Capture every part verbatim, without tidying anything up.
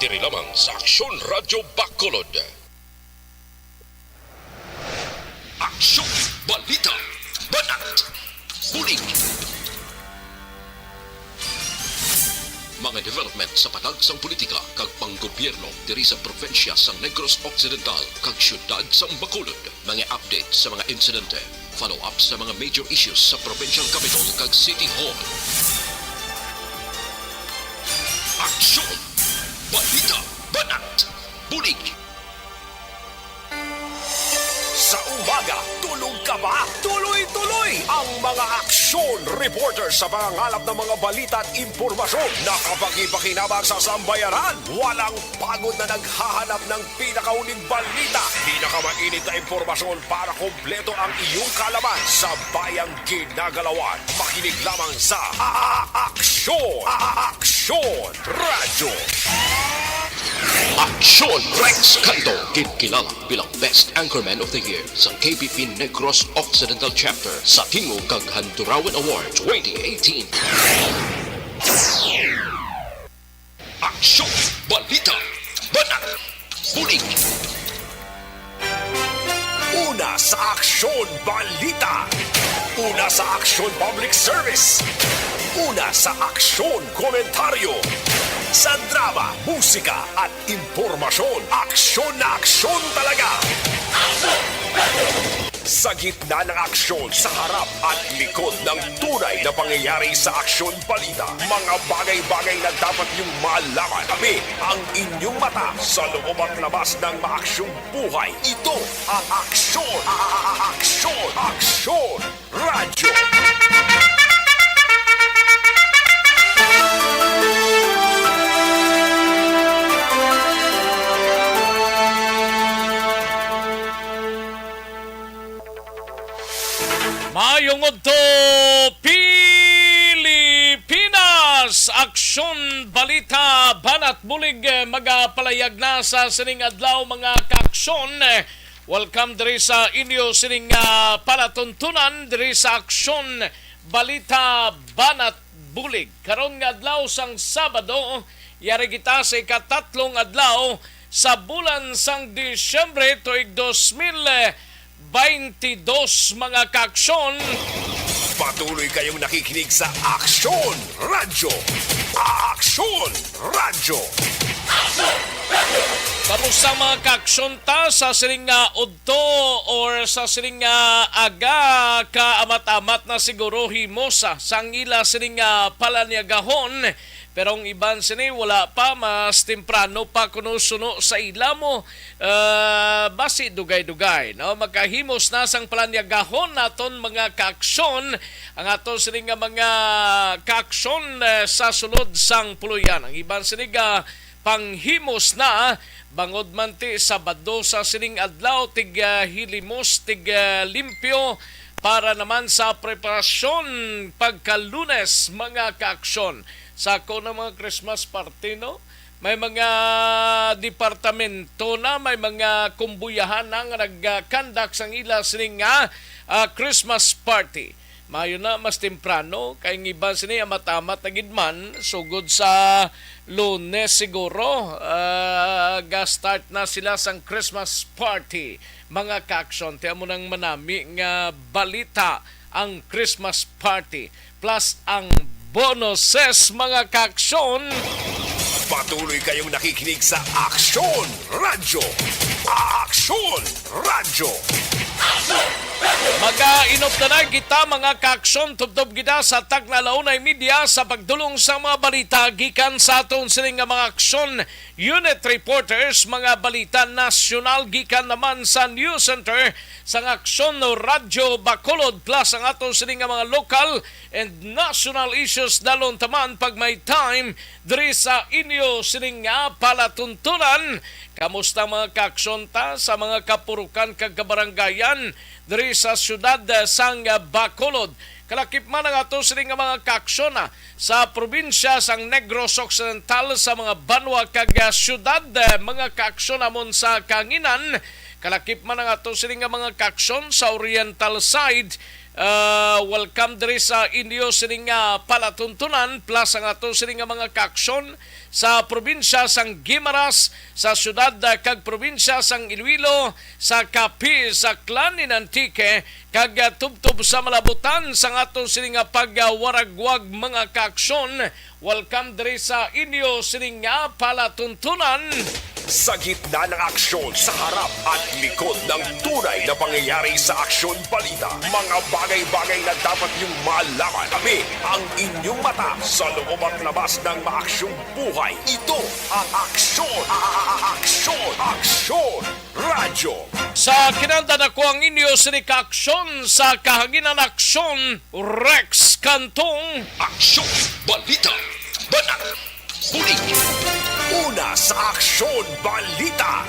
Diri lamang sa Aksyon Radyo Bacolod. Aksyon, balita, banat, bulig. Mga development sa patag sang politika kag panggobyerno diri sa probinsya sang Negros Occidental kag siyudad sang Bacolod. Mga update sa mga insidente, follow-up sa mga major issues sa provincial capitol kag city hall. Aksyon! Balita! Banat! Bulig! Sa umaga, tulog ka ba? Tuloy-tuloy ang mga aksyon reporter sa pangangalap ng mga balita at impormasyon na kapakipakinabang sa sambayanan. Walang pagod na naghahanap ng pinakauling balita, pinakamainit na impormasyon para kompleto ang iyong kaalaman sa bayang ginagalawan. Makinig lamang sa A-, A-, Aksyon! A-, A-, Aksyon! Radyo. Aksyon Rex Canto, ginkilala bilang Best Anchorman of the Year sa K P P Negros Occidental Chapter sa Tingog kag Handurawan Award twenty eighteen. Aksyon! Balita! Banat! Bulig! Una sa Aksyon Balita. Una sa Aksyon Public Service. Una sa Aksyon Komentaryo. Sa drama, musika at impormasyon, aksyon na aksyon talaga. Sa gitna ng aksyon, sa harap at likod ng tunay na pangyayari sa Aksyon Balita, mga bagay-bagay na dapat niyong malaman. Kami ang inyong mata sa loob at labas ng maaksyong buhay. Ito ang Aksyon, a-, a-, a-, Aksyon, Aksyon Radyo. Maayong udto, Pilipinas! Aksyon, balita, banat, bulig, eh, magapalayag na sa sining adlaw, mga kaaksyon. Eh, welcome diri sa inyo sining, ah, palatuntunan diri sa Aksyon, balita, banat, bulig. Karon nga adlaw sang Sabado, yari kita sa ikatatlong adlaw sa bulan sang Disyembre tuig dos mil baynte dos, mga kaaksyon. Patuloy kayong nakikinig sa Aksyon Radyo. Aksyon Radyo. Kamusta, mga kaaksyon, ta sa sining nga udto or sa sining nga aga? Kaamat-amat na siguro himos sa, sang ila sining nga palanyagahon. Pero ang iban sini wala pa, mas temprano pa kuno suno sa ila mo, ah, basi dugay-dugay, no? Makahimos na sang palanyagahon naton, mga kaaksyon, ang ato sini nga mga kaaksyon, eh, sa sulod sang puloy-an. Ang iban sini ga panghimos na, bangod man ti Sabado sa sining adlaw, tig, ah, hilimos, tig, ah, limpyo para naman sa preparasyon pagka Lunes, mga kaaksyon. Sa ako na mga Christmas party, no? May mga departamento na, may mga kumbuyahan na nga nag-conduct sang ila sining nga, ah, Christmas party. Maayo na, mas temprano, kay ang iban sini amat-amat na gid man, sugod sa Lunes siguro, ah, ga-start na sila sang Christmas party. Mga kaaksyon, ti amo nang manami nga balita ang Christmas party plus ang bonuses, mga kaaksyon. Patuloy kayong nakikinig sa Aksyon Radyo. Aksyon Radyo. Magainop na na kita, mga kaaksyon, tubtob kita sa takna la una y media sa pagdulong sa mga balita gikan sa aton sini nga mga aksyon unit reporters, mga balita nasyonal gikan naman sa news center sang Aksyon Radyo Bacolod, plus ang ato sini nga mga local and national issues dalon taman pag may time diri sa inyo sini nga palatuntunan. Kamusta, mga kaaksyon, ta sa mga kapurukan kag kabaranggayan diri sa siyudad, eh, sang Bacolod? Kalakip man ang ato sini nga mga kaaksyon, ah, sa probinsya sang Negros Occidental, sa mga banwa kag, ah, siyudad, eh, mga kaaksyon namon sa kahanginan, Kalakip man ang ato sini nga mga kaaksyon sa Oriental side. Ah, welcome diri sa inyo sini nga palatuntunan, plus ang ato sini nga mga kaaksyon sa probinsya sang Guimaras, sa siyudad, ah, kag probinsya sang Iloilo, sa Capiz, sa Aklan in Antique, kag, ah, tubtob sa malabutan sang ato sini nga pagwaragwag mga kaaksyon. Welcome diri sa inyo sini nga palatuntunan. Sa gitna ng aksyon, sa harap at likod ng tunay na pangyayari sa Aksyon Balita, mga bagay-bagay na dapat niyong malaman. Kami ang inyong mata sa loob at labas ng maaksyong buhay. Ito ang Aksyon, a-, a-, a-, Aksyon, Aksyon Radyo. Sa kinahanglan, ako ang inyo sini ka aksyon sa kahanginan, Aksyon Rex Cantong. Aksyon, balita, banat, bulig. Una sa Aksyon Balita.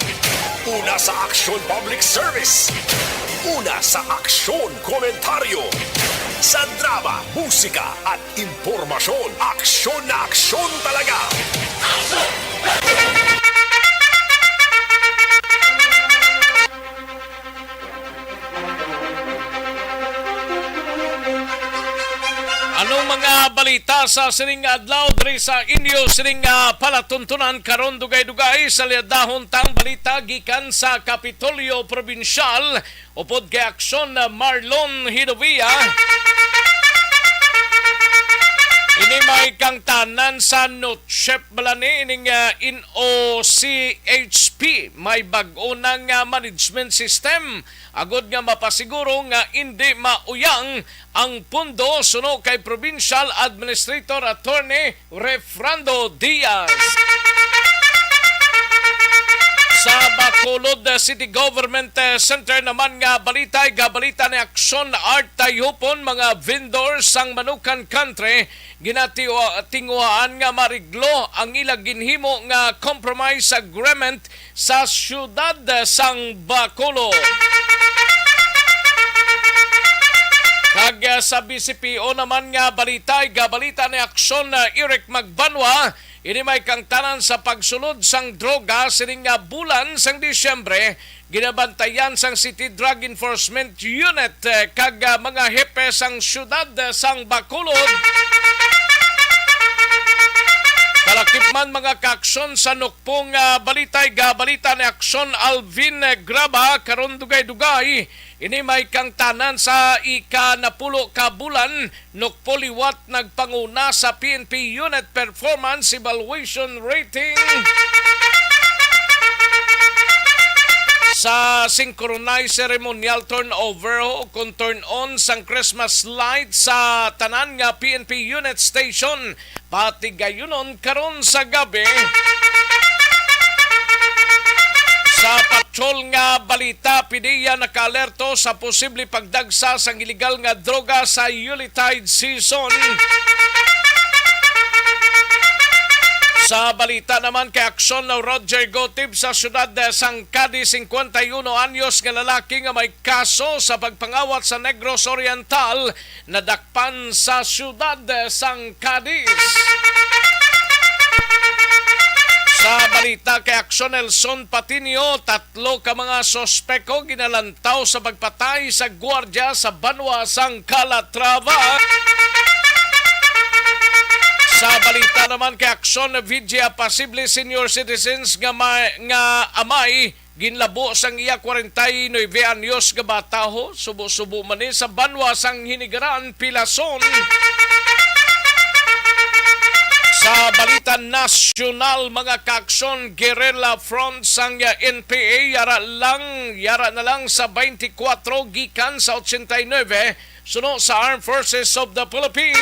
Una sa Aksyon Public Service. Una sa Aksyon Komentaryo. Sa drama, musika at impormasyon. Aksyon na aksyon talaga. Anong mga balita sa sining adlaw diri sa inyo sining, ah, palatuntunan karon? Dugay-dugay sa liadahon tang balita gikan sa Kapitolyo Probinsyal upod kay Aksyon, ah, Marlon Hidovia. Ini may kangtanan sa NOCHP bala ni ining, ah, N O C H P. May bag-o na nga management system agod nga mapasiguro nga indi mauyang ang pondo, suno kay Provincial Administrator Attorney Refrando Diaz. Sa Bacolod City Government Center naman nga balita, igabalita ni Aksyon Art Tayhupon, mga vendors sang Manukan Country ginatiwa-, tinguhaan nga mariglo ang ila ginhimo nga compromise agreement sa siyudad sang Bacolod. Kag, ah, sa B C P O naman nga balita, igabalita ni Aksyon, ah, Eric Magbanwa, ini may kangtanan sa pagsulod sang droga sining nga bulan sang Disyembre, ginabantayan sang City Drug Enforcement Unit, eh, kag, ah, mga hepe sang siyudad, eh, sang Bacolod. Kalakip man mga kaaksyon sa nukpong, ah, balita, igabalita ni Aksyon Alvin, eh, Graba, karon dugay-dugay. Ini may kangtanan sa ika-napulo ka bulan, nukpo liwat nagpanguna sa P N P Unit Performance Evaluation Rating. Sa synchronized ceremonial turnover o kon turn-on sang Christmas light sa tanan nga P N P unit station, patigayunon karon sa gabi. Sa patrol nga balita, P D E A nakaalerto sa posible pagdagsa sang iligal nga droga sa Yuletide season. Sa balita naman kay Aksyon, Roger Gotib, sa siyudad sang Cadiz, singkwenta y uno anyos nga lalaki nga may kaso sa pagpangawat sa Negros Oriental nadakpan sa siyudad sang Cadiz. Sa balita kay Aksyon, Nelson Patiño, tatlo ka mga suspek ginalantaw sa pagpatay sa gwardya sa banwa sang Calatrava. Sa balita naman kay Aksyon, Vigia, posible senior citizens nga ma-, nga amay ginlabo sang iya kwarenta y nuebe anyos nga bata, ho, subo-subo man ni sa banwa sang Hinigaran, Pilason. Sa balita nasyonal, mga kaaksyon, guerrilla front sang N P A, yara lang, yara na lang sa twenty-four gikan sa ochenta y nuebe, suno sa Armed Forces of the Philippines.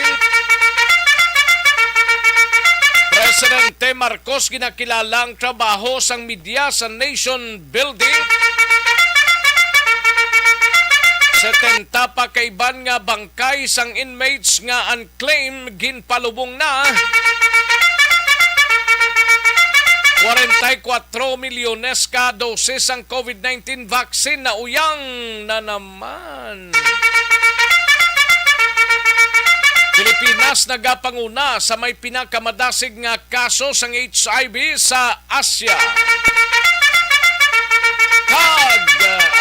Presidente Marcos ginakilala ang trabaho sang media sa nation building. Setenta pa ka iban nga bangkay sang inmates nga unclaimed ginpalubong na. Kwarenta y kuwatro milyones ka dosis ang COVID nineteen vaccine nauyang na naman. Pilipinas nagapanguna sa may pinakamadasig nga kaso sang H I V sa Asia. Kag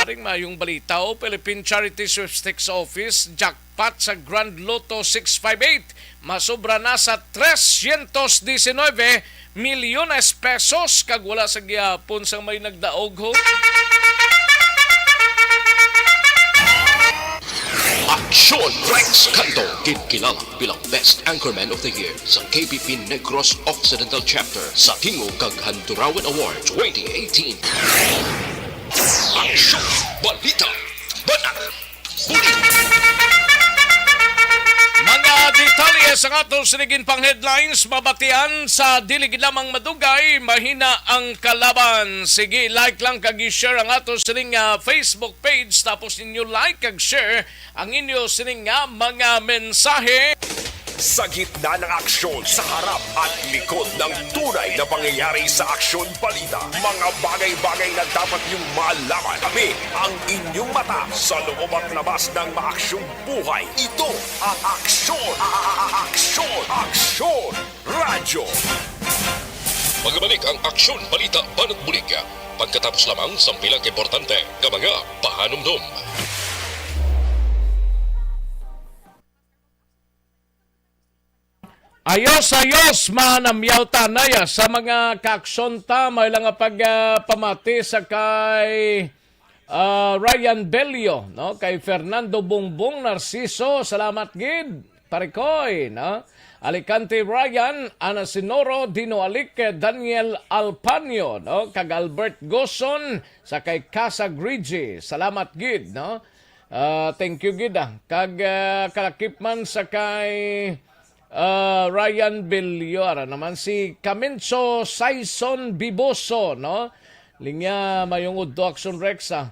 Ring mayong balita, o Philippine Charity Sweepstakes Office, jackpot sa Grand Lotto six five eight. Masobra na sa trescientos diecinueve milyones pesos, kag wala sa gihapon sang may nagdaog, ho. Aksyon Rex Canto, ginkilala bilang Best Anchorman of the Year sa K B P Negros Occidental Chapter sa Tingog kag Handurawan Award twenty eighteen. Aksyon! Balita! Banat! Bulig! Mga detalye sa aton sining pang headlines mabatian sa dili gid lamang madugay, mahina ang kalaban. Sige, like lang kag i-share ang aton sining, ah, Facebook page, tapos ninyo like kag share ang inyo sining nga mga mensahe. Sa gitna ng aksyon, sa harap at likod ng tunay na pangyayari sa Aksyon Balita, mga bagay-bagay na dapat niyong malaman. Kami ang inyong mata sa loob at labas ng maaksyong buhay. Ito ang Aksyon, a- a- a- Aksyon, Aksyon Radyo. Magbalik ang Aksyon Balita Banat Bulig, pagkatapos lamang sang pila ka importante nga mga pahanumdom. Ayos, ayos, manamyaw ta, nay, ah, sa mga kaaksyon ta, may lang nga pag, ah, pamati sa kay, ah, Ryan Bello, no? Kay Fernando Bongbong Narciso, salamat gid, Parikoy, no? Alicante Ryan, Ana Sinoro, Dino Alique, Daniel Alpanyo, no? Kag Albert Goson, sa kay Casa Grigi, salamat gid, no? Ah, thank you gid, ah. Kag, ah, kalakip man sa kay, ah, Ryan Villar naman si Camencho Saison Biboso, no? Linya, mayong udto, Action Rex, ah.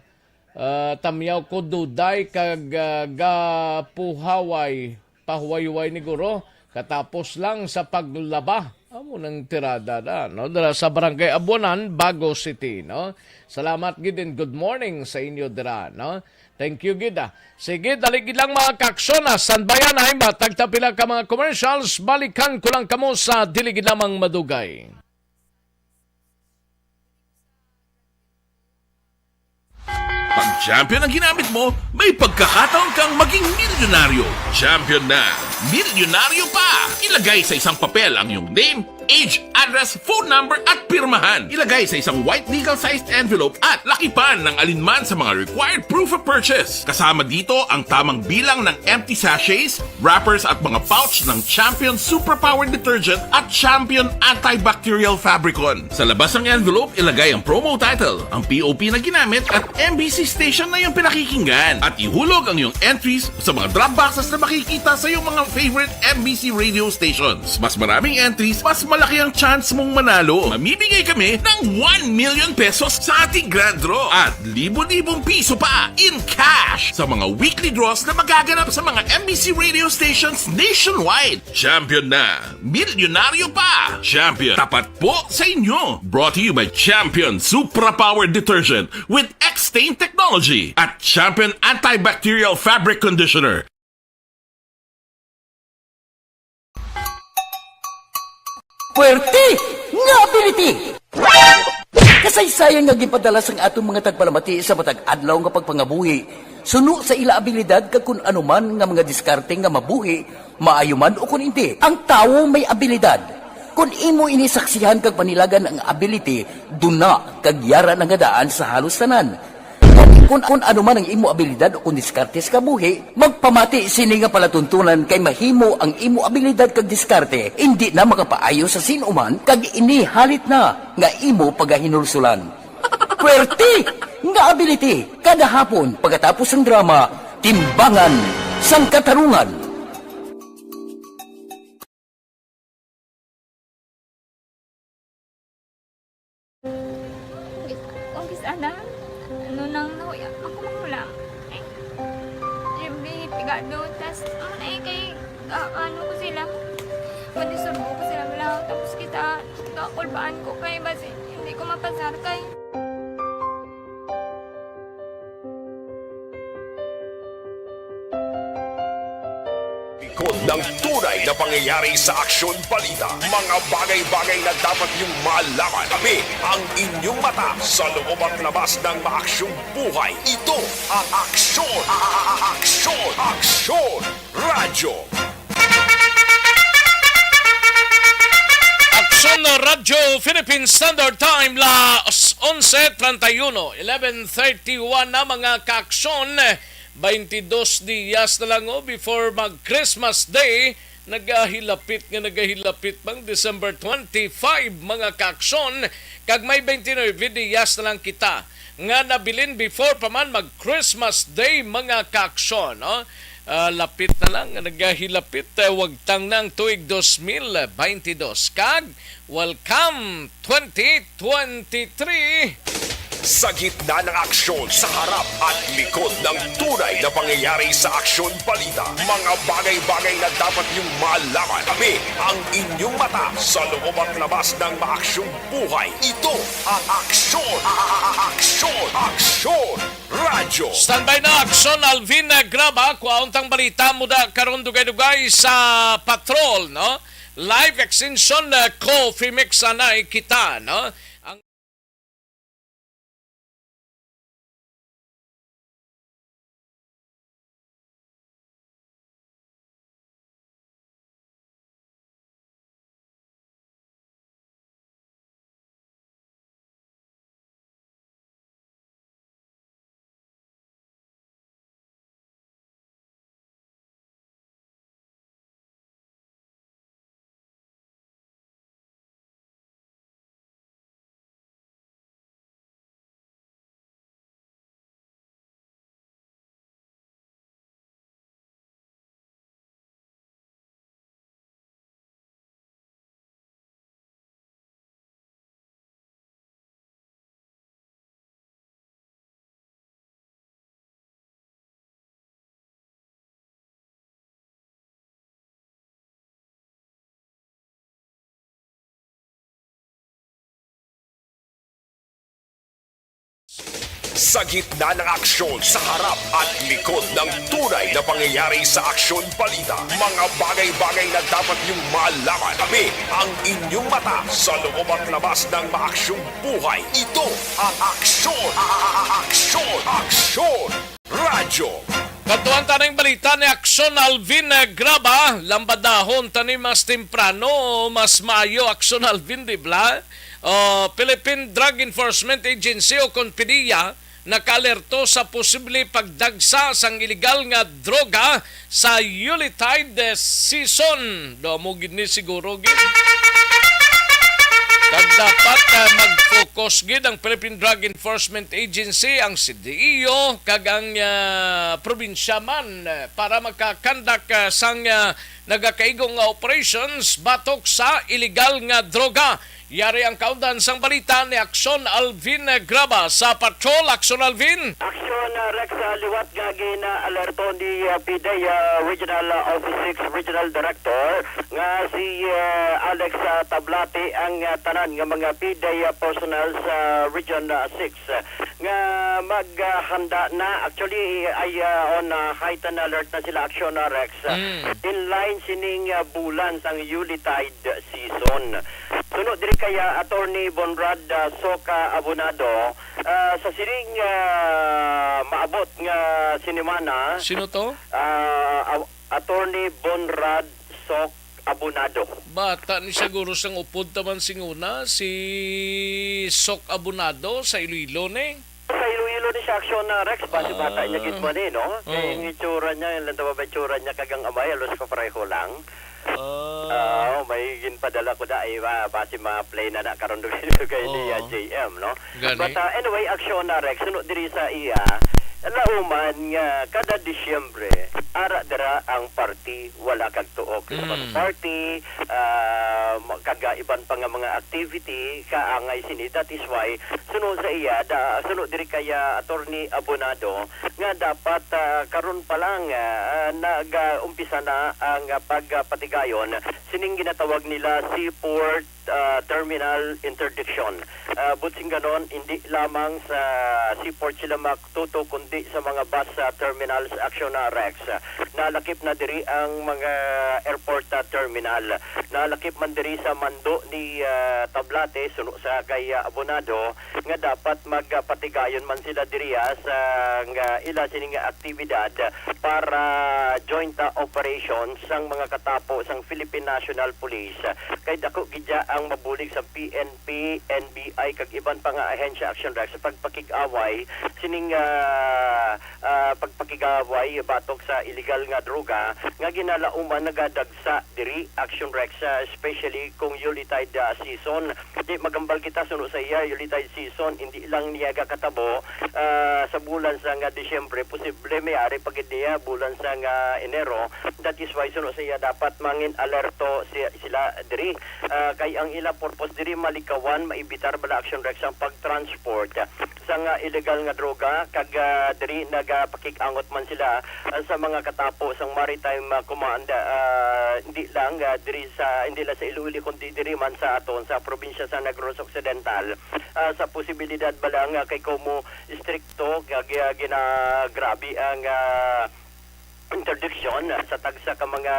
Ah, tamyaw ko duday kag, ah, gapuhaway, pahuway-huway ni guro, katapos lang sa paglaba. Amo nang tirada na, no? Dira sa Barangay Abuanan, Bago City, no? Salamat gid and good morning sa inyo dira, no? Thank you gid, ah. Sige, dali gid lang, mga kaaksyon, ah. Standby anay, matag ta pila ka mga commercials. Balikan ko lang kamo sa dili gid lamang madugay. Pag champion ang ginamit mo, may pagkakataon kang maging milyonaryo. Champion na, milyonaryo pa! Ilagay sa isang papel ang iyong name, age, address, phone number, at pirmahan. Ilagay sa isang white legal-sized envelope at lakipan ng alinman sa mga required proof of purchase. Kasama dito ang tamang bilang ng empty sachets, wrappers, at mga pouch ng Champion Superpower Detergent at Champion Antibacterial Fabricon. Sa labas ng envelope, ilagay ang promo title, ang P O P na ginamit, at M B C station na iyong pinakikinggan. At ihulog ang iyong entries sa mga drop boxes na makikita sa iyong mga favorite M B C radio stations. Mas maraming entries, mas malaki ang chance mong manalo. Mamimigay kami ng one million pesos sa ating grand draw at libo-libong piso pa in cash sa mga weekly draws na magaganap sa mga M B C radio stations nationwide. Champion na! Milyonaryo pa! Champion, tapat po sa inyo! Brought to you by Champion Supra Power Detergent with X-Stain Technology at Champion Antibacterial Fabric Conditioner. Puwerte nga ability! Kasaysayan nga ginpadala sang aton mga tagpalamati sa matag adlaw nga pagpangabuhi, suno sa ila abilidad kag kun ano man nga mga diskarte nga mabuhi, maayo man ukon indi. Ang tawo may abilidad. Kon imo ini saksihan kag panilagan ang ability, duna kag yara na nga daan sa halos tanan. Kon, kon, kon ano man ang imo abilidad ukon diskarte sa kabuhi, magpamati sini nga palatuntunan, kay mahimo ang imo abilidad kag diskarte indi na makapaayo sa sin-o man, kag ini halit na nga imo pagahinulsulan. Puwerte nga ability, kada hapon pagkatapos sang drama, Timbangan sang Katarungan. Kung kis-, kung kis-, ana, ano nang nahuya, ako magulang. Ay, yung may pigado, tas, ano na eh, kay, ah, ano ko sila, manisurbo ko sila, wala, tapos kita, kakulbaan ko kay, basi, hindi ko mapasar kay. Kod ng tunay na pangyayari sa aksyon balita, mga bagay-bagay na dapat niyong malaman. Kami ang inyong mata sa loob at labas ng maaksyong buhay. Ito ang Aksyon, Aksyon, Aksyon Radyo. Aksyon Radyo Philippine Standard Time, las onse treinta y uno, eleven thirty-one na, mga kaaksyon. Twenty-dos dias na lang, oh, before mag Christmas Day. Nagahilapit nga nagahilapit bang December twenty-five, mga kaaksyon, kag may twenty-nine dias na lang kita nga nabilin before pa man mag Christmas Day, mga kaaksyon, no? Ah, lapit na lang nga nagahilapit, eh, wagtang na ang tuig dos mil twenty-dos. Kag welcome twenty twenty-three. Sa gitna ng aksyon, sa harap at likod ng tunay na pangyayari sa aksyon balita, mga bagay-bagay na dapat niyong malaman. Kami ang inyong mata sa loob at labas ng maaksyong buhay. Ito ang Aksyon, Aksyon, Aksyon Radyo. Standby na, Aksyon Alvin, eh, Graba, kuhaon tang balita mo da karon, dugay-dugay sa patrol, no? Live extension, eh, Coffee Mix, anay kita, no? Ang Sa gitna ng aksyon, sa harap at likod ng tunay na pangyayari sa aksyon balita, mga bagay-bagay na dapat niyong malaman. Kami ang inyong mata sa loob at labas ng maaksyong buhay. Ito ang Aksyon, Aksyon, Aksyon Radyo. Kadtuan ta ning balita ni Aksyon Alvin, eh, Graba. Lambadahon ta ni mas temprano, mas maayo, Aksyon Alvin, di ba? Oh, Philippine Drug Enforcement Agency o kon PDEA nakaalerto sa posible pagdagsa sang iligal nga droga sa Yuletide season. Do mo gid ni siguro gid. Kag dapat, ah, mag-focus gid ang Philippine Drug Enforcement Agency, ang CDEO, kag ang, ah, probinsya man, ah, para makakandak, ah, sang, ah, nagakaigo nga operations batok sa iligal nga droga. Yari ang kaundan sang balita ni Aksyon Alvin Graba sa Patrol. Aksyon Alvin. Aksyon, ah, Rex, ah, liwat nga gina-alerto ni, ah, PDEA, ah, Regional, ah, Office six Regional Director nga si, ah, Alex, ah, Tablate ang, ah, tanan nga mga PDEA personnel sa Region, ah, six, ah, nga maghanda na. Actually, ay, ah, on, ah, heightened alert na sila, Aksyon, ah, Rex. Mm. In line sining, ah, bulan sang Yuletide season. Suno diri kay, ah, Attorney Bonrad, ah, Soca Abonado, ah, sa sining, ah, maabot nga sinimana, sino to? Ah, Aw-, Attorney Bonrad Soc Abonado. Bata ni siguro sang upod taman singuna, si Soc Abonado sa Iloilo ni. Sa Iloilo ni siya, Aksyon, ah, Rex. Basi bata niya gid man eh, no? Kay ang itsura niya, yung lanta ba itsura niya kag ang amay, halos kapareho lang. Ah. Ah, may ginpadala ko da, ay, ba, basi ma-play na na karon dugay-dugay ni, ah, J M, no? Gani. But, ah, anyway, Aksyon na, Rex, suno diri sa iya, lauman nga kada Disyembre, ara dira ang party, wala kag tuo, Christmas party, ah, ma-, kag, ah, iban pa nga mga activity, kaangay sini. That is why, suno sa iya, da, suno diri kay, ah, Attorney Abonado, nga dapat, ah, karon pa lang, ah, nag-umpisa na ang, ah, pagpatigayon sining ginatawag nila seaport, ah, terminal interdiction. Ah, buot silingon, hindi lamang sa seaport sila matutok, kundi sa mga bus, ah, terminals, Aksyon na, Rex. Nalakip na diri ang mga airport, ah, terminal. Nalakip man diri sa mando ni, ah, Tablate, suno sa kay, ah, Abonado, nga dapat magpatigayon man sila diri, ah, sa, nga ila sining aktibidad para joint, ah, operations sang mga katapo sang Philippine National Police. Kay dako gid ang mabulig sa P N P, N B I, kag iban pa nga ahensya, Action Rex, sa pagpakig-away sining, ah, ah, pagpakig-away batok sa illegal nga droga nga ginalauman nagadagsa diri, Action Rex, ah, especially kung Yuletide, ah, season. Di magambal kita, suno sa iya, Yuletide season, hindi lang niya gakatabo, ah, sa bulan sa nga Disyembre, posible may ari pa gid niya bulan sa nga Enero. That is why, suno sa iya, dapat mangin alerto si-, sila diri. Ah, kay ang ila purpose diri malikawan, maibitar bala, Action Rex, ang pag-transport sang, ah, illegal nga droga, kag, ah, diri nagapakig-angot man sila, ah, sa mga katapo sang Maritime, ah, Command, ah, hindi lang, ah, diri sa, hindi lang sa Iloilo, kundi diri man sa aton sa probinsya sa Negros Occidental, ah, sa posibilidad bala nga kay kumo istrikto kag, ah, ginagrabe ang, ah, interdiction sa tagsa ka mga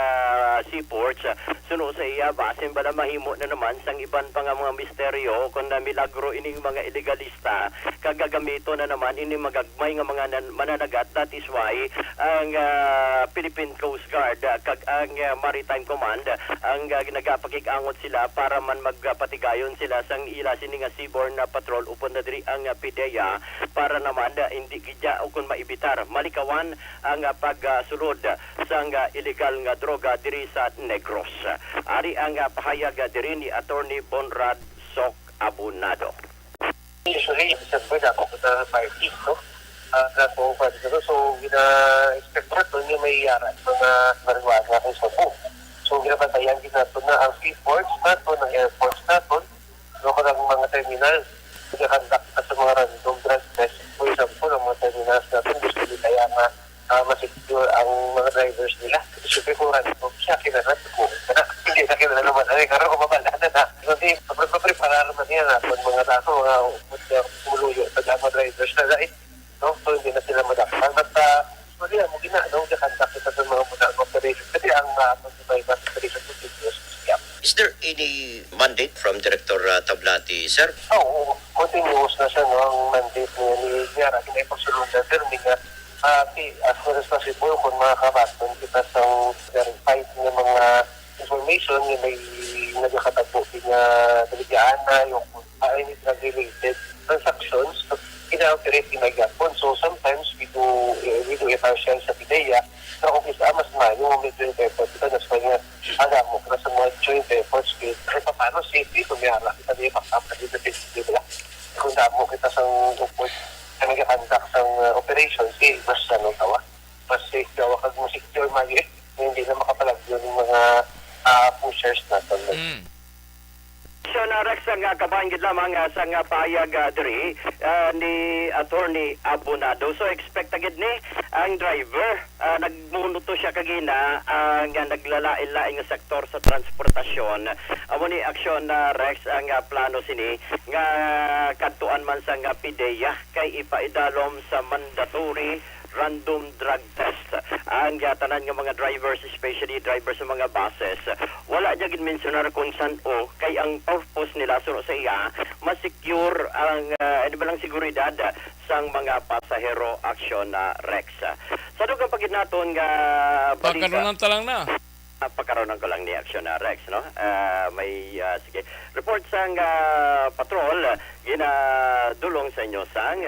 seaports. Suno sa iya, basin bala mahimo na naman sang iban pa nga mga misteryo kon na milagro ining mga iligalista, kag gagamiton na naman ini magagmay nga mga nan-, mananagat. That is why ang, ah, Philippine Coast Guard, ah, kag ang, ah, Maritime Command ang, ah, nagapakig-angot sila para man magpatigayon sila sang ila sini nga seaborne na patrol upod na diri ang, ah, PDEA para naman, ah, hindi gid, ah, o kon maibitar, malikawan ang, ah, pagsulod sang, ah, iligal nga droga diri sa Negros. Ari ang, ah, pahayag, ah, diri ni Attorney Bonrad Sok Abonado. Usually, December, dapat sa party, no? Ah, sa Congress, no? So, gina-expect naton nga may yara mga marijuana kay Cebu. So, ginabantayan gid naton na ang seaports naton, ang airports naton, no, kag ang mga terminal, nagakontak kita sa mga random drug test. For example, ang mga terminals naton, gusto nila kaya nga, ah, ma-secure ang mga drivers nila. Siyempre, kung random siya, kinahanglan ko na. Hindi na kinahanglan naman. Ay, karon ko mabala na na. Kasi, pre-, pre-, preparar man niya na kung mga tao, mga umot na, umuluyo, pag ang mga drivers na dahil, no? So, hindi na sila madakpan. Basta, usually, amo gina, no? Gakontak kita sa mga muna ang operation. Kasi ang, ah, ang may mas operation procedures, yeah. Is there any mandate from Director, uh, Tablati, sir? Oo, continuous na siya, no? Ang mandate niya ni Yara, kinay pagsulundan, sir, ni nga, ah, si, as soon as possible, kung makakabaton kita sa verified nga mga information nga may nagakatabo nga naligyaan na yung, ah, any drug-related transactions, pag ina-operate gina gyapon. So, sometimes we do, eh, we do it ourselves sa PDEA, pero kung isa mas maayo, may joint effort kita, that's why nga, ang damo kita sa mga joint efforts, eh, kahit pa paano, safety, kung may harap kita, di ba, ang pwede na safety, di ba? Kung damo kita sa upod, kami kakandak sa, uh, operations, eh, mas, ano, tawa, mas safe daw, kag mo secure, mali, eh, hindi na makapalagyo ng mga, ah, pushers natin. Mm. So, na, Rex, ang, ah, kabahin gid lamang, ah, sa nga pahayag, ah, diri, ah, ni Attorney Abonado. So, expect gid ni ang driver, ah, nagmuno to siya kagina, ah, nga naglalain-lain nga sektor sa transportasyon. Amo ni aksyon, ah, Rex, ang, ah, plano sini nga kadtuan man sa nga PDEA kay ipaidalom sa mandatory random drug test ang, ah, tanan nga mga drivers, especially drivers sa mga buses. Wala niya gid mensionar kung san-o, kay ang purpose nila, suno sa iya, ma-secure ang, ah, ano ba lang, seguridad sang mga pasahero, aksyon, ah, Rex. Sa dugang pa gid naton nga balita, pakaronan ta lang na. Ah, pakaronan ko lang ni aksyon, ah, Rex, no? Ah, may, ah, sige. Report sang, ah, patrol, ginadulong sa inyo sang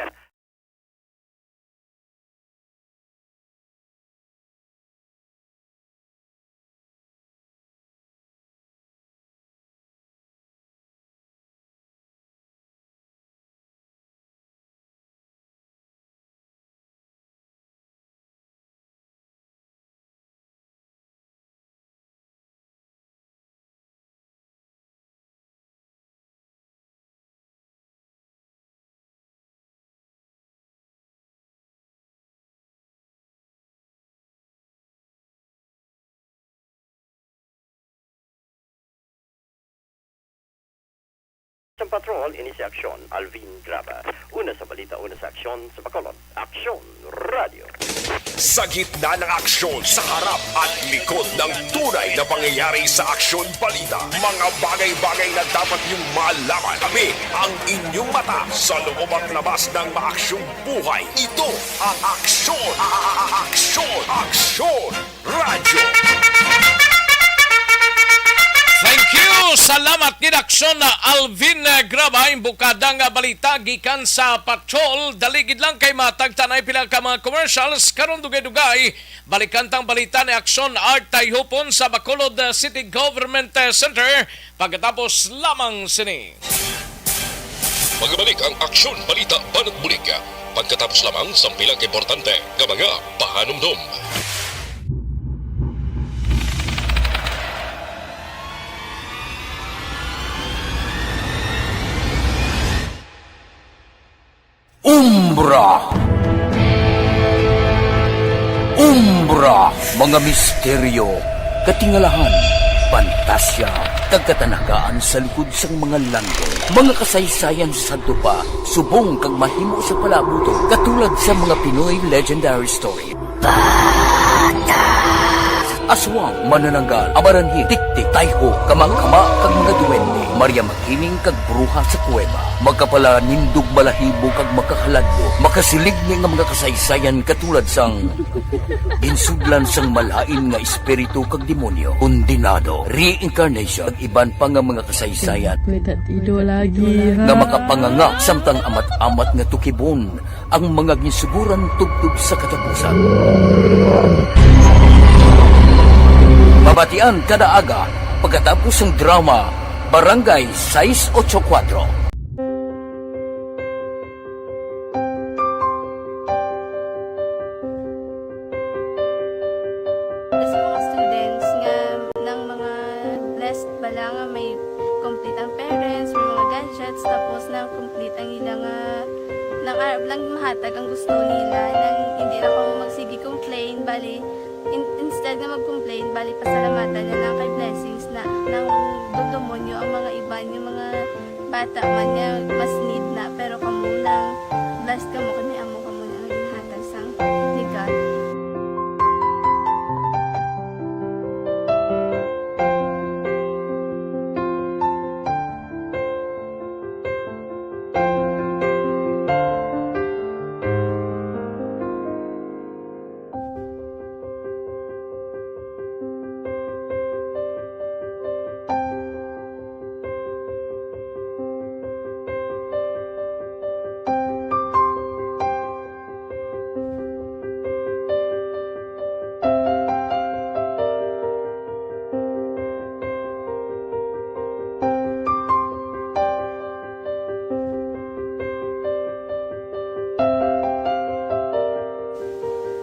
Sa patrol, ini si Aksyon Alvin Graba. Una sa balita, una sa aksyon sa Bacolod. Aksyon Radio. Sa gitna ng aksyon, sa harap at likod ng tunay na pangyayari sa Aksyon Balita, mga bagay-bagay na dapat niyong malaman. Kami ang inyong mata sa loob at labas ng maaksyong buhay. Ito ang Aksyon, a- a- a- Aksyon, Aksyon Radyo. Thank you. Salamat gid, Aksyon na Alvin, eh, Graba. Imbukada nga balita gikan sa Patrol. Dali gid lang kay matagtanay pila ka mga commercials. Karon dugay-dugay, balikan tang balita ni Aksyon Art Tayhupon sa Bacolod, eh, City Government, eh, Center. Pagkatapos lamang sini. Magbalik ang Aksyon Balita Banat Bulig pagkatapos lamang sang pila ka importante nga mga pahanumdom. Umbra. Umbra, mga misteryo, katingalahan, pantasya, kag katanagaan sa likod sang mga landong. Mga kasaysayan sa sadto pa, subong kag mahimo sa palabuton, katulad sa mga Pinoy legendary story. Aswang, manananggal, amaranhit, tiktik, tayho, kama-kama, kag mga duwende, Maria Makiling, kag bruha sa kuweba. Makapalanindog balahibo kag makahaladlo, makasilig ni nga mga kasaysayan katulad sang ginsudlan sang malain nga espiritu kag demonyo, kondenado, reincarnation, kag iban pa nga mga kasaysayan May tatido lagi, ha? nga makapanganga samtang amat-amat nga tukibon ang mga ginsuguran tubtob sa katapusan. Mabatian kada aga pagkatapos sang drama Barangay sais ocho kuwatro. Sa mga students nga nang mga blessed bala nga may complete ang parents, may mga gadgets, tapos nang complete ang ila nga, nang arab lang mahatag ang gusto nila, nang hindi na kamo magsige complain, bali, in- instead nga mag-complain, bali pasalamatan na lang kay blessings na nang dugdumonyo ang mga iban nga mga bata man nga mas need na, pero kamo lang, blessed kamo kay may amo kamo nga ginhatag sang ni God.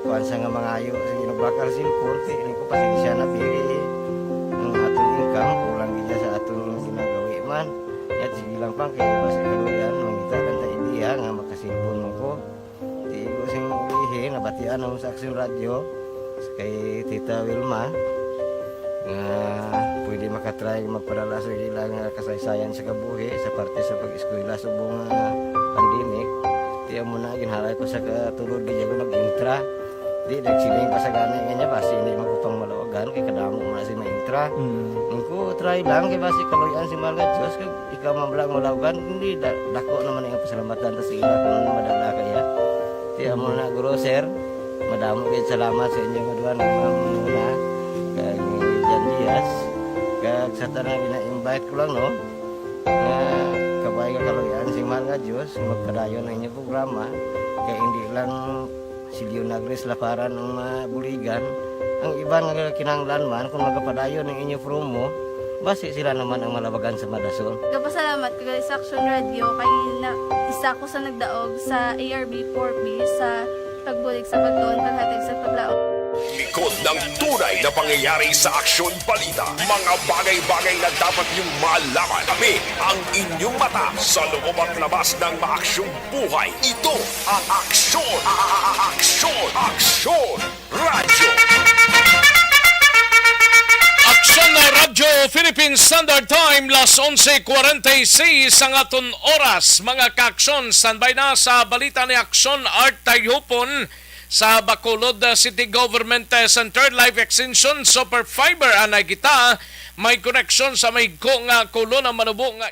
Kuan sa nga mangayo sa ginugbakal cellphone, kay ini ko pasensya na, biri. Ang aton income, kulang gid sa aton ginagawi man. Yat, sige lang pang, kay basi kaluyan, mangita lang ta idea nga makasilpon man ko. Di ko sing ulihi, nabatian ako sa Aksyon Radyo, kay Tita Wilma, nga pwede makatry magpadala sa ila nga kasaysayan sa kabuhi, sa parte sa pag-eskwela, subong nga pandemic. Di amo na, ginhalay ko sa katulod, gid ako nag-intra. Di, nagsiling pa sa gani nga niya, basi hindi man ko pang maluwagan, kay kadamo mo na si maintra. Mm. Ang ko, try lang, kay basi kaluyan si mahal nga Diyos, kag ikaw man lang maluwagan, hindi, da-, dako naman ang pasalamatan ta sa ila kung madala kaya. Di, amo na, guro, sir, madamo gid salamat sa inyo nga duha nga mga muna, kag ni Jan Diaz, kag sa tanan gina-invite ko lang, no, nga kabay nga kaluyan si mahal nga Diyos, magpadayon ang inyong programa, kay hindi lang si Leonagris Laparan ang mabuligan. Ang iban nga kinahanglan man, kung magapadayon ang inyo promo, basi sila naman ang malabagan sa madason. Gapasalamat ko gali sa Aksyon Radyo kay na, isa ko sa nagdaog sa A R B four B sa pagbulig sa pagtuon, paghatag sa paglaom. Likod ng tunay na pangyayari sa Aksyon Balita, mga bagay-bagay na dapat niyong malaman. Kami ang inyong mata sa loob at labas ng maaksyong buhay. Ito ang Aksyon, a- a- a- Aksyon, Aksyon Radyo. Aksyon na Radyo Philippine Standard Time, las onse cuarenta y seis ang aton oras. Mga kaaksyon, standby na sa balita ni Aksyon Art Tayhupon. sa Bacolod, uh, City Government, uh, Center, live extension, super fiber, anay kita, may koneksyon sa mahigko nga kulon ang manubo nga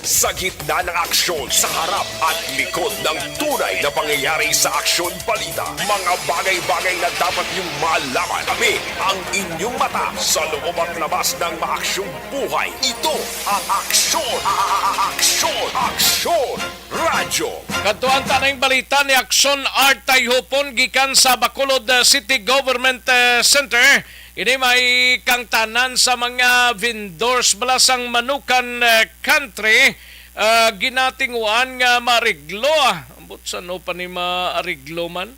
Sa gitna ng aksyon, sa harap at likod ng tunay na pangyayari sa Aksyon Balita, mga bagay-bagay na dapat niyong malaman. Kami ang inyong mata sa loob at labas ng maaksyong buhay. Ito ang Aksyon, a- a- a- Aksyon, Aksyon Radyo. Kadtuan ta ning balita ni Aksyon Art Tayhupon gikan sa Bacolod, uh, City Government, uh, Center. Ini may kangtanan sa mga vendors bala sang Manukan, uh, Country, uh, ginatinguan nga maariglo, ah. Ambot sa no pa ni maariglo man.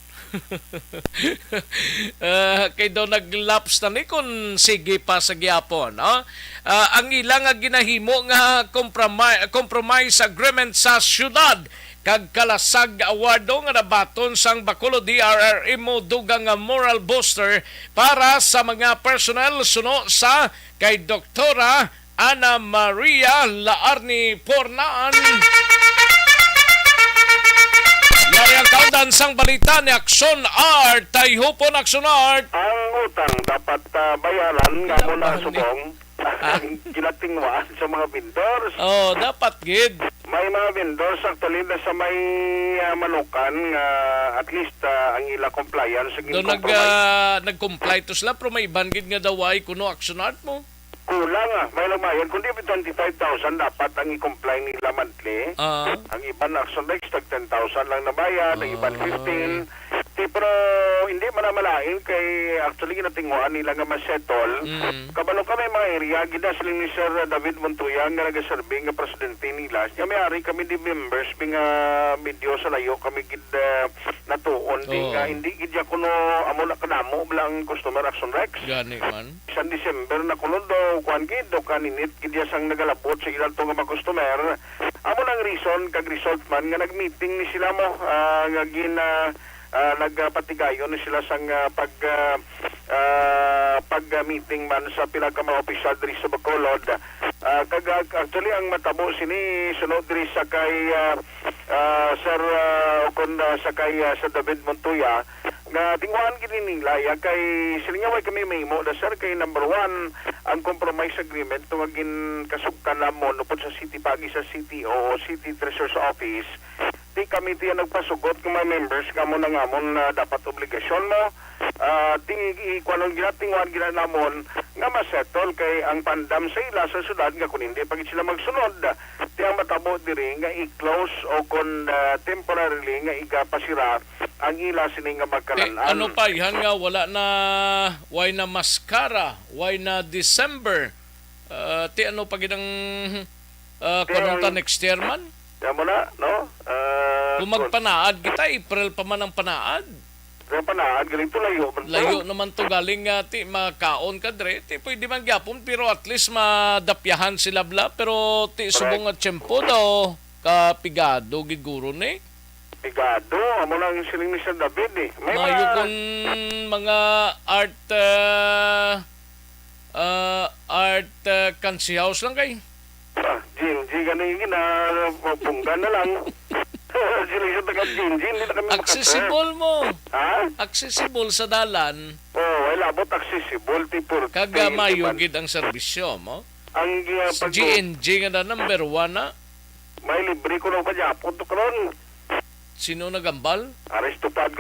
Ah, kay daw nag-lapse na ni kung sige pa sa gihapon, no? Ah, ang ila nga ginahimo nga compromi-, compromise agreement sa siyudad kag Kalasag Awardo nga nabaton sang Bacolod D R R M O dugang nga moral booster para sa mga personnel suno sa kay Doktora Ana Maria Laarni Pornaan. Yari ang kaundan sang balita ni Aksyon Art. Tayhupon, Aksyon Art. Ang utang dapat, ah, bayaran nga Wala mo na man ni- subong Ah. ang ginatingwaan sa mga vendors. Oh, dapat gid. May mga vendors actually na sa may, ah, Manukan nga at least, ah, ang ila compliance, naging Do nag, compromise. Ah, nag-comply to sila, pero may iban gid nga daw ay kuno Aksyon Art mo. Kulang, ah. May lang bayad. Kundi twenty-five thousand dapat ang i-comply nila monthly. Ah. Ang iban, Action Rex, tag ten thousand lang nabayad. Ang iban, Ay. fifteen. Ti, pero hindi man na malain kay actually ginatinguan nila nga ma-settle. Mm. Kabalo ka, may mga area, gid na sila ni Sir David Montoya nga nagaserbi nga presidente nila. Siya may ari kami di members, bi nga medyo sa layo kami gid, ah, natuon. Di Oo. nga, hindi gid ya kuno amo na kanamo bala ang customer, Action Rex. Gani man. Sa December na kuno daw, kuwan gid, daw kaninit gid ya sang nagalabot sa ilang to nga mga customer. Amo nang reason kag result man nga nag-meeting ni sila mo, ah, nga gin, ah, ah, nagpatigayon ni sila sang, ah, pag, ah, ah, pag-meeting man sa pila ka mga opisyal diri sa Bacolod. Ah, kag, ah, actually, ang matabo sini sunod diri sa kay, ah, ah, Sir, ah, o kon, ah, sa kay, ah, Sir David Montoya, nga tinguhaan gid ni nila, ya, kay sila nga way kami mahimo na, sir, kay number one, ang compromise agreement to nga ginkasugkan namon upod sa city, paagi sa city o city treasurer's office, di kami tiya nagpasugot nga mga members nga amo na nga amon na dapat obligasyon mo. Ah, di, i-, kuwan, ang ginatinguhan gina namon nga ma-settle kay ang pandam sa ila sa syudad nga kung hindi pa gid sila magsunod, ti ang matabo diri nga i-close o kon, ah, temporarily nga igapasira ang ila sini nga Eh, magkalan-an. Ano pa, ihan nga wala na, why na maskara, why na December? Ah, ti ano pa gid ang, ah, Ti kuwan ang ta next year man? Kaya mo na, no? Ah, Kung kun- magpanaad kita, April pa man ang panaad. Kaya panaad, galing to, layo man to. Layo naman to galing nga, ti, makaon ka dre, ti, pwede man gyapon, pero at least madapyahan sila bala, pero ti, Correct. Subong nga tiyempo daw, kapigado gid guro ni. Pigado, amo lang yung siling ni Sir David, eh. May Mayo mga kung mga art, ah, ah, art, ah, kansi house lang kay. Ah, G M G, gani, gina-, punggan na lang. Sila sa taga G M G, hindi na kami makasal. Accessible mo. Ha? Accessible sa dalan. Oh, wala abot accessible, ti, por Kag, ah, mayo man gid ang serbisyo mo. Ang, ah, Sa pag- G N G nga na number one na. May libre ko na ba gyapon to karon? Sino nagambal? Aris Tupad ko.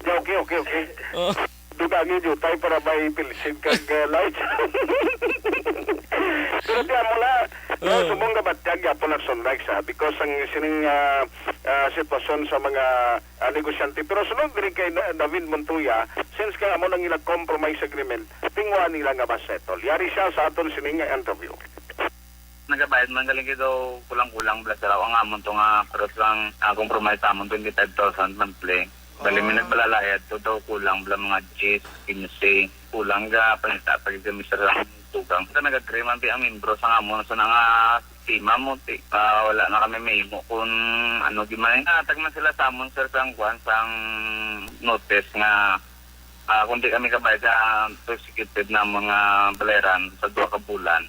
Yeah, okay, okay, okay. Oh. Dugangi jutay para may pilsin kag, ah, light. Pero di amo na, no, Oh. Subong nga batyag gyapon ang Sunrise, ha, because ang sining, ah, ah, sitwasyon sa mga, ah, negosyante. Pero sunod diri kay Da-, David Montoya, since kay amo nang ila compromise agreement, tingwa nila nga ma-settle. Yari siya sa aton sining nga interview. Nagabayad man galing kay daw kulang-kulang bala sila. Ang amon to nga, pero lang, ah, compromise amon, twenty-five thousand monthly. Bali, may Ah. nagpalalayad to daw kulang bala mga diyes, kinse. Kulang ga panita pa gid kami sa lang tugang. Sa nag-agree man ti ang membro sa amon sa nga sistema mo, ti, ah, wala na kami mahimo kung ano di man. Ah, tag na sila sa amon, sir, sang kuan, sang notice nga, ah, kung di kami kabayad sa executive namon nga bayaran sa duha ka bulan,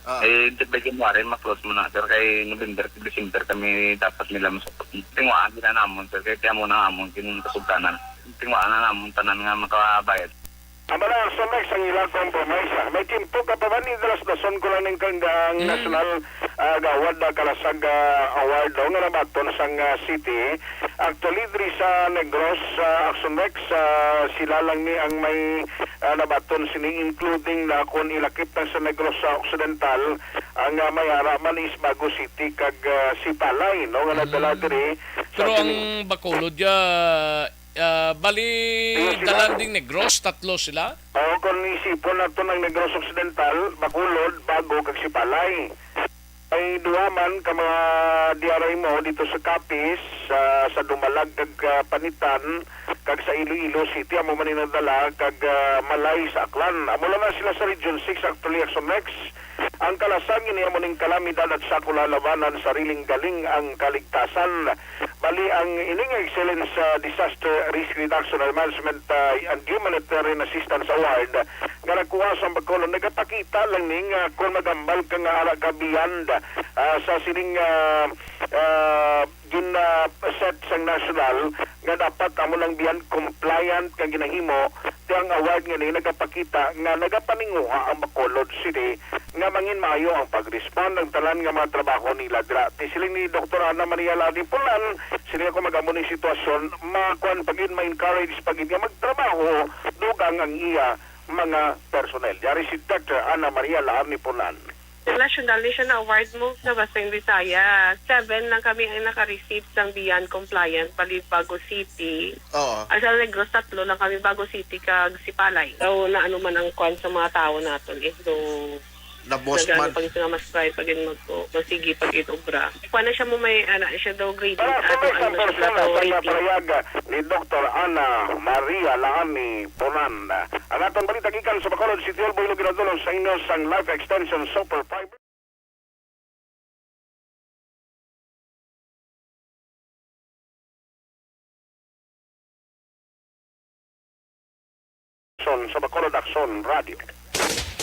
Ah. Eh, di ba January, ma-close mo na, sir, kay November, December kami dapat nila masupot. Tingwaan sila namon, sir, kay tiyan mo na amon, kinasugtanan. Tingwaan na namon tanan nga makabayad. Ang mga Sunrise ang ilang compromise, ah. May timpo ka pa ba ni Dalas Dason ko lang ning kanggang Mm. National, ah, Gawad, ah, Kalasag, ah, Award, no, nga nabaton sang, ah, city. Actually, diri sa Negros, ah, Action Rex, ah, sila lang ni ang may, ah, nabaton sini, including na kon ilakip na sa Negros sa Occidental, ang, ah, may ara man is Bago City kag, ah, Sipalay, no, nga nadala Mm. diri sa Pero ang sini- Bacolod, ya, ah, bali, Ayun, sila. Dalan ding Negros, tatlo sila? Oo, kung isipon nato ang Negros Occidental, Bacolod, Bago, kag Sipalay. May duha man ka mga D R I mo dito sa Capiz, sa, sa Dumalag kag, ah, Panitan, kag sa Iloilo City, amo man ni nadala, kag, ah, Malay sa Aklan. Amo lang na sila sa Region six, actually, Action Rex. Ang Kalasag, ini amo ning kalamidad at sakula labanan, sariling galing ang kaligtasan. Bali, ang ini nga excellence sa disaster risk reduction and management, ah, and humanitarian assistance award nga nakuha sa Bacolod, nagapakita lang ni nga kung magambal ka nga ara ka beyond, ah, sa sining, ah, ah, gin, ah, set sang national nga dapat amo lang beyond compliant nga ginahimo, ti ang award nga ni nagapakita nga nagapaninguha ang Bacolod City nga mangin maayo ang pag-respond ang tanan nga mga trabaho nila dira. Ti siling ni Doktor Ana Maria Lani Pulan, sini ako mag-amo ni sitwasyon, makuan pa gid, ma-encourage pa gid nga magtrabaho dugang ang iya mga personnel. Yari si Doctor Ana Maria Laarni Pulan. National ni siya na award mo na basta yung Bisaya. Seven lang kami ang naka-receive sang beyond compliant, bali Bago City. Oo. Ang sa Negros, tatlo lang kami, Bago City kag Sipalay. So, na ano man ang kwan sa mga tao naton, eh. So, nag-ano pa gid nga mas try pa gid mag-, o, masigi pa gid obra. Kwan na siya mo may, ana, siya daw grading, Para sa ano, may ano na siya personal daw sa rating. Pahayag ni Doktor Ana Maria Laani Punan. Ang aton balita gikan sa Bacolod City Hall, Iloilo, ginadulong sa inyo sang Life Extension Super Fiber. Aksyon sa Bacolod Aksyon Radio.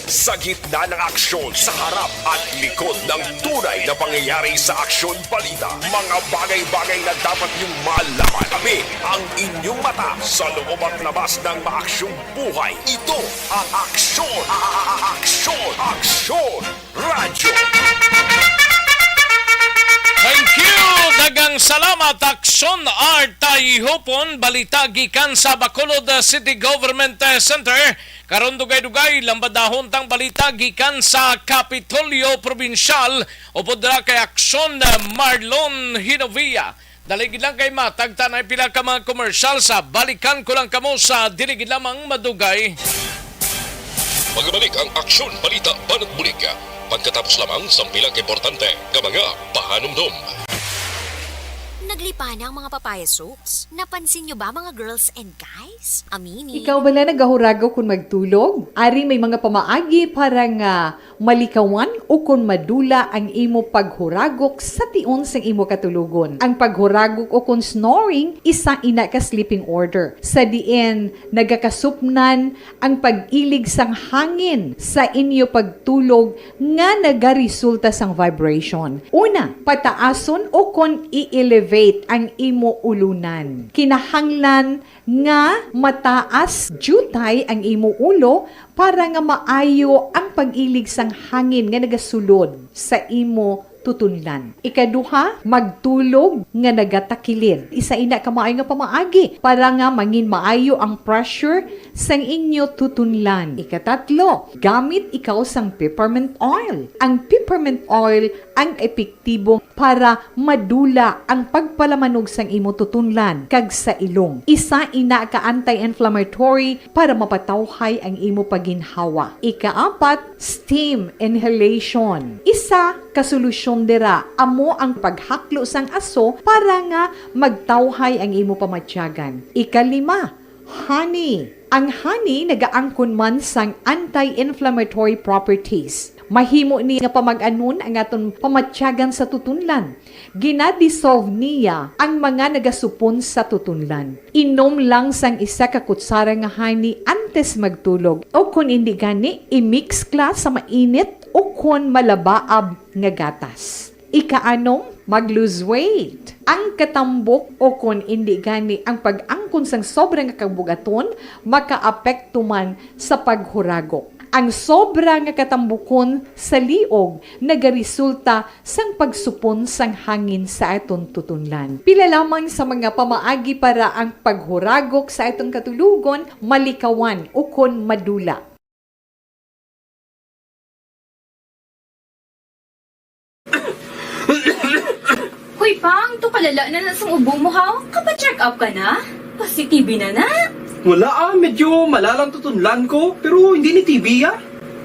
Sa gitna ng aksyon, sa harap at likod ng tunay na pangyayari sa Aksyon Balita, mga bagay-bagay na dapat niyong malaman. Kami ang inyong mata sa loob at labas ng maaksyong buhay. Ito ang Aksyon, a-, a-, a-, Aksyon, Aksyon Radyo. Thank you! Daghang salamat, Aksyon Art Tayhupon. Balita gikan sa Bacolod, uh, City Government, uh, Center. Karon, dugay-dugay, lambadahon tang balita gikan sa Kapitolyo Probinsyal, upod dira kay Aksyon, uh, Marlon Hinovia. Dali gid lang kay matagtanay pila ka mga komersyal sa balikan ko lang kamo sa dili gid lamang madugay. Magbalik ang Aksyon Balita Banat Bulig pagkatapos lamang sang pila ka importante nga mga pahanumdom. Naglipana ang mga papaya soaps. Napansin nyo ba, mga girls and guys? Amini. Ikaw bala nagahurago kon magtulog? Ari may mga pamaagi para nga malikawan ukon madula ang imo paghuragok sa tion sang imo katulogon. Ang paghuragok ukon snoring, isa ina ka sleeping order, sa diin nagakasupnan ang pag-ilig sang hangin sa inyo pagtulog nga nagaresulta sang vibration. Una, pataason ukon i-elevate ang imo ulunan. Kinahanglan nga mataas diutay ang imo ulo para nga maayo ang pag-ilig sang hangin nga nagasulod sa imo tutunlan. Ikaduha, magtulog nga nagatakilid. Isa ina ka maayo nga pamaagi para nga mangin maayo ang pressure sang inyo tutunlan. Ikatatlo, gamit ikaw sang peppermint oil. Ang peppermint oil ang epektibo para madula ang pagpalamanog sang imo tutunlan kag sa ilong. Isa ina ka anti-inflammatory para mapatawhay ang imo paginhawa. Ikaapat, steam inhalation. Isa ka solusyon dira amo ang paghaklo sang aso para nga magtawhay ang imo pamatyagan. Ikalima, honey. Ang honey nagaangkon man sang anti-inflammatory properties. Mahimo ni nga pamag-anon ang aton pamatyagan sa tutunlan. Ginadissolve niya ang mga nagasupon sa tutunlan. Inom lang sang isa ka kutsara nga honey antes magtulog, o kon indi gani, i-mix ka sa mainit o kon malabaab nga gatas. Ikaanom, mag-lose weight. Ang katambok o kon indi gani ang pag-angkon sang sobra nga kabugaton makaapekto man sa paghuragok. Ang sobra nga katambukon sa liog nagaresulta sang pagsupon sang hangin sa aton tutunlan. Pila lamang sa mga pamaagi para ang paghuragok sa aton katulogon malikawan ukon madula. Hoy, Pang, to kalala na na sang ubo mo, haw? Kapa-check up ka na? Positive na na? Wala ah, medyo malalang tutunlan ko, pero hindi ni T B ah.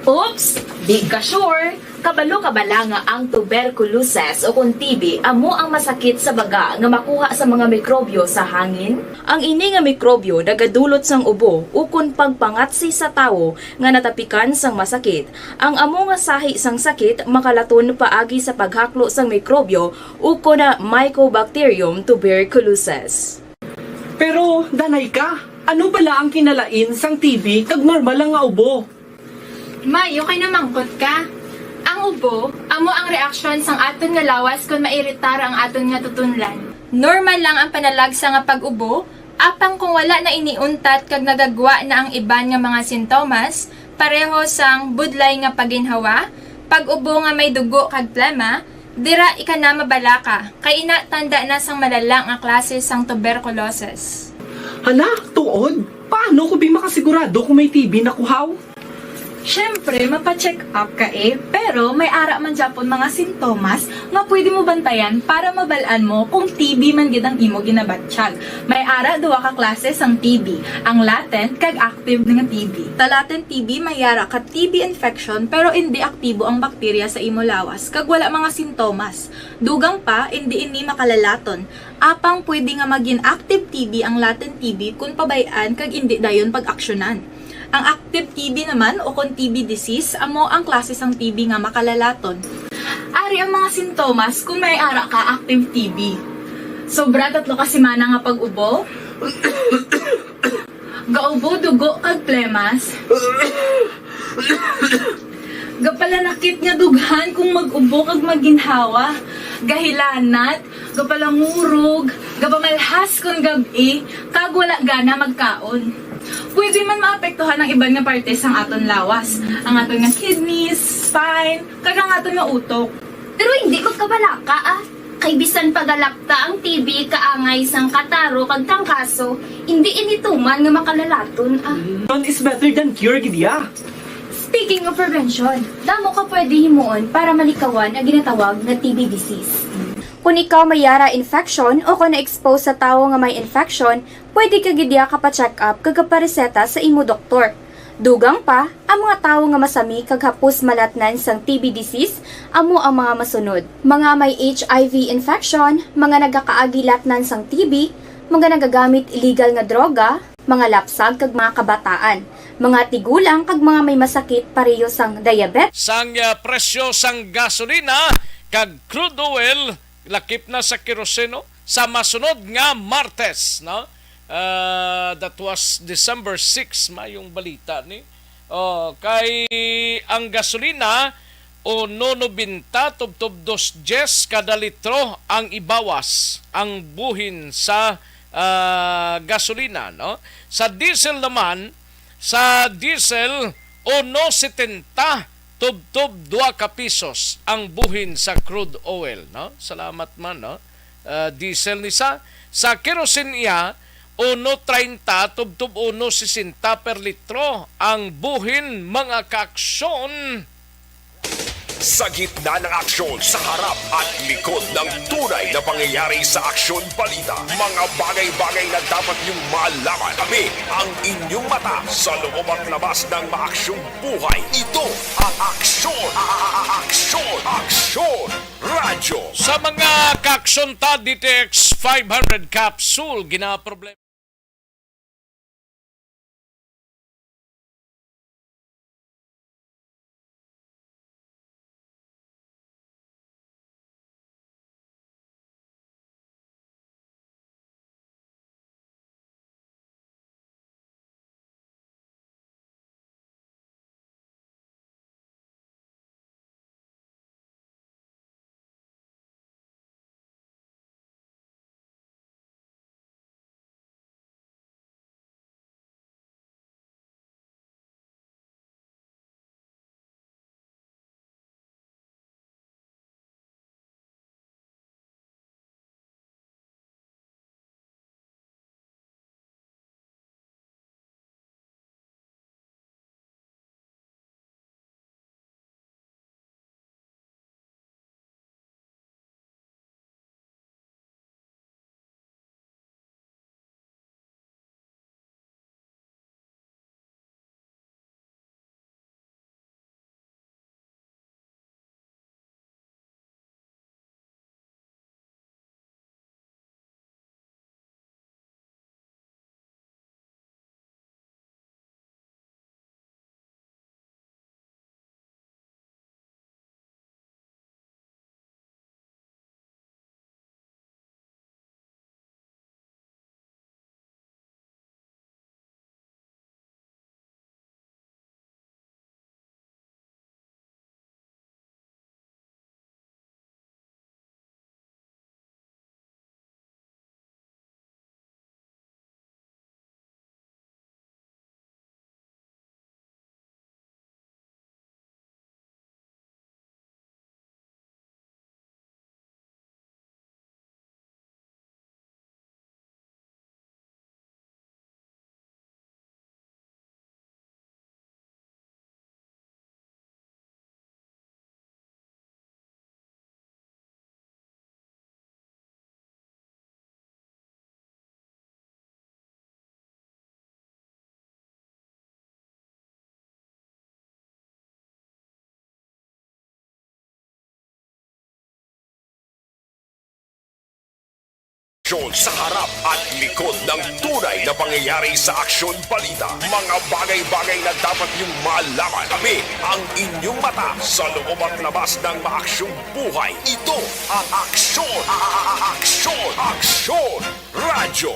Oops! Di ka sure? Kabalo ka bala nga ang tuberculosis o kon T B amo ang masakit sa baga nga makuha sa mga mikrobyo sa hangin? Ang ini nga mikrobyo nagadulot sang ubo ukon pagpangatsi sa tawo nga natapikan sang masakit. Ang amo nga sahi sang sakit makalaton paagi sa paghaklo sang mikrobyo ukon na Mycobacterium tuberculosis. Pero, Danay ka, ano bala ang kinalain sang T B kag normal lang nga ubo? May, okay na mangkot ka. Ang ubo, amo ang reaksyon sang aton nga lawas kon mairitar ang aton nga tutunlan. Normal lang ang panalagsa nga pag-ubo, apang kung wala na ini untat kag nagagwa na ang iban nga mga sintomas, pareho sang budlay nga paginhawa, pag-ubo nga may dugo kag plema, dira ika na mabalaka, kay ina tanda na sang malala nga klase sang tuberculosis. Hala, tuod? Paano ko bi makasigurado kung may T B na ko, haw? Siyempre, mapa-check up ka eh, pero may ara man gyapon mga sintomas nga pwede mo bantayan para mabal-an mo kung T B man gid ang imo ginabatyag. May ara duha ka klase sang T B, ang latent kag active nga T B. Sa latent T B may ara ka T B infection pero indi aktibo ang bakterya sa imo lawas kag wala mga sintomas. Dugang pa, indi ini makalalaton. Apang pwede nga magin active T B ang latent T B kon pabay-an kag indi dayon pag-aksyonan. Ang active T B naman o kon T B disease amo ang klase sang T B nga makalalaton. Ari ang mga sintomas kon may ara ka active T B. Sobra tatlo ka semana nga pag-ubo. Gaubo dugo kag plemas. Gapalanakit nga dughan kung mag-ubo kag maginhawa. Gahilanat, gapalangurog, gapamalhas kon gab-i, kag wala gana magkaon. Pwede man maapektuhan ang iban nga parte sang aton lawas, ang aton nga kidneys, spine, kag ang aton nga utok. Pero hindi magkabalaka, ah. Kay bisan pagalapta ang T B kaangay sang kataro kag trangkaso, hindi ini tuman nga makalalaton, ah. Prevention is better than cure, gid ya. Speaking of prevention, damo ka pwede himuon para malikawan ang ginatawag nga T B disease. Kung ikaw may yara infection o kung na-expose sa tawo nga may infection, pwede ka gid ya kapa-check up kag kapareseta sa imo doktor. Dugang pa, ang mga tawo nga masami kag hapos malatnan sang T B disease amo ang mga masunod: mga may H I V infection, mga nagakaagi latnan sang T B, mga nagagamit illegal nga droga, mga lapsag kag mga kabataan, mga tigulang kag mga may masakit pareho sang diabetes. Sang, ah, presyo sang gasolina kag crude oil, lakip na sa keroseno sa masunod nga Martes, no? Ah, that was December six, mayong balita ni. Oh, kay ang gasolina, uno nobenta tubtob dos dyes kada litro ang ibawas ang buhin sa, ah, gasolina, no? Sa diesel naman, sa diesel, uno setenta tubtob dua ka pisos ang buhin sa crude oil, no? Salamat man, no? Ah, diesel ni sa, sa kerosene iya, uno treinta tubtob uno sesenta per litro ang buhin, mga kaaksyon. Sa gitna ng aksyon, sa harap at likod ng tunay na pangyayari sa Aksyon Balita, mga bagay-bagay na dapat niyong malaman. Kami ang inyong mata sa loob at labas ng maaksyong buhay. Ito ang Aksyon, a-, a-, a-, Aksyon, Aksyon Radyo. Sa mga kaaksyon ta, D T X five hundred capsule, ginaproblema. Sa harap at likod ng tunay na pangyayari sa Aksyon Balita, mga bagay-bagay na dapat niyong malaman. Kami ang inyong mata sa loob at labas ng maaksyong buhay. Ito ang Aksyon, a-, a-, a-, Aksyon, Aksyon Radyo.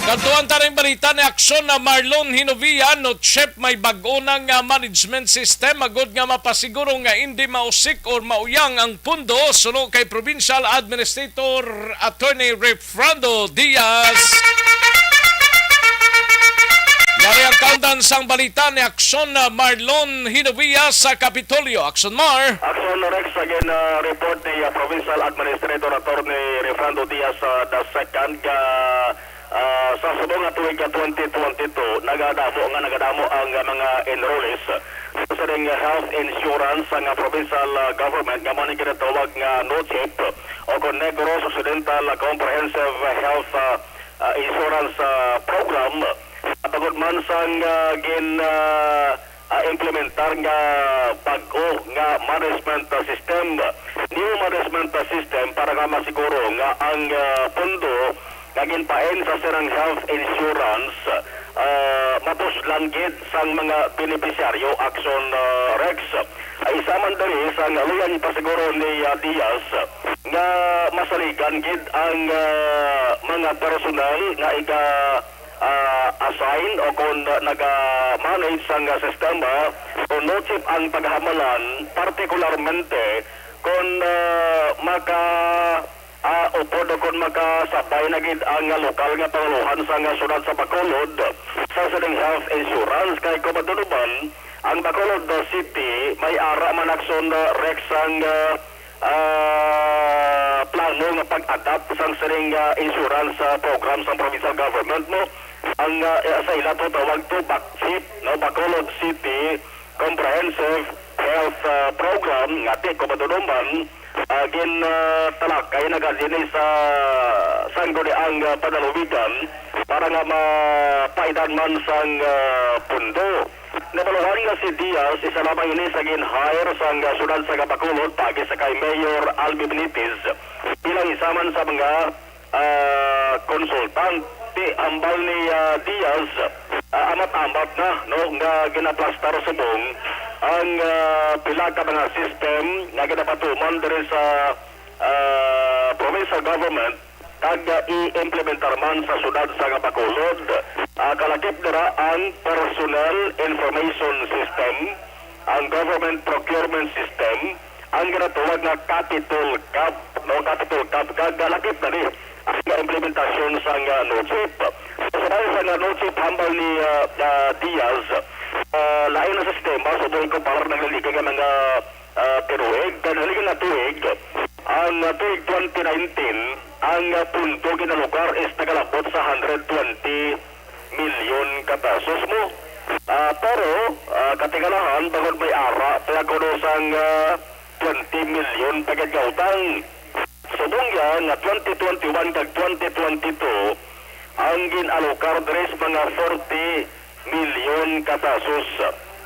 Kadtuan ta ning balita ni Aksyon na Marlon Hinovia, NOCHEP may bag-o na nga management system agud nga mapasiguro nga indi mausik or mauyang ang pundo, suno kay Provincial Administrator Attorney Refrando Diaz. Yari ang kaundan sang balita ni Aksyon na Marlon Hinovia sa Kapitolyo. Aksyon Mar. Aksyon Rex, again, uh, report ni, uh, Provincial Administrator Attorney Refrando Diaz, uh, the second, uh, Ah, sa subong nga tuig nga twenty twenty-two, nagadamo nga nagadamo ang, ah, mga enrollees sa sining health insurance sang, ah, provincial, ah, government nga mao ni ginatawag nga NOCHEP o kon Negros Occidental Comprehensive Health, ah, ah, Insurance, ah, Program. Matungod man sang, ah, gin, ah, ah, implementar nga bag-o nga management, ah, system, new management, ah, system para nga masiguro nga ang, ah, pondo nga ginpain sa sining health insurance, ah, mapuslan gid sang mga benepisyaryo, Aksyon, ah, Rex. Ay, isa man diri sang luyag ipasiguro ni, ah, Diaz nga masaligan gid ang, ah, mga personal nga iga ah, assign o kon naga-manage sang sistema o NOCHEP ang paghamalan, partikularmente kon, ah, maka, ah, upod o kon makasabay na gid ang lokal nga pangulohan sang siyudad sa Bacolod sa sining health insurance. Kay kon matunuban, Ang Bacolod, uh, City may ara man, Akson, uh, Rex, ang, uh, uh, plano nga pag-adapt sang sining, uh, insurance, uh, program sang provincial government, no? Ang, uh, sa ila to tawag to BACCHIP, no? Bacolod City Comprehensive Health, uh, Program, nga ti ko maduduman, uh, gin, uh, talakay na gani ni sa sangguniang, uh, panalubigan para nga mapaidan man sang, uh, pundo. Nabaluhan nga si Diaz isa lamang ini sa gin-hire sang, ah, siyudad sa Bacolod paagi sa kay Mayor Albi Benitez bilang isa man sa mga, ah, konsultante. Hambal ni, ah, Diaz, ah, amat-amat na, no, nga ginaplastar subong ang, ah, pila ka mga system nga ginapatuman diri sa, ah, provincial government kag, ah, i-implementar man sa siyudad sa Bacolod. Ah, kalakip dira ang Personnel Information System, ang Government Procurement System, ang ginatawag nga Capitol Cab, no, Capitol Cab, kag, ah, lakip na ni ang implementasyon sang, ah, NOCHIP. Sa bahin sang, ah, NOCHIP, hambal ni, ah, ah, Diaz, ah, lain na sistema subong kumpara naglaligay nga mga, ah, tinuig. Kay naglaligay nga tuig, ang, ah, tuig twenty nineteen, ang, ah, punto ginalokar is nagalabot sa hundred twenty milyon ka pesos mo. Ah, pero, ah, katingalahan, bangod may ara pa kuno sang, ah, twenty milyon pa gid nga utang. Subong ya nga twenty twenty-one kag twenty twenty-two, ang gin-alokar diri is mga forty milyon ka pesos,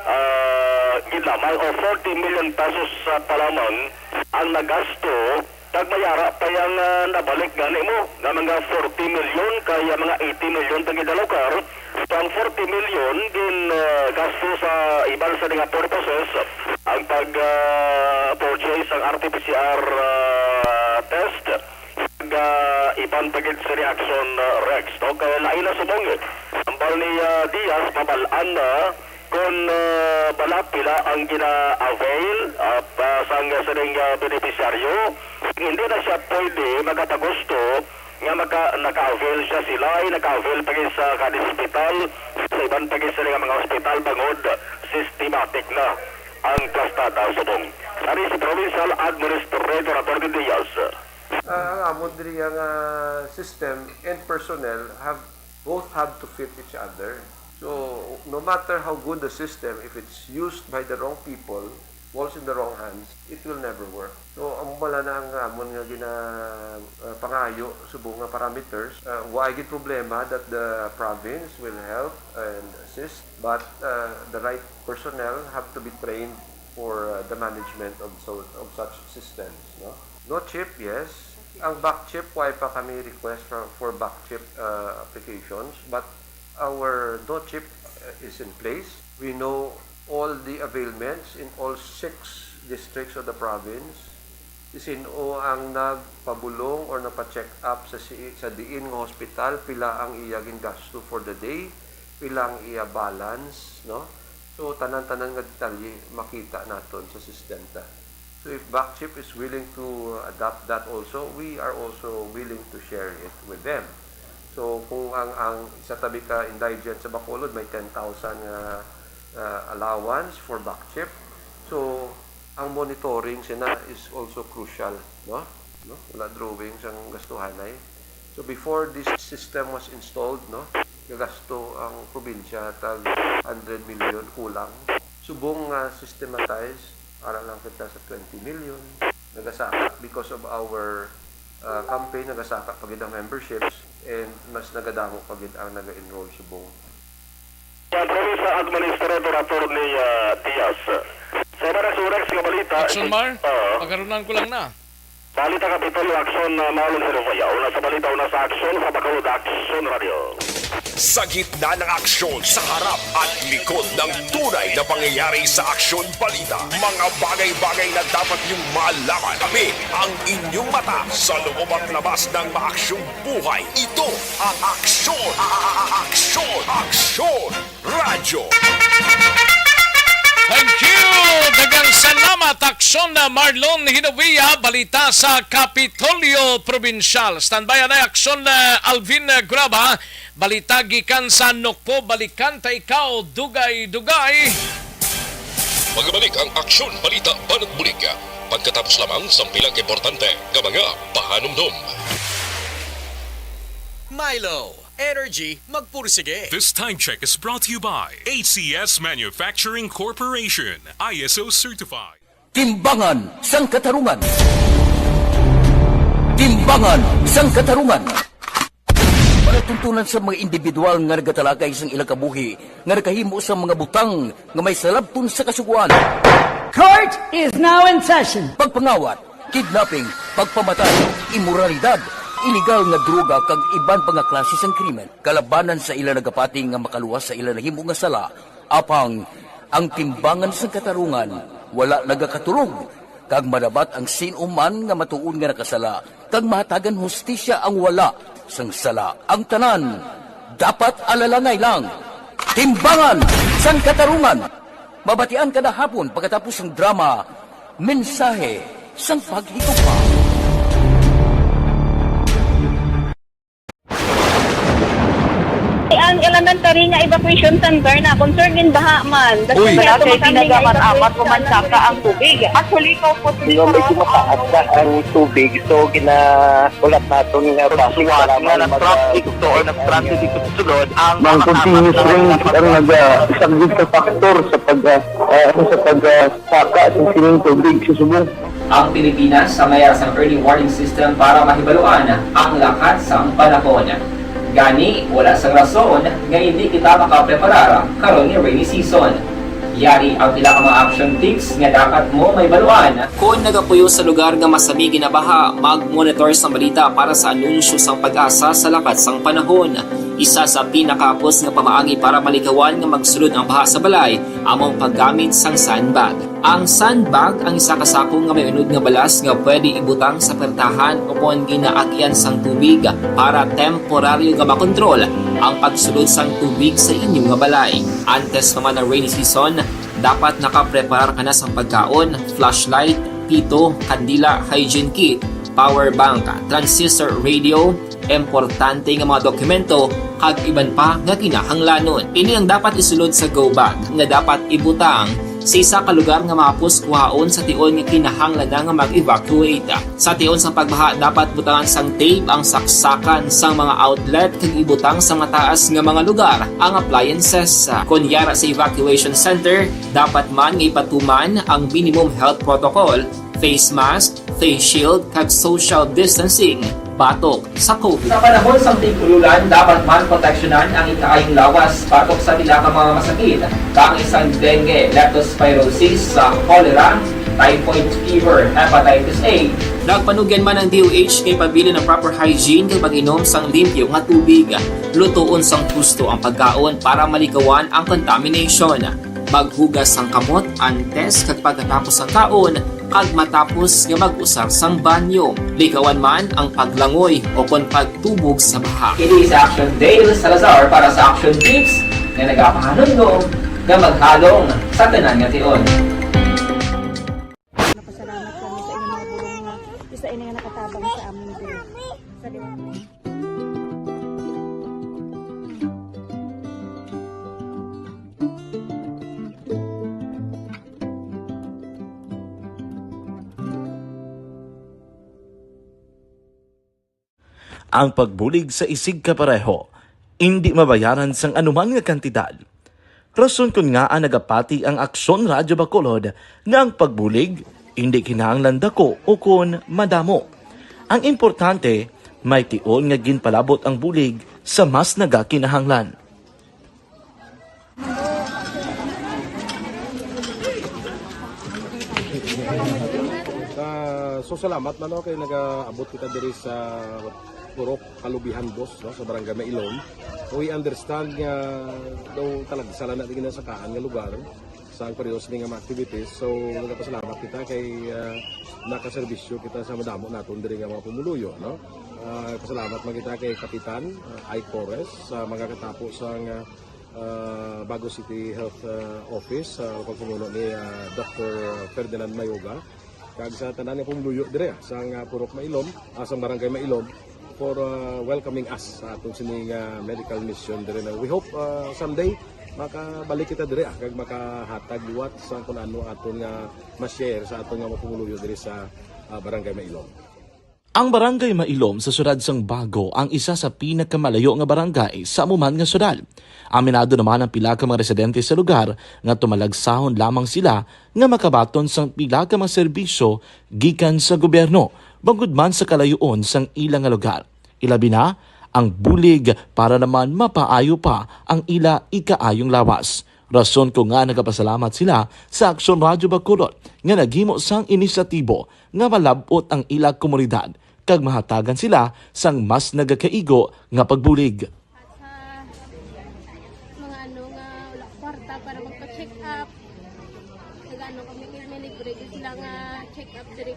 ah, gid lamang, o forty million pesos, ah, pa lamang ang nagasto, kag may ara pa yang, ah, nabalik gani mo nga mga forty million, kay ang mga eighty million pa gid nalokar. So, ang forty million gin, ah, gasto sa iban sa mga purposes, ang pag, ah, purchase sang R T P C R, ah, test, kag, ah, iban pa gid sa reaction, ah, Rex, no? Kay lain na subong, eh. Hambal ni, ah, Diaz, mabal-an na kon, ah, bala pila ang gina-avail, ah, pa, sang sining, ah, benepisyaryo. Hindi na siya pwede makatagusto nga maka-, naka-avail siya, sila ay naka-avail pa gid sa kada ospital, sa iban pa gid sila nga mga ospital, bangod systematic na ang plastada subong. Ari si Provincial Administrator Attorney Diaz. Ah, ang amon diri nga system and personnel have, both have to fit each other. So, no matter how good the system, if it's used by the wrong people, falls in the wrong hands, it will never work. So, ang bala na ang amon nga gina-, ah, pangayo subong nga parameters. Ah, wa gid problema that the province will help and assist, but, ah, the right personnel have to be trained for, ah, the management of so, of such systems, no? NOCHIP, yes. Ang BACCHIP, wa pa kami request for, for BACCHIP, ah, applications, but our NOCHIP, ah, is in place. We know all the availments in all six districts of the province. Sin-o ang nagpabulong or nagpa-check up sa si-, sa diin nga hospital, pila ang iya gingasto for the day, pila ang iya balance, no? So, tanan-tanan nga detalye makita naton sa system ta. So, if BACCHIP is willing to adapt that also, we are also willing to share it with them. So, kung ang, ang isa tabi ka indigent sa Bacolod may ten thousand nga, ah, allowance for BACCHIP, so, ang monitoring sina is also crucial, no? No? Wala drawing sang gastuhanay. So, before this system was installed, no, gagasto ang probinsya tag hundred million kulang. Subong nga systematize, ara lang kita sa twenty million. Nagasaka because of our, uh, campaign, nagasaka pa gid ang memberships and mas nagadamo pa gid ang naga-enroll subong. Ang Provincial Administrator Attorney, uh, Diaz. Sa iba na surex nga balita, Action, Mar? Oo. Pagkarunan ko lang na. Balita Kapitolyo Aksyon, uh, Marlon Herobaya. Una sa balita, una sa aksyon, sa Bacolod Aksyon Radio. Sa gitna ng aksyon, sa harap at likod ng tunay na pangyayari sa Aksyon Balita, mga bagay-bagay na dapat niyong malaman. Kami ang inyong mata sa loob at labas ng maaksyong buhay. Ito ang Aksyon, a-, a-, a-, Aksyon, Aksyon Radyo. Thank you! Daghang salamat, Aksyon na Marlon Hinovia. Balita sa Kapitolyo Probinsyal. Standby anay, Aksyon na Alvin Graba. Balita gikan sa Nokpo. Balikan ta ikaw, dugay-dugay. Magabalik ang aksyon, balita, banat bulig. Pagkatapos lamang sang pila ka importante nga mga pahanumdom. Milo, energy magpursige. This time check is brought to you by A C S Manufacturing Corporation, I S O certified. Timbangan sang Katarungan. Timbangan sang Katarungan. Palatuntunan sa mga individual nga nagatalakay sang ilang kabuhi nga nakahimo sa mga butang nga may salabton sa kasugoan. Court is now in session. Pagpangawat, kidnapping, pagpamatay, imoralidad, iligal nga droga kag iban pa nga klase sang krimen kalabanan sa ila nagapati nga makaluwas sa ila nahimo nga sala. Apang ang timbangan sang katarungan wala nagakatulog, kag madabat ang sin-o man nga matuod nga nakasala, kag mahatagan hustisya ang wala sang sala. Ang tanan dapat alalangay lang. Timbangan sang katarungan. Mabatian kada hapon pagkatapos sang drama, Mensahe sang Paghigugma. Ang elementary nga evacuation center na concern gin baha man. Uy. Wala kay ginagamit-amat o mansaka ang tubig. Actually, ikaw po. Di ba, medyo mataas na ang tubig, so ginahulat naton nga bus para nga mag- nag-traffic to or nag-transit dito sa sulod ang Ang continuous rain ang nag-, ah, isang risk factor sa pag, ah, ah, sa pag, ah, saka sa sining tubig sa subong. Ang Pilipinas sa mayar sang early warning system para mahibaluan ang lakat sang panahon. Gani, wala sang rason nga hindi kita makapreparar karon nga rainy season. Yari ang pila ka mga action tips nga dapat mo mahibaluan. Kon nagapuyo sa lugar nga masami ginabaha, mag-monitor sang balita para sa anunsyo sang PAGASA sa lakat sang panahon. Isa sa pinakahapos nga pamaagi para malikawan nga magsulod ang baha sa balay amo ang paggamit sang sandbag. Ang sandbag ang isa ka sako nga may unod nga balas nga pwede ibutang sa pertahan o kon ginaagian sang tubig para temporaryo nga makontrol ang pagsulod sang tubig sa inyo nga balay. Antes pa man ang rainy season, dapat nakapreparar ka na sang pagkaon, flashlight, pito, kandila, hygiene kit, power bank, transistor radio, importante nga mga dokumento, kag iban pa nga kinahanglanon. Ini ang dapat isulod sa go bag nga dapat ibutang sa isa ka lugar nga mahapos kuhaon sa tion nga kinahanglan na nga mag-evacuate. Sa tion sang pagbaha, dapat butangan sang tape ang saksakan sang mga outlet kag ibutang sa mataas nga mga lugar ang appliances. Kon yara sa evacuation center, dapat man nga ipatuman ang minimum health protocol, face mask, face shield, kag social distancing batok sa COVID. Sa panahon sang tig-ululan, dapat man proteksyonan ang ikaayong lawas batok sa pila ka mga masakit, kaangay sang dengue, leptospirosis, sa cholera, typhoid fever, hepatitis A. Nagpanugyan man ang D O H nga ipabilin ang proper hygiene kag pag-inom sang limpyo nga tubig, lutoon sang husto ang pagkaon para malikawan ang contamination. Maghugas sang kamot antes kag pagkatapos sang kaon, kag matapos nga mag-usar sang banyo. Likawan man ang paglangoy o kon pagtubog sa baha. Kini si Action Dale Salazar para sa Action Tips nga nagapahanumdom nga maghalong sa tanan nga tion. Napasalamat kami sa inyong mga bulong nga isa ini nga nakatabang sa amin diri. Sa Ang pagbulig sa isigkapareho indi mabayaran sang anuman nga kantidad. Rason kon ngaa nagapati ang Aksyon Radyo Bacolod nga ang pagbulig indi kinahanglan dako ukon madamo. Ang importante, may tion nga ginpalabot ang bulig sa mas nagakinahanglan. Ah, so salamat man, no, kay nagaabot kita diri sa Purok Kalubihan Dos, no, sa Barangay Mailom. We understand nga daw talagsa lang na di ginasakaan nga lugar sa ang periodo sini nga mga activities. So nagapasalamat kita kay, ah, nakaserbisyo kita sa madamo naton diri nga mga pumuluyo, no. Ah, pasalamat man kita kay Kapitan, ah, Ike Torres sa mga katapo sa nga ah, Bago City Health, ah, Office, sa pagpamuno ni, ah, Doctor Ferdinand Mayoga, kag sa tanan nga pumuluyo dire, ah, sa nga Purok Mailom, ah, sa Barangay Mailom, for, ah, welcoming us sa atong sining, ah, medical mission dire na. We hope, ah, someday, Makabalik kita diri, ah, kag makahatag liwat sa kung ano aton nga ma-share sa aton nga mga pumuluyo diri sa, ah, Barangay Mailom. Ang Barangay Mailom sa siyudad sang Bago ang isa sa pinakamalayo nga barangay sa amo man nga siyudad. Aminado naman ang pila ka mga residente sa lugar nga tumalagsahon lamang sila nga makabaton sang pila ka mga serbisyo gikan sa gobyerno, bangod man sa kalayoon sang ila nga lugar. Ilabi na ang bulig para naman mapaayo pa ang ila ikaayong lawas. Rason ko nga nagapasalamat sila sa Aksyon Radyo Bacolod nga naghimo sang inisyatibo nga malab-ot ang ila komunidad kag mahatagan sila sang mas nagakaigo nga pagbulig. At sa mga ano nga wala kwarta para magpa-check up, nag-ano kami, may libre ko sila nga check up diri,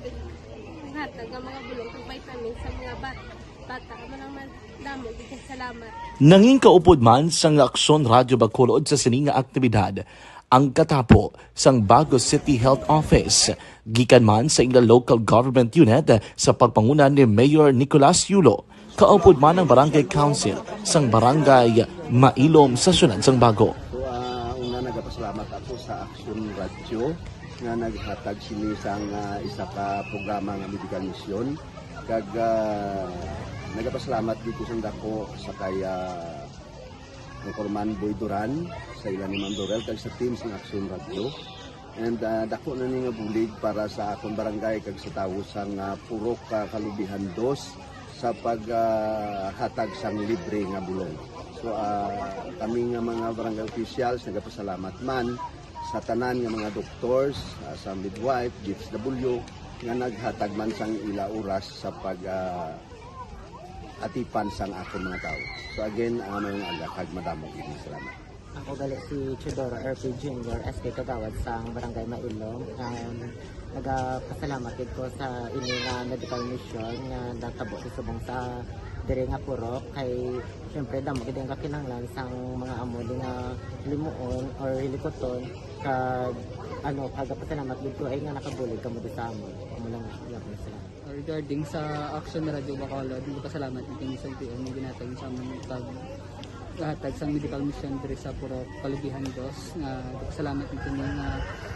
hatag nga mga bulong kag vitamins sa mga bata. Bata, amo lang man, damo gid kay salamat. Nangin kaupod man sang Aksyon Radyo Bacolod sa sini nga aktibidad ang katapo sang Bago City Health Office, gikan man sa ila local government unit sa pagpanguna ni Mayor Nicolas Yulo, kaupod man ang Barangay Council sang Barangay Mailom sa siyudad sang Bago. So, ah, una, nagapasalamat ako sa Aksyon Radyo nga naghatag sini sang, ah, isa ka programa nga medical mission. Kag, ah, nagapasalamat gid ko sang dako sa kay, ah, Anchorman Boy Duran, sa ila ni Ma'am Dorel, kag sa team sang Aksyon Radyo. And, ah, dako na ni nga bulig para sa akon barangay kag sa tawo sang, ah, Purok, ah, Kalubihan Dos sa pag, ah, hatag sang libre nga bulong. So, ah, kami nga mga barangay officials nagapasalamat man sa tanan nga mga doctors, ah, sa midwife, D S W, nga naghatag man sang ila oras sa pag, ah, atipan sang akon mga tawo. So again, ah, mayong aga kag madamo gid nga salamat. Ako gali si Teodoro R P Junior, S K Kagawad sang Barangay Mailom. Um, nagapasalamat gid ko sa ini nga medical mission nga natabo sa subong sa diri nga purok kay syempre damo gid ang kakinahanglan sang mga amo di nga limuon or hilikuton kag ano, kagapasalamat gid ko ay nga nakabulig kamo di sa amon. Amo lang gyapon, salamat. Regarding sa Action Radio Bacolod, nagpasalamat gid kami sa L T O nga ginhatag sa amon pag hatag sang medical mission diri sa Purok Kalubihan Dos. Nga nagpasalamat gid kami nga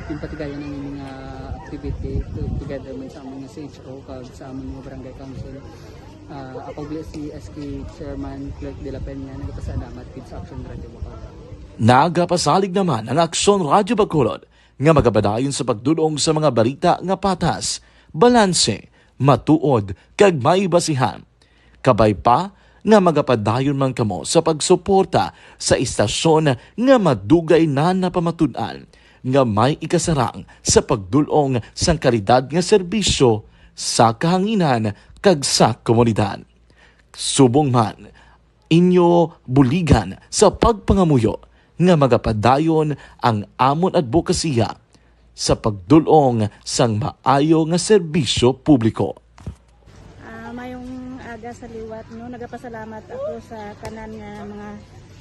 ginpatigayon ang ini nga activity to- together man sa amon nga C H O kag sa amon nga barangay council. Ah, ako gali si S K Chairman Clerk de la Peña, nagpasalamat gid sa Action Radio Bacolod. Nagapasalig naman ang Aksyon Radyo Bacolod nga magapadayon sa pagdul-ong sa mga balita nga patas, balanse, matuod, kag may basihan. Kabay pa nga magapadayon man kamo sa pagsuporta sa istasyon nga madugay na napamatud-an nga may ikasarang sa pagdul-ong sang kalidad nga serbisyo sa kahanginan kag sa komunidad. Subong man, inyo buligan sa pagpangamuyo nga magapadayon ang amon adbokasiya sa pagdul-ong sang maayo nga serbisyo publiko. Ah, mayong aga sa liwat, no. Nagapasalamat ako sa tanan nga mga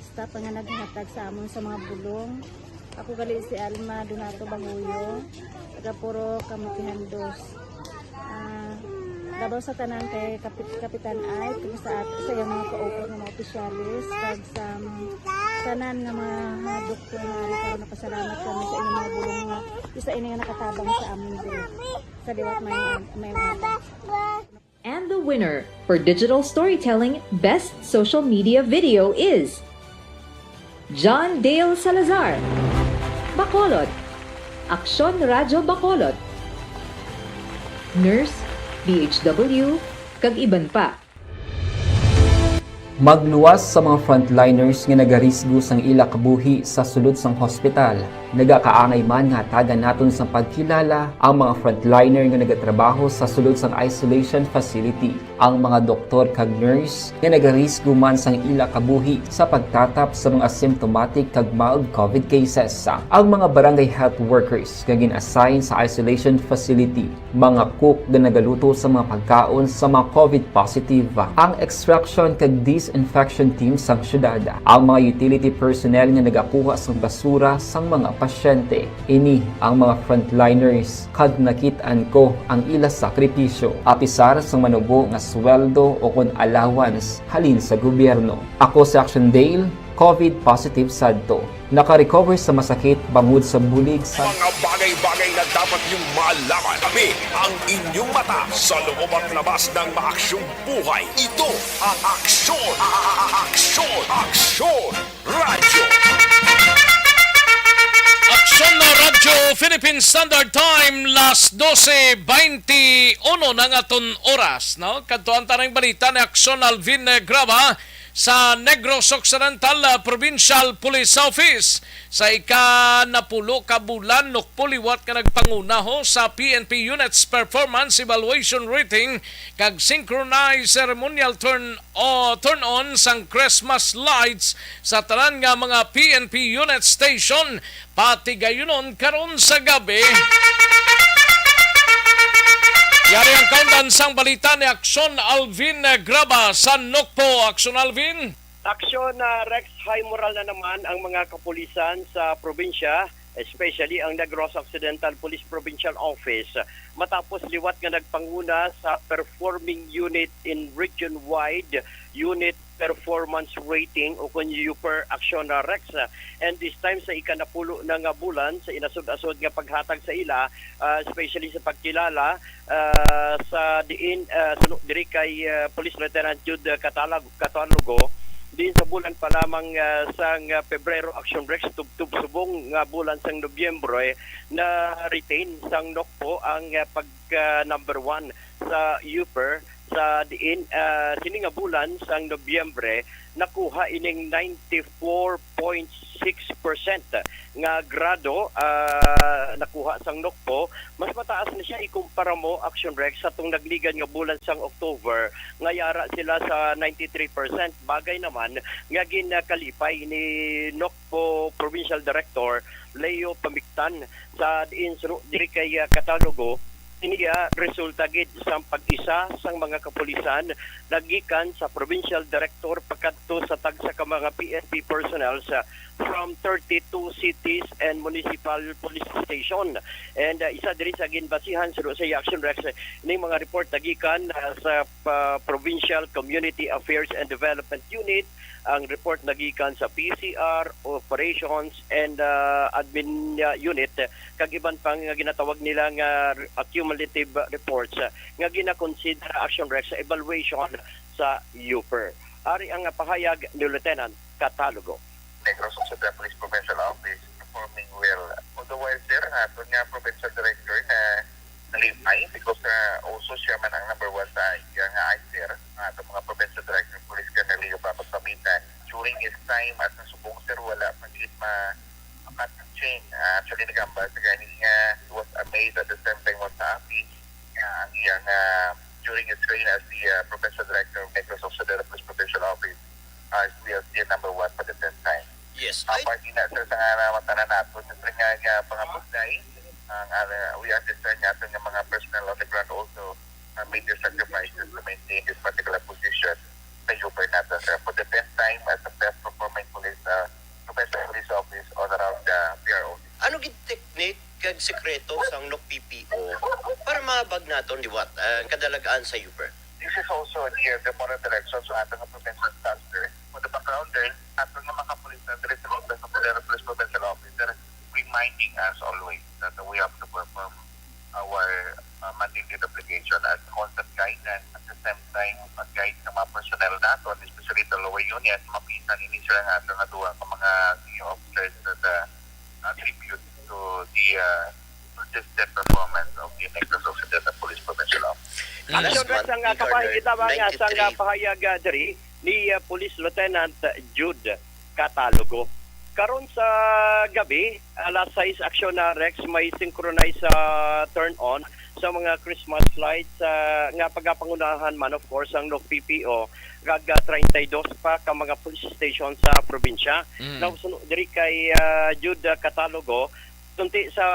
staff nga naghatag sa amon sa mga bulong. Ako gali si Alma Donato Bahuyo, taga Purok Kamutihan Dos. Ah, labaw sa tanan kay Kapit Kapitan Ay, kag sa at sa iyang mga kaupod nga mga opisyalis, kag sa mga tanan nga mga, mga doktor nga ari karon, napasalamat kami sa inyong mga bulong nga isa ini nga nakatabang sa amin diri. Sa liwat may may And the winner for digital storytelling best social media video is John Dale Salazar, Bacolod, Aksyon Radyo Bacolod, Nurse, D H W, kag iban pa. Magluwas sa mga frontliners nga nagarisgo sang ila kabuhi sa sulod sang hospital. Nagakaangay man nga hatagan naton sang pagkilala ang mga frontliner nga nagatrabaho sa sulod sang isolation facility, ang mga doktor kag nurse nga nagarisgo man sang ila kabuhi sa pagtatap sa mga asymptomatic kag mild COVID cases, ang mga barangay health workers nga gin-assign sa isolation facility, mga cook nga nagaluto sa mga pagkaon sa mga COVID positive, ang extraction kag disinfection team sang syudad, ang mga utility personnel nga nagakuha sang basura sang mga pasyente. Ini ang mga frontliners kag nakit-an ko ang ila sakripisyo, apisar sang manubo nga sweldo o kon allowance halin sa gobyerno. Ako si Action Dale, COVID positive sadto. Naka-recover sa masakit bangod sa bulig sa Mga bagay-bagay na dapat niyong malaman. Kami ang inyong mata sa loob at labas ng maaksyong buhay. Ito ang Aksyon, a- a- a- Aksyon, Aksyon Radyo. Aksyon na Radyo Philippine Standard Time, las dose veintiuno na ang aton oras, no? Kadtuan ta ning balita ni Aksyon Alvin Graba sa Negros Occidental, ah, Provincial Police Office. Sa ikanapulo ka bulan, nukpo liwat nga nagpanguna ho sa P N P Units Performance Evaluation Rating kag synchronized ceremonial turn o turn-on sang Christmas lights sa tanan nga mga P N P unit station, patigayunon karon sa gabi. Yari ang kaundan sang balita ni Aksyon Alvin Graba sa Nokpo. Aksyon Alvin. Aksyon, ah, Rex, high moral na naman ang mga kapulisan sa probinsya, especially ang Negros Occidental Police Provincial Office, matapos liwat nga nagpanguna sa Performing Unit in Region Wide Unit Performance Rating o kun UPER, Aksyon, ah, Rex. And this time, sa ikanapulo na nga bulan sa inasod-asod nga paghatag sa ila, ah, especially sa pagkilala, ah, sa diin, ah, suno diri kay, ah, Police Lieutenant Jude Catalog-, Catalogo, diin sa bulan pa lamang, ah, sang, ah, Pebrero, Aksyon Rex, tubtob subong nga bulan sang Nobyembre, na-retain sang Nokpo ang, ah, pagka number one sa UPER, sa diin, ah, sini nga bulan sang Nobyembre, nakuha ining ninety-four point six percent nga grado, ah, nakuha sang Nokpo. Mas mataas na siya ikumpara mo, Action Rex, sa tong nagligan nga bulan sang October, nga yara sila sa ninety-three percent. Bagay naman nga ginakalipay ni Nokpo Provincial Director Leo Pamiktan sa diin suno diri kay, ah, Catalogo. Ini, ah, resulta gid sang pag-isa sang mga kapulisan nagikan sa provincial director pakadto sa tagsa ka mga P N P personnel sa from thirty-two cities and municipal police station. And, ah, isa diri sa ginbasihan suno sa Action Rex, ning mga report nagikan, ah, sa, ah, Provincial Community Affairs and Development Unit, ang report nagikan sa P C R, Operations and, ah, Admin, ah, Unit, kag iban pa nga ginatawag nila nga accumulative reports, ah, nga ginakonsidera, Action Rex, sa evaluation sa UPER. Ari ang pahayag ni Lieutenant Catalogo. Negros Occidental Police Provincial Office performing well. All the while, sir, ang aton nga provincial director na nalipay because, uh, also siya man ang number one sa iya nga ICER, ang aton mga provincial director of police, Colonel Leo Papas Pamitan. During his time as nasubong, sir, wala pa gid ma-, makat ang chain. Ah, actually, nagambal sa gani nga he was amazed at the same time was happy nga ang iyang, ah, during his reign as the, ah, provincial director of Negros Occidental Police Provincial Office, ah, we are still number one for the tenth time. Yes, I Apart ina, sir, sa nga namatanan nato, sir, nga, nga pangabugnaw, ang, ah, we understand nga ato nga mga personnel on the ground also, ah, made their sacrifices to maintain this particular position sa UPER nato, sir. For the tenth time as the best performing police, ah, professional police office all around the P R O. Ano gid technique kag sekreto sang N O C P P O para maabag naton liwat ang kadalagan sa UPER? This is also the, the moral direction sa aton nga provincial staff, sir. For the background, sir, aton nga mga kapulisan diri sa Negros Occidental Police Provincial Office, sir, reminding us always that we have to perform our, uh, mandated obligation as constant guidance. At the same time, mag-guide sa mga personnel naton, especially the lower unit, mapisan ini sila nga sa nga duha ka mga senior officers that, uh, attribute to the, uh, consistent performance of the Negros Occidental Police Provincial Office. Alas Action Rex, ang, ah, kapahayag lamang, ah, sa, ah, pahayag, ah, diri ni, ah, Police Lieutenant Jude Catalogo. Karon sa gabi, alas sais, Action na Rex, may synchronized, ah, turn-on sa mga Christmas lights, ah, nga pagapangunahan man, of course, ang N O C P P O, kag, ah, treinta y dos pa ka mga police station sa probinsya. Mm. Now, suno diri kay, ah, Jude, ah, Catalogo, tunti sa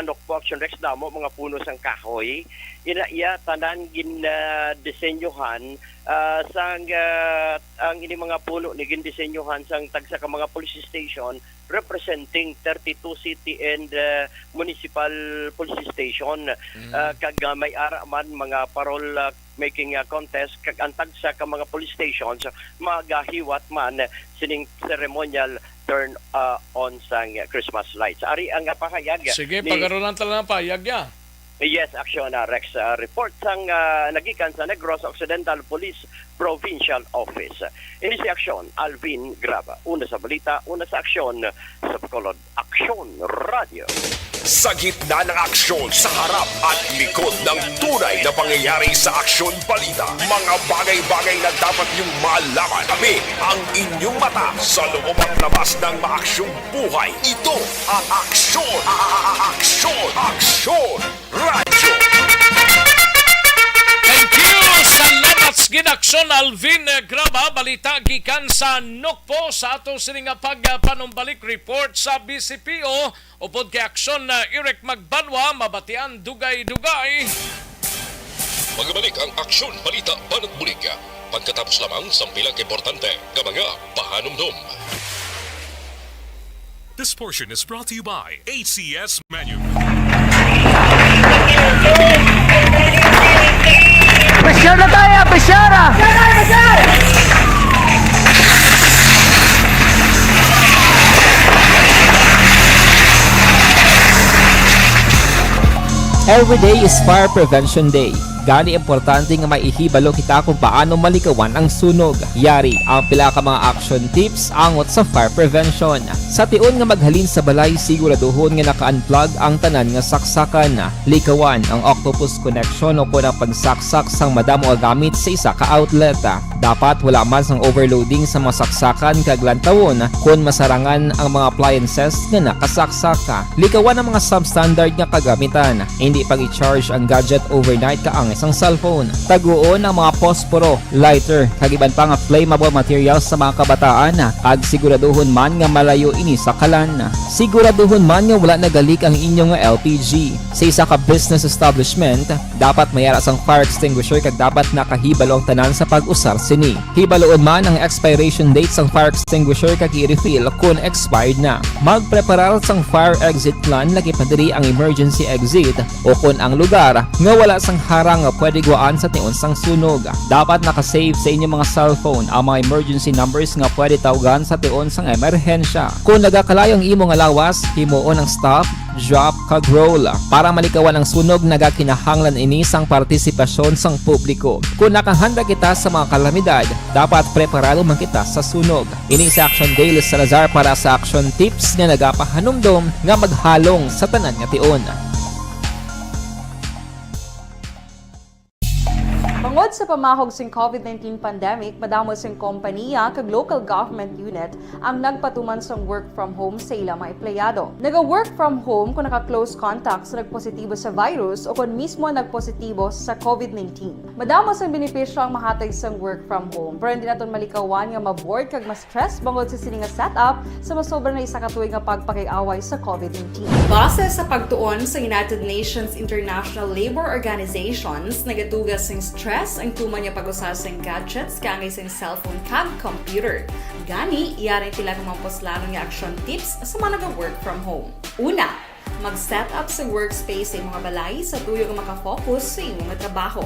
Nokpo, Action Rex, damo mga puno sang kahoy. Ina iya tanan gin, ah, disenyohan, ah, sang, ah, ang ini mga puno ni gindisenyohan sang tagsa ka mga police station representing thirty-two city and, uh, municipal police station. Mm. Uh, kag, uh, may ara man mga parol, uh, making, uh, contest, kag ang tagsa ka mga police stations magahiwat man sining ceremonial turn, uh, on sang Christmas lights. Ari ang, uh, pahayag Sige, ni pagarulan ta lang ang pahayag niya. Yes, Aksyon, uh, Rex. Uh, report sang, uh, nagikan sa Negros Occidental Police Provincial Office. Ini si Aksyon, Alvin Graba. Una sa balita, una sa aksyon, sa Bacolod, Aksyon Radio. Sa gitna ng aksyon, sa harap at likod ng tunay na pangyayari sa Aksyon Balita, mga bagay-bagay na dapat niyong malaman. Kami ang inyong mata sa loob at labas ng maaksyong buhay. Ito ang Aksyon, a- a- a- Aksyon, Aksyon Radyo. Thank you. Salamat sa gid, Aksyon Alvin, eh, Graba. Balita gikan sa Nukpo sa ato sini nga pagpanumbalik report sa B C P O. Upod kay Aksyon, eh, Eric Magbanwa, mabatian dugay-dugay. Magbalik ang Aksyon Balita Banat Bulig. Pagkatapos lamang sa pila ka importante nga mga pahanumdom. This portion is brought to you by A C S Menu. Pressure na tayo, pressure ah! Every day is Fire Prevention Day. Gani, importante nga may ihibalo kita kung paano malikawan ang sunog. Yari ang pila ka mga action tips angot sa fire prevention. Sa tion nga maghalin sa balay, siguraduhon nga naka-unplug ang tanan nga saksakan. Likawan ang octopus connection o kon ang pagsaksak sang madamo nga gamit sa isa ka outlet. Dapat wala man sang overloading sa mga saksakan kag lantawon kon masarangan ang mga appliances nga nakasaksak. Likawan ang mga substandard nga kagamitan. Hindi pag-i-charge ang gadget overnight kaangay sang cellphone. Taguon ang mga posporo, lighter, kag iban pa nga flammable materials sa mga kabataan, kag siguraduhon man nga malayo ini sa kalan. Siguraduhon man nga wala nagalik ang inyo nga L P G. Sa isa ka business establishment, dapat may ara sang fire extinguisher kag dapat nakahibalo ang tanan sa pag-usar sini. Hibaluon man ang expiration date sang fire extinguisher kag i-refill kon expired na. Magpreparar sang fire exit plan, lagi pa diri ang emergency exit o kon ang lugar nga wala sang harang nga pwede guwaan sa tion sang sunog. Dapat naka-save sa inyo mga cellphone ang mga emergency numbers nga pwede tawgan sa tion sang emerhensya. Kon nagakalayo ang imo nga lawas, himuon ang stop, drop, kag roll. Para malikawan ang sunog, nagakinahanglan ini sang partisipasyon sang publiko. Kon nakahanda kita sa mga kalamidad, dapat preparado man kita sa sunog. Ini si Action Dale Salazar para sa Action Tips nga nagapahanumdom nga maghalong sa tanan nga tion. Bangod sa pamahog sing COVID nineteen pandemic, madamo sing kompanya kag local government unit ang nagpatuman sang work from home sa ila mga empleyado. Naga-work from home kung naka-close contact sa nagpositibo sa virus o kon mismo nagpositibo sa COVID nineteen. Madamo sang benepisyo ang mahatag sang work from home, pero hindi naton malikawan nga ma-bored kag ma-stress bangod sa sini nga setup sa masobra na isa ka tuig nga pagpakig-away sa COVID nineteen. Base sa pagtuon sa United Nations International Labour Organizations, nagatuga sing stress ang tuman nga pag-usa sing gadgets kaangay sing cellphone kag computer. Gani, yari ang pila ka mga puslanon nga action tips sa mga naga-work from home. Una, mag-set up sa workspace sa imong balay sa tuyo nga makafocus sa imong trabaho.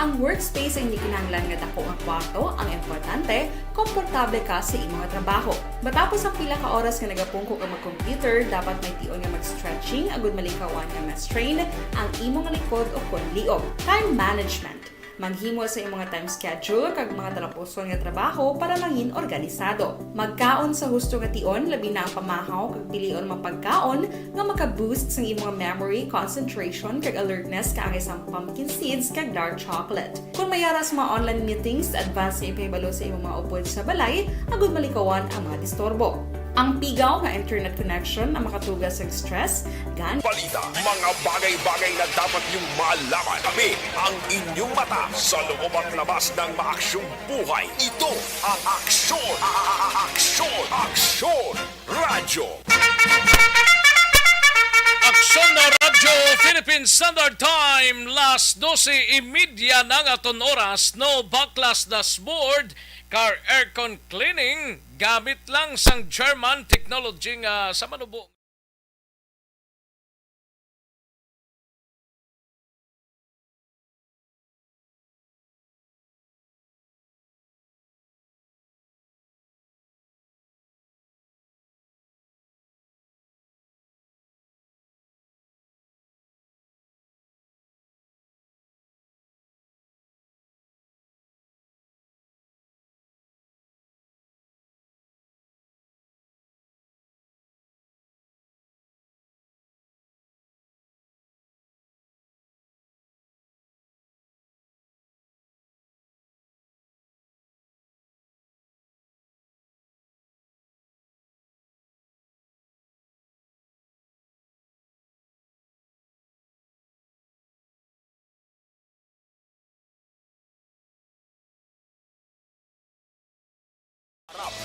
Ang workspace ang hindi kinahanglan nga dako nga kwarto, ang importante, komportable ka sa imong trabaho. Matapos ang pila ka oras nga nagapungko ka mag-computer, dapat may tion nga mag-stretching agud malikawan nga ma-strain ang imong likod o kon liog. Time management. Maghimo sa imong time schedule kag mga talapuson nga trabaho para mangin organisado. Magkaon sa husto nga tion, labi na ang pamahaw, kag pilion mga pagkaon nga maka-boost sang imong memory, concentration, kag alertness kaangay sang pumpkin seeds kag dark chocolate. Kon may ara sa mga online meetings, advance nga ipahibalo sa imong mga upod sa balay agud malikawan ang mga disturbo. Ang pigaw nga internet connection ang makatuga sang stress, gan- Balita, mga bagay-bagay na dapat niyong malaman. Kami ang inyong mata sa loob at labas ng maaksyong buhay. Ito ang Aksyon, a- a- a- Aksyon, Aksyon Radyo. Aksyon na Radyo Philippine Standard Time, las dose y media na nga aton oras, no baklas dashboard, car aircon cleaning, gamit lang sang German technology nga sa manubo.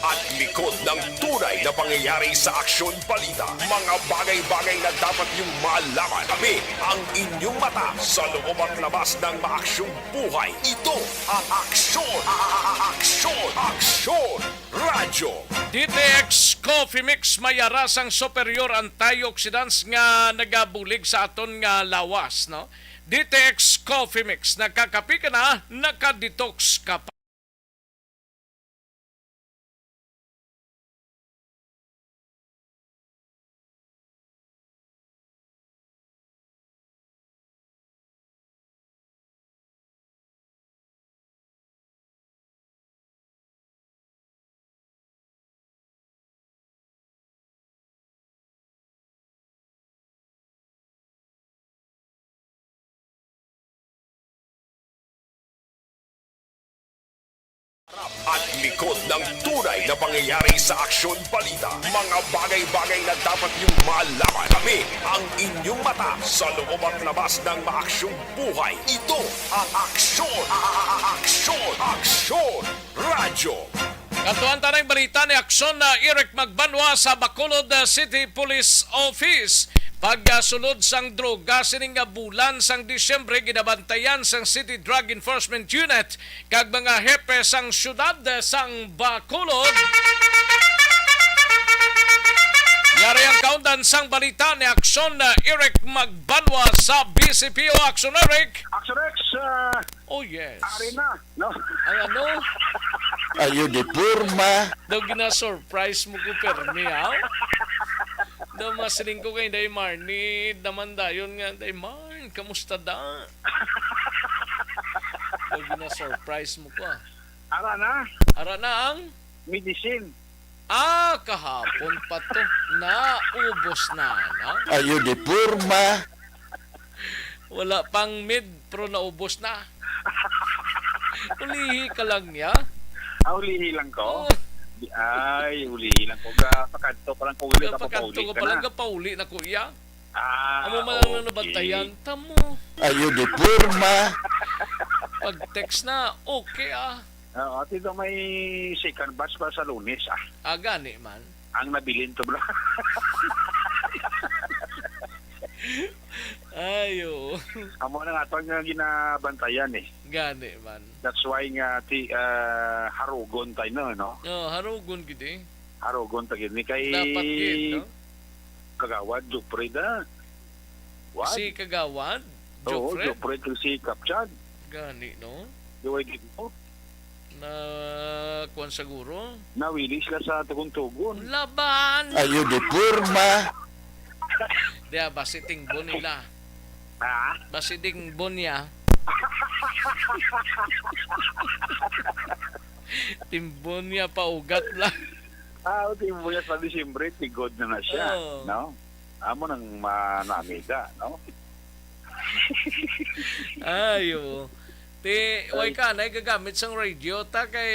At likod ng tunay na pangyayari sa Aksyon Balita, mga bagay-bagay na dapat niyong malaman. Kami ang inyong mata sa loob at labas ng maaksyong buhay. Ito ang Aksyon, a- a- a- Aksyon, Aksyon Radyo. D T X Coffee Mix may arasang superior antioxidants nga nagabulig sa aton nga lawas, no? D T X Coffee Mix, nakakapi ka na, naka-detox ka pa. At likod ng tunay na pangyayari sa Aksyon Balita, mga bagay-bagay na dapat niyong malaman. Kami ang inyong mata sa loob at labas ng maaksyong buhay. Ito ang Aksyon, a- a- a- Aksyon, Aksyon Radyo. Katuan ta ng balita ni Aksyon na Eric Magbanwa sa Bacolod, uh, City Police Office. Pagkasulod sang droga sining nga bulan sang Disyembre, ginabantayan sang City Drug Enforcement Unit kag mga hepe sang siyudad, uh, sang Bacolod. Yari ang kaundan sang balita ni Aksyon na Eric Magbanwa sa B C P O. Aksyon, Eric. Action X, uh, Oh, yes. Ari na. No? Ang ano? Ayo di porma. Daw gina-surprise mo ko, permi, ha? Daw masiling ko kay Day Marnie, naman dayon nga, "Day Marn, kamusta da?" Daw gina-surprise mo ko, ah. Ara na. Ara na ang? Medicine. Ah, kahapon pa to. Naubos na, no? Ayo di porma. Wala pang mid, pero naubos na. Ulihi ka lang niya. Ah, ulihi lang ko? Oh. Di, ay, ulihi lang ko. Ga, pakadto pa lang ko, uli ka, papauli ka na. Papauli na ko iya. Ah, amo man ang okay. Nabantayan ta mo. Ayo di porma. Pag text na, okay ah. Oo, ati daw may second batch pa sa Lunes, ah. Ah, gani man. Ang nabilin to, bro. Ay, oo. Amo na nga to ang ginabantayan, eh. Gani man. That's why nga, ti, ah, harugon tayo, no, no? Oh, harugon gid, eh. Harugon ta gid ni kay Dapat gid, no? Kagawad Jopred, ah. What? Si Kagawad? Oo, Jopred? Jopred kag si Kapchad. Gani, no? Di way gid mo? Na, kuwan siguro? Nawili sila sa tugon-tugon. Laban! Ayo di porma. Diya, basi tingbon nila. Ha? Basi tingbon niya. Tingbon niya, paugat lang. Ah, okay, mula sa Disyembre, tigod na na siya, Oo. No? Amo nang manamida, no? Ay, oo. Ti, way Ay. Ka, nagagamit sang radio, ta kay,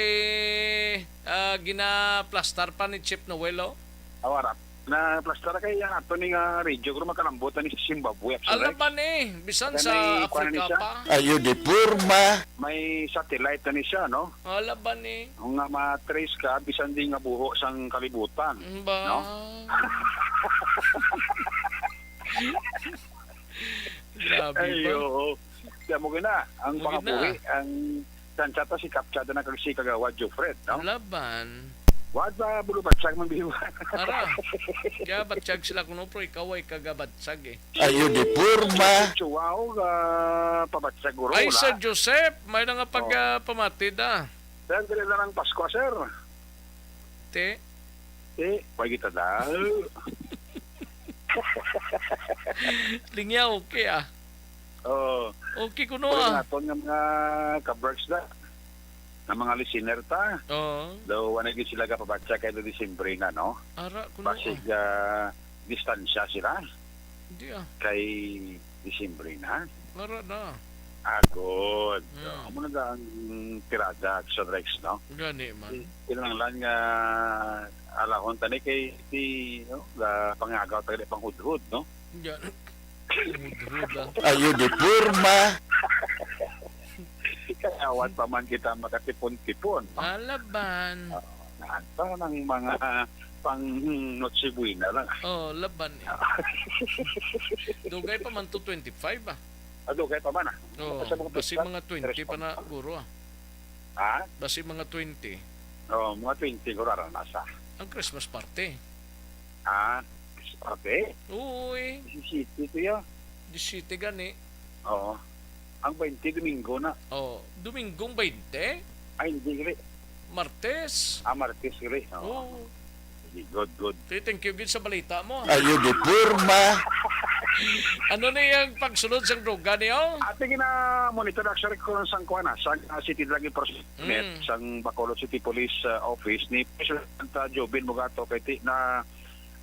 ah, ginaplastar pa ni Chief Noel, oh. Awara. Na plastar kay ang ato ni nga radio, kung makalambot na ni sa Zimbabwe, actually. Ala ba ni? Bisan sa Africa pa. Ayo di porma. May satellite na ni siya, no? Ala ba ni? Nga ma-trace ka, bisan di nga buho sang kalibutan, Ba? No? Grabe Ay, ba? Oo. Kaya mo gina, ang Mo gina. Pangabuhi, ang sansata si Kapchada na kag si Kagawad Jofred, no? Laban. Wad pa, bulubatsag man biwa. Ara. Kaya batsag sila kuno, pero ikaw ay kagabatsag eh. Ayo di porma. Chihuahua, ah, pabatsag guro, Ay, wala? Sir Joseph, may na nga pag, Oh. ah, pamatid ah. Sir, dali na lang Pasko, sir. Te? Te, pwede kita daw. Lingyaw, okay ah. Oo. Okay kuno Pero ah. Naton nga mga ka-Berks na, nga mga listener ta. Oo. Daw, wala gid sila kapabatsa kay Disyembre na, no? Ara kuno Basig, ah. Ah, distansya sila Hindi ah. Kay Disyembre na. Ara na. Agod. Mm. Amo na ang tirada, Action Rex, no? Gani man. Kinahanglan nga alahon tani kay ti, no, ga pangagaw ta gani panghudhod, no? Gani. Hudhod ah. Ayo di porma. Kaya awan pa man kita makatipon-tipon, no? Alaban. Ah, naan pa nang mga pang Noche Buena lang. Oh, laban eh. Dugay pa man to twenty-five ah. Ah, dugay pa man ah. Oh, Sa mga basi pista, mga twenty tres pa pa. Na guro ah. Ha? Basi mga twenty. Oh, mga twenty guro ra nasa. Ang Christmas party. Ah, Christmas party? Oo eh. Diecisiete to ya. Diecisiete gani. Oo. Ang twenty, Domingo na. Oh, Domingong twenty? Ay, hindi, gali. Martes? Ah, Martes, gali. Oo. Oo. Sige, good, good. Okay, thank you gid sa balita mo. Ayo di porma. Ano na yung pagsulod sang droga niyo? Ate, gina-monitor actually ko sang kuan, ah, sang, ah, City Drug Enforcement Unit, Mm. sang Bacolod City Police, ah, Office ni President, ah, Jobin Mogato kay ti-, na,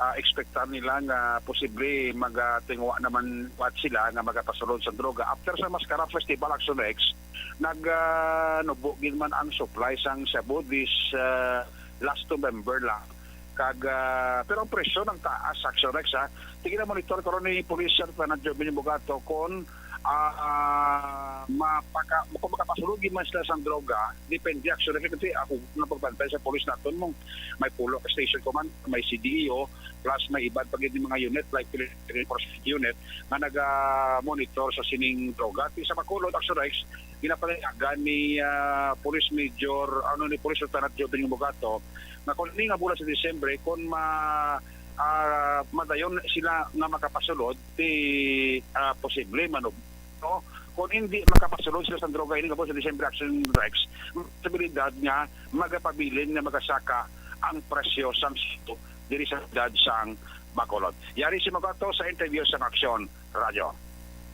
ah, expectan nila nga posible magatinguha naman wat sila nga magapasulod sa droga after sa Mascara Festival, Action Rex, nag, ah, nubo gid man ang supply sang shabu this, ah, last November lang. Kag, ah, pero ang presyo nagtaas, Action Rex, ha. Sige na monitor karon ni Police Lieutenant Joven Bugato kung, ah, mapaka-, kung makapasulod gid man sila sang droga, depende, Action Rex, kasi ako na pagbantay sa police naton mo. May pulo ka station command, may C D E O, plus may iban pa gid mga unit like Philippine Enforcement Unit nga naga-monitor sa sining droga. Ti sa Bacolod, Action Rex, ginapalayagan ni, ah, Police Major, ano, ni Police Lieutenant Joven Bugato, nga kung ini nga bulan sa Disyembre, kung ma-, ah, madayon sila nga makapasulod, ti, ah, posible man, no? Kung hindi makapasulod sila sa droga ini nga bulan sa Disyembre, Action Rex, may posibilidad nga magapabilin nga magasaka ang presyo sang shabu diri sa siyudad sang Bacolod. Yari si Magato sa interview sa Aksyon Radyo.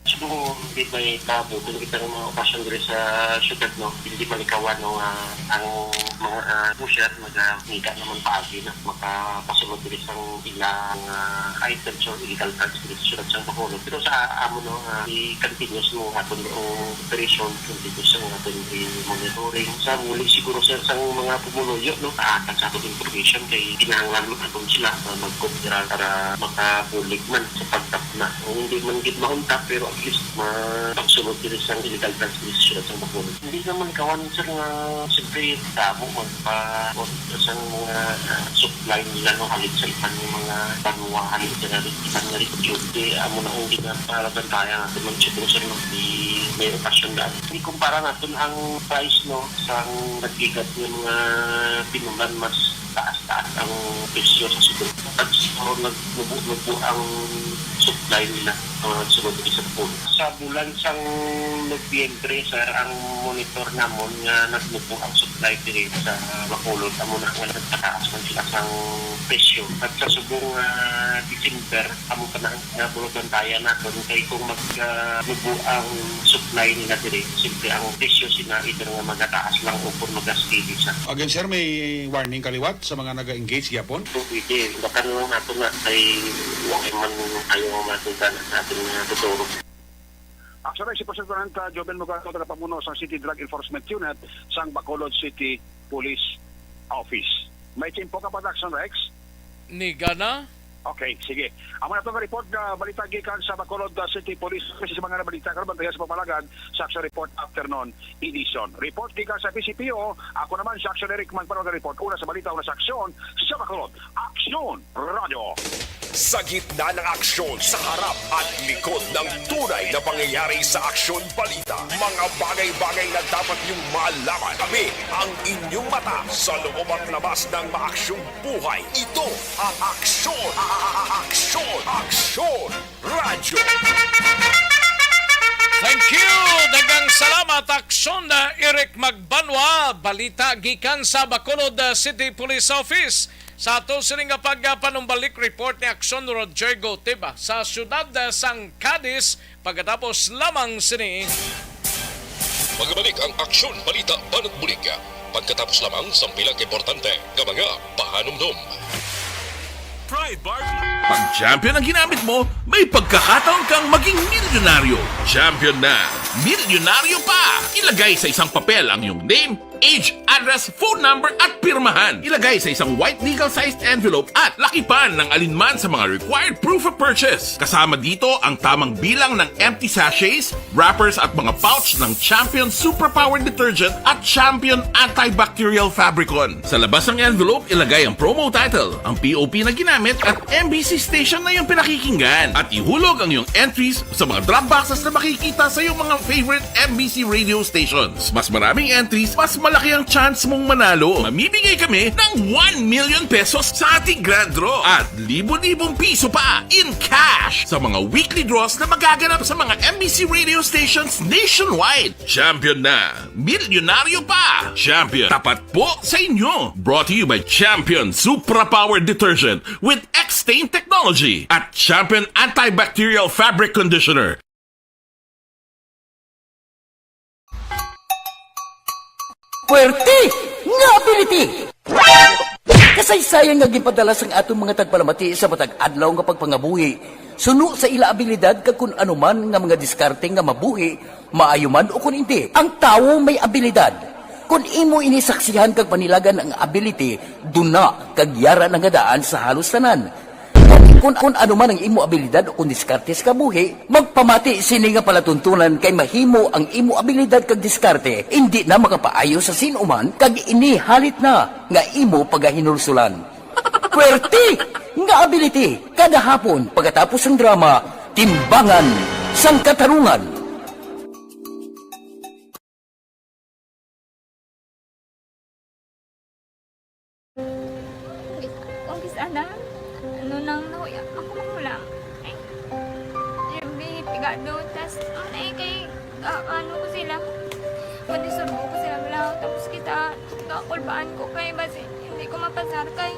Siguro, di may kabuton kita ng mga okasyon diri sa syudad, no? Hindi malikawan, no, nga ang mga, ah, pusher magkita naman paagi na makapasulod diri sa ilang, ah, items or illegal drugs diri sa syudad sa Bacolod. Pero sa amo, no, ah, i-continuous mo aton ang operation, continuous ang aton i-monitoring. Sa muli siguro, sir, sa mga pumuluyo, no, taatan sa aton information kay kinahanglan mo aton sila, ah, mag-cooperate para makabulig man sa pagtapna. Kung hindi man gid maunta, pero at least ma-, pagsulod diri sa illegal transmission sa Bacolod. Hindi naman kawan, sir, nga siyempre damo magpa-, sa mga, ah, supply nila, no, halin sa iban nga mga banwa, halin sa nga iban nga region. Di, amo na ang ginaparabantayan natin, man siguro, sir, no, di may okasyon daan. Di kumpara natin ang price, no, sa nagbigat nga mga pinulan, mas taas-taas ang presyo sa sugar. Pag siguro nagnubo-nubo ang supply nila, uh, sulod sa pool. Sa bulan sang Nobyembre, sir, ang monitor namon nga nagnubo ang supply diri sa Bacolod, amo na nga nagpataas man sila sang presyo. At sa subong, ah, December, amo pa na nga bulabantayan naton kay kung mag, ah, nubo ang supply nila diri, siyempre ang presyo sina either nga magataas lang o kung mag-steady sa. Again, sir, may warning kaliwat sa mga nag-engage gyapon? Kung pwede, baka naman nato na kay wala man tayo matugan natin na tuturo. Actually, si President, uh, Joven Mugato, tagapamuno sa City Drug Enforcement Unit sang Bacolod City Police Office. May tiyempo ka pa, Action Rex? Niga na? Okay, sige. Amo na itong report nga balita gikan sa Bacolod, uh, City Police Office. Sa mga balita karon, bantayan sa pamalagan sa Action Report Afternoon Edition. Report gikan sa P C P O. Ako naman si Action Eric Man para report. Una sa balita, una sa aksyon sa Bacolod. Aksyon Radio. Sa gitna ng aksyon, sa harap at likod ng tunay na pangyayari sa Aksyon Balita, mga bagay-bagay na dapat niyong malaman. Kami ang inyong mata sa loob at labas ng maaksyong buhay. Ito ang Aksyon, Aksyon, Aksyon Radyo. Thank you! Daghang salamat, Aksyon, uh, Eric Magbanwa. Balita gikan sa Bacolod, uh, City Police Office. Sa ato sini nga pagpanumbalik, report ni Aksyon Roger Gotiba sa siyudad, uh, sang Cadiz, pagkatapos lamang sini. Magbalik ang Aksyon Balita Banat Bulig pagkatapos lamang sang pila ka importante nga mga pahanumdom. Pride Bar. Pag champion ang ginamit mo, may pagkakataon kang maging milyonaryo. Champion na, milyonaryo pa! Ilagay sa isang papel ang iyong name, age, address, phone number, at pirmahan. Ilagay sa isang white legal-sized envelope at lakipan ng alinman sa mga required proof of purchase. Kasama dito ang tamang bilang ng empty sachets, wrappers, at mga pouch ng Champion Superpower Detergent at Champion Antibacterial Fabricon. Sa labas ng envelope, ilagay ang promo title, ang P O P na ginamit, at M B C station na iyong pinakikinggan. At ihulog ang iyong entries sa mga drop boxes na makikita sa iyong mga favorite M B C radio stations. Mas maraming entries, mas malaki ang chance mong manalo. Mamimigay kami ng one million pesos sa ating grand draw at libo-libong piso pa in cash sa mga weekly draws na magaganap sa mga M B C radio stations nationwide. Champion na! Milyonaryo pa! Champion, tapat po sa inyo! Brought to you by Champion Supra Power Detergent with X-Stain Technology at Champion Antibacterial Fabric Conditioner. Puwerte nga ability! Kasaysayan nga ginpadala sang aton mga tagpalamati sa matag adlaw nga pagpangabuhi, suno sa ila abilidad kag kun ano man nga mga diskarte nga mabuhi, maayo man o kun indi. Ang tawo may abilidad. Kun imo ini saksihan kag panilagan ang ability, duna kag yara na nga daan sa halos tanan. Kun, kun ano man ang imo abilidad o kun diskarte sa kabuhi, magpamati sini nga palatuntunan kay mahimo ang imo abilidad kag diskarte indi na makapaayo sa sin-o man kag ini halit na nga imo pagahinulsulan. Puwerte nga ability kada hapon pagkatapos sang drama, Timbangan sang Katarungan. Kung kis-, ana, ano nang nahuya, ako magulang. Ay, Jeremy, pigado, tas, ano eh, kay, ah, ano ko sila, madisurbo ko sila, wala, tapos kita, kakulbaan ko kay, basi, hindi ko mapasar kay.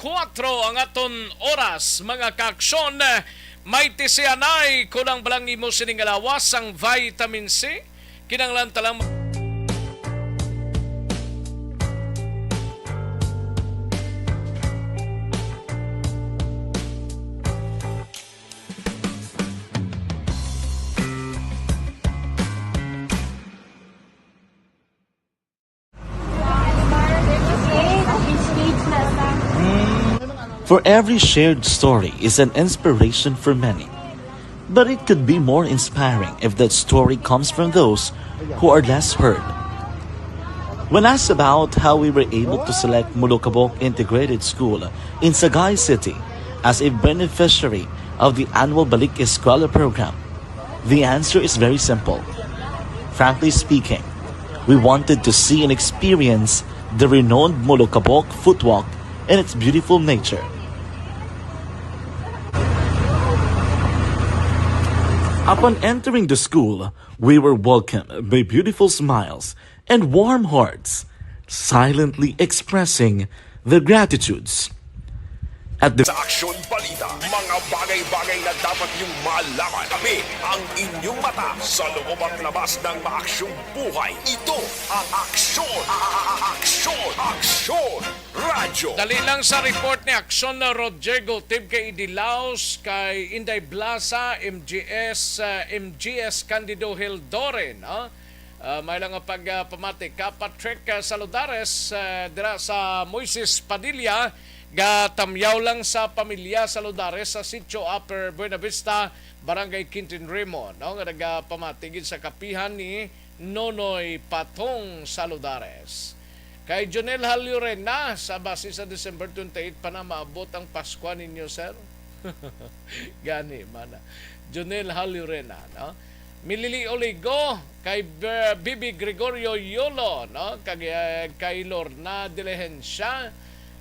Kuwatro ang aton oras, mga kaaksyon. May tisianay, kulang ba lang imo sining lawas sang vitamin C? Kinahanglan ta lang ma- For every shared story is an inspiration for many. But it could be more inspiring if that story comes from those who are less heard. When asked about how we were able to select Molokabok Integrated School in Sagay City as a beneficiary of the annual Balik Eskwela program, the answer is very simple. Frankly speaking, we wanted to see and experience the renowned Molokabok Footwalk and its beautiful nature. Upon entering the school, we were welcomed by beautiful smiles and warm hearts, silently expressing their gratitudes. At the Sa Aksyon Balita, mga bagay-bagay na dapat niyong malaman. Kami ang inyong mata sa loob at labas ng maaksyong buhay. Ito ang Aksyon, Aksyon, Aksyon Radyo. Dali lang sa report ni Aksyon na Roger Gotib kay Idi Laos, kay Inday Blasa, M G S, ah, M G S Candido Hildore, no? Ah, may lang nga pag, ah, pamati ka Patrick, ah, Saludares, ah, dira sa Moises Padilla, gatamyaw lang sa pamilya Saludares sa Sitio Upper Buenavista, Barangay Quintin Rimo, no, nga nagapamati gid sa kapihan ni Nonoy Patong Saludares. Kay Jonel Halurena, sa base sa December twenty-eight pa na maabot ang Paskwa ninyo, sir? Gani man. Jonel Halurena, no? Milili Oligo, kay B-, Bibi Gregorio Yolo, no? Kag, eh, kay Lorna Diligencia,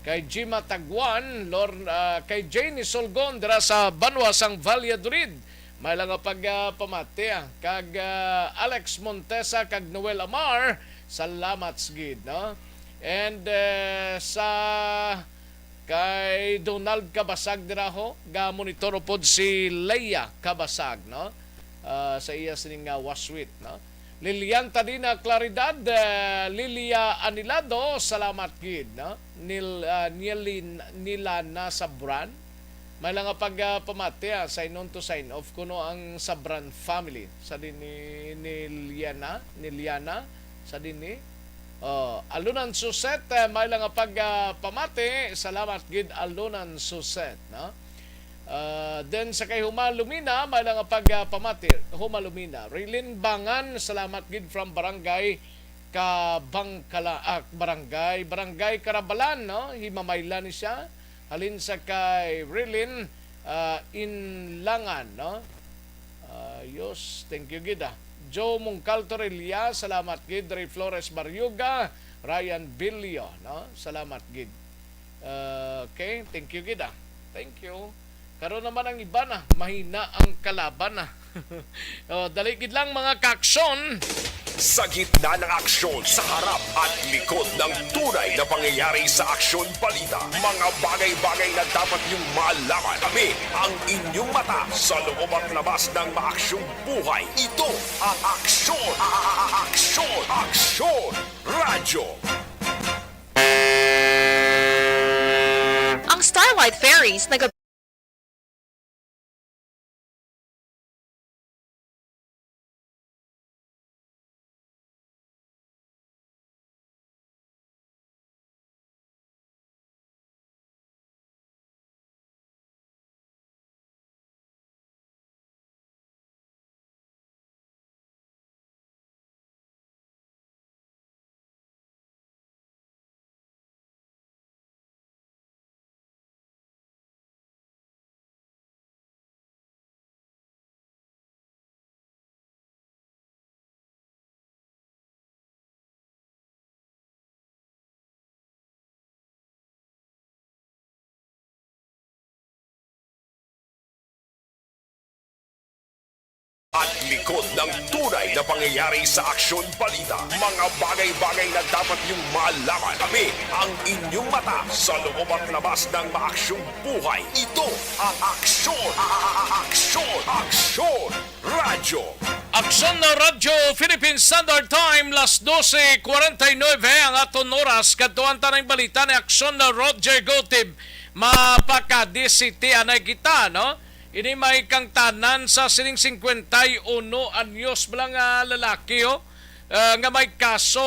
kay Jima Taguan, Lor-, ah, kay Janie Solgon dira sa banwa sang Valladolid. May lang nga pag, ah, pamati, ah, kag, ah, Alex Montesa kag Noel Amar, salamat gid, no? And, eh, sa kay Donald Kabasag dira ho, ga monitor upod si Leia Kabasag, no? Ah, sa iya sining nga waswit, no? Lilian Tadina Claridad, eh, Lilia Anilado, salamat gid, no? Nil-, ah, Nilin-, Nilana Sabran. May lang nga pag, ah, pamati, ah, sign on to sign off kuno ang Sabran family. Sa din ni, ni Liana, ni Liana, sa din ni, oh, Alunan Suset, eh, may lang nga pag, ah, pamati. Salamat gid, Alunan Suset, no? Ah, then sa kay Huma Lumina, may lang nga pag, ah, pamati. Huma Lumina. Rilin Bangan, salamat gid from Barangay Kabangkala-, ah, Barangay, Barangay Karabalan, no? Himamaylan ni siya. Halin sa kay Rilin, ah, Inlangan, no? Ah, yos, thank you gid, ah. Joe Mungkal Torilla, salamat gid. Ray Flores Barriuga, Ryan Bilio, no? Salamat gid. Ah, okay, thank you gid, ah. Thank you. Karon naman ang iba na, mahina ang kalaban na. Oh, dali gid lang, mga kaaksyon. Sa gitna ng aksyon, sa harap at likod ng tunay na pangyayari sa Aksyon Balita, mga bagay-bagay na dapat niyong malaman. Kami ang inyong mata sa loob at labas ng maaksyong buhay. Ito ang Aksyon, Aksyon, Aksyon Radyo. Ang Starlight Ferries nag- At likod ng tunay na pangyayari sa Aksyon Balita, mga bagay-bagay na dapat niyong malaman. Kami ang inyong mata sa loob at labas ng maaksyong buhay. Ito ang Aksyon, Aksyon, Aksyon Radyo. Aksyon na Radyo Philippine Standard Time, las doce cuarenta y nueve ang aton oras. Kadtuan ta ng balita ni Aksyon na Roger Gotib. Mapakadisiti anay kita, no? Ini may kangtanan sa sining cincuenta y uno anyos bala nga lalaki, oh, ah, nga may kaso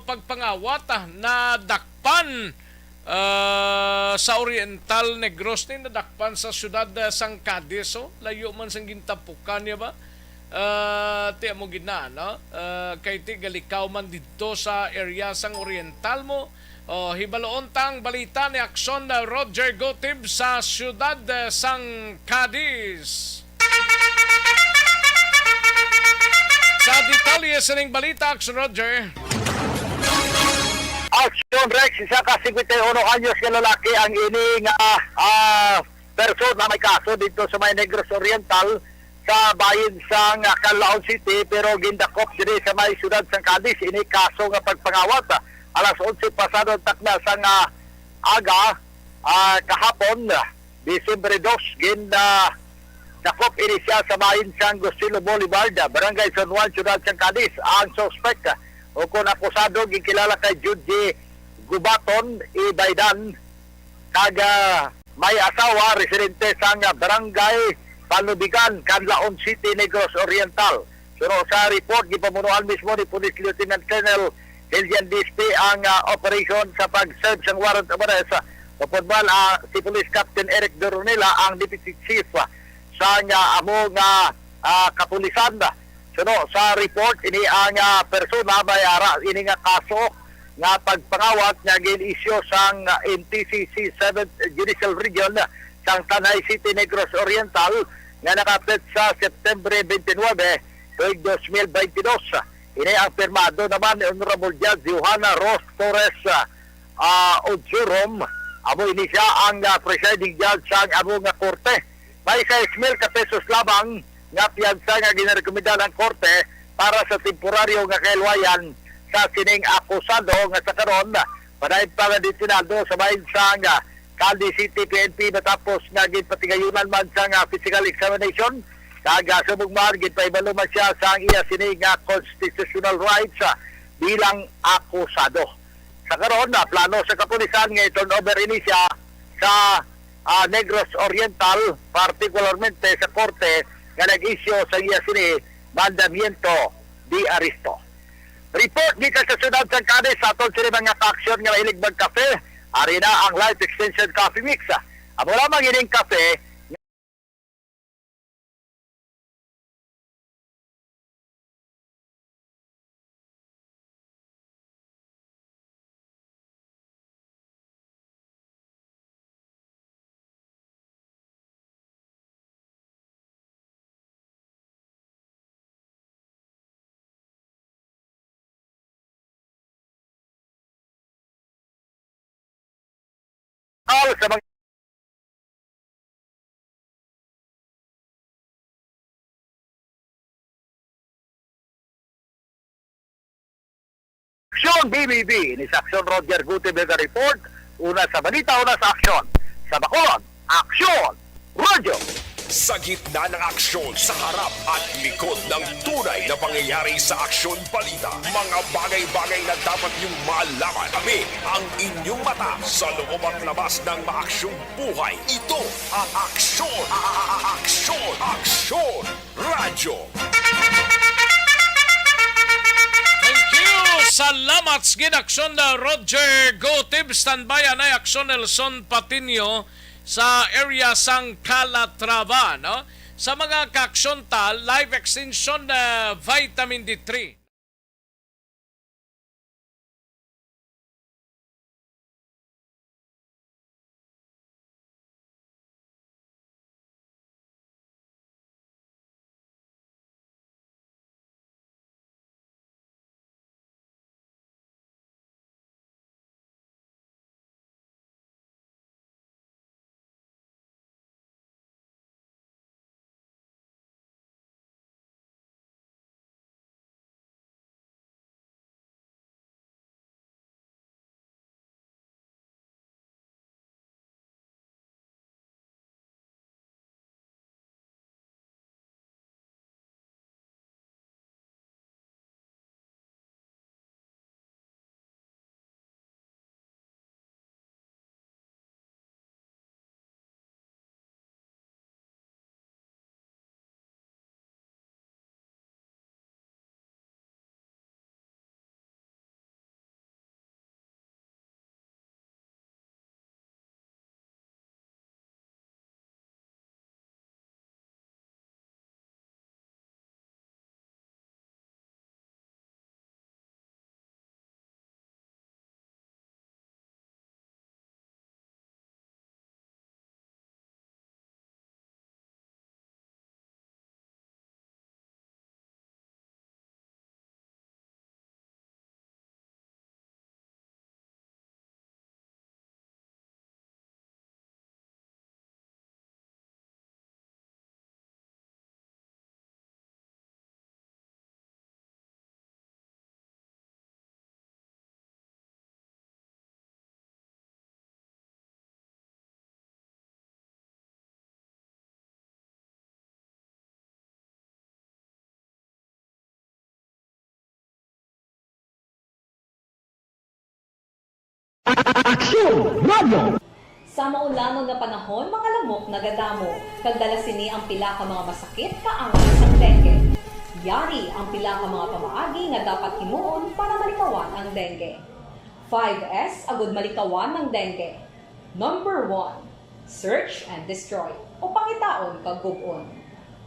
pagpangawat, ah, nadakpan, ah, sa Oriental Negros, ni nadakpan sa siyudad, ah, sang Cadiz, oh. Layo man sang gintapukan niya ba? Ah, ti amo gid na, no? Ah, kay ti galikaw man didto sa area sang Oriental mo. Oh, hibaluon tang balita ni Aksyon na Roger Gotib sa siyudad, eh, sang Cadiz. Sa detalye sining balita, Aksyon Roger. Aksyon Rex, isa ka cincuenta y uno anyos nga lalaki ang ini nga, ah, person na may kaso dito sa may Negros Oriental sa bahin sang, ah, Canlaon City, pero gindakop diri sa may siyudad sang Cadiz ini kaso nga pagpangawat. Alas onse pasado ang takna sang, ah, aga, ah, kahapon, Disyembre dos, gin, ah, dakop ini siya sa bahin sang Gustilo Boulevard, Barangay San Juan, siyudad sang Cadiz. Ang suspek, ah, o kon akusado, ginkilala kay Jude Gubaton Ibaidan, kag, ah, may asawa, residente sang, ah, Barangay Panubigan, Canlaon City, Negros Oriental. Suno sa report, gipamunuan mismo ni Police Lieutenant Colonel Hillian Dispe ang, ah, operation sa pag-serve sang warrant of arrest. Upod man, ah, si Police Captain Eric Doronila ang Deputy Chief, ah, sang, ah, amo nga, ah, kapulisan. Suno sa report, ini ang, ah, persona may ara ini nga kaso nga pagpangawat nga gin-isyu sang, ah, M T C C seventh Judicial Region sang Tanay City, Negros Oriental, nga nakapit sa September twenty-nine, tuig dos mil bente dos. Ini ang pirmado naman ni Honorable Judge Johanna Rose Torres, ah, ah, Ojurom. Amo ini siya ang, ah, presiding judge sang amo nga korte. May sais mil ka pesos lamang nga piyansa nga ginarekomenda ng korte para sa temporaryo nga kahiluwayan sa sining akusado nga sa karon padayon pa nga detenado sa bahin sang, ah, Cadiz City P N P matapos nga ginpatigayunan man sang, ah, physical examination. Kag, ah, subong man, ginpahibalo man siya sang iya sini nga constitutional rights, ah, bilang akusado. Sa karon, ah, plano sa kapulisan nga i-turn over ini siya sa, ah, Negros Oriental, partikularmente sa korte nga nag-isyu sa iya sini mandamiento de arresto. Report gikan sa siyudad sang Cadiz, sa aton sini mga ka-aksyon nga mahilig magkape, ari na ang Life Extension Coffee Mix. Amo lamang ining kape. All sa mga Aksyon B B B, ini sa Aksyon Roger Gutierrez nga report. Una sa balita, una sa aksyon. Sa Bacolod, Aksyon Radyo. Sa gitna ng aksyon, sa harap at likod ng tunay na pangyayari sa Aksyon Balita, mga bagay-bagay na dapat niyong malaman. Kami ang inyong mata sa loob at labas ng maaksyong buhay. Ito ang Aksyon, a-, a-, a-, Aksyon, Aksyon Radyo. Thank you. Salamat sa gid, Aksyon na Roger Gutib. Standby anay Aksyon Nelson Patiño sa area sang Calatrava, no? Sa mga kaaksyon ta, live extension na vitamin D three. Aksyon! Radyo! Sa maulanon nga panahon, mga lamok nagadamo, kag dala sini ang pila ka mga masakit kaangay sang dengue. Yari ang pila ka mga pamaagi nga dapat himuon para malikawan ang dengue. Five S agud malikawan ang dengue. Number one, search and destroy, o pangitaon kag gub-on.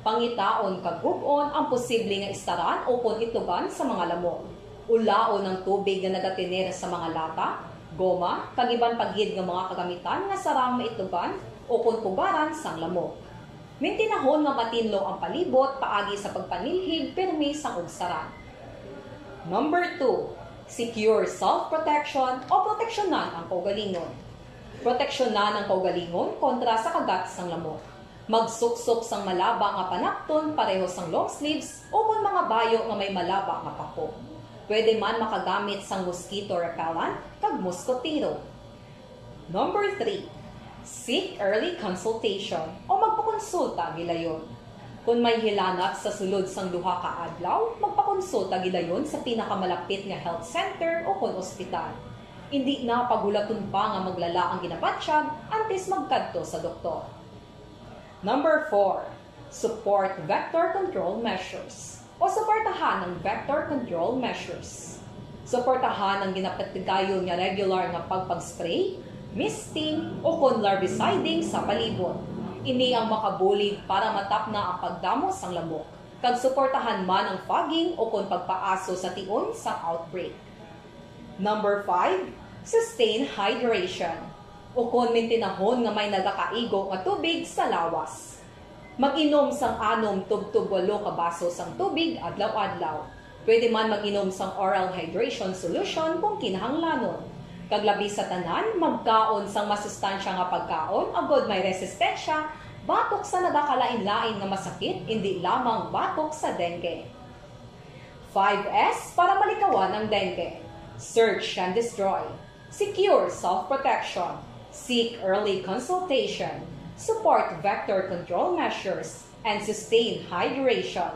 Pangitaon kag gub-on ang posible nga istaran ukon itugan sa mga lamok. Ulaon ang tubig nga nagatener sa mga lata, goma, kag iban pa gid nga mga kagamitan nga sarang maitugan ukon pugaran sang lamok. Mintinahon nga matinlo ang palibot paagi sa pagpanilhig pirmi sang ugsaran. Number two, secure self-protection o proteksyonan ang kaugalingon. Proteksyonan ang kaugalingon kontra sa kagat sang lamok. Magsuksok sang malaba nga panapton pareho sang long sleeves ukon mga bayo nga may malaba nga pako. Pwede man makagamit sang mosquito repellent kag moskotero. Number three, seek early consultation o magpakonsulta gilayon. Kon may hilanat sa sulod sang duha ka adlaw, magpakonsulta gilayon sa pinakamalapit nga health center ukon ospital. Indi na paghulaton pa nga maglala ang ginabatyag antes magkadto sa doktor. Number four, support vector control measures o suportahan ang vector control measures. Suportahan ang ginapatigayon nga regular nga pagpag-spray, misting, ukon larviciding sa palibot. Ini ang makabulig para matapna ang pagdamo sang lamok, kag suportahan man ang fogging ukon pagpaaso sa tion sang outbreak. Number five, sustain hydration, ukon mintinahon nga may nagakaigo nga tubig sa lawas. Mag-inom sang anom tubtob walo ka baso sang tubig adlaw-adlaw. Pwede man mag-inom sang oral hydration solution kung kinahanglanon. Kag labi sa tanan, magkaon sang masustansya nga pagkaon agod may resistensya batok sa nagakalain-lain nga masakit, indi lamang batok sa dengue. Five S para malikawan ang dengue. Search and destroy. Secure self-protection. Seek early consultation. Support vector control measures. And sustain hydration.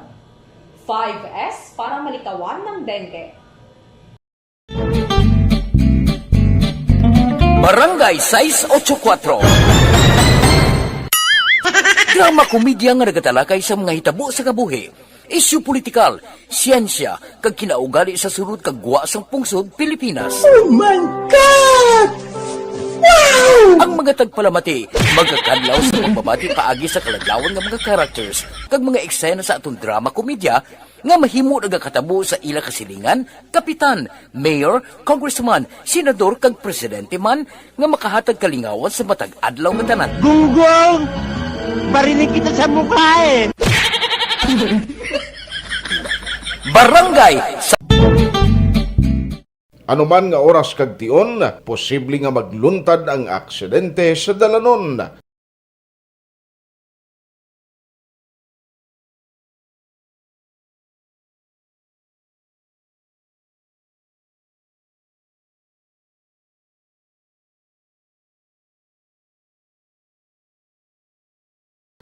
Five S para malikawan ang dengue. Barangay sais ocho kuwatro. Drama komedya nga nagatalakay sa mga hitabo sa kabuhi, isyu politikal, siyensya, kag kinaugali sa sulod kag gwa sang pungsod Pilipinas. Oh my God! Wow! Ang mga tagpalamati magakadlaw sa pagbabati paagi sa kaladlawan nga mga characters kag mga eksena sa aton drama komedya nga mahimo nagakatabo sa ila kasilingan, kapitan, mayor, congressman, senador, kag presidente man nga makahatag kalingawan sa matag adlaw nga tanan. Gunggong! Barinig kita sa mukha eh! Barangay sa Anuman nga oras kag tion, posible nga magluntad ang aksidente sa dalanon.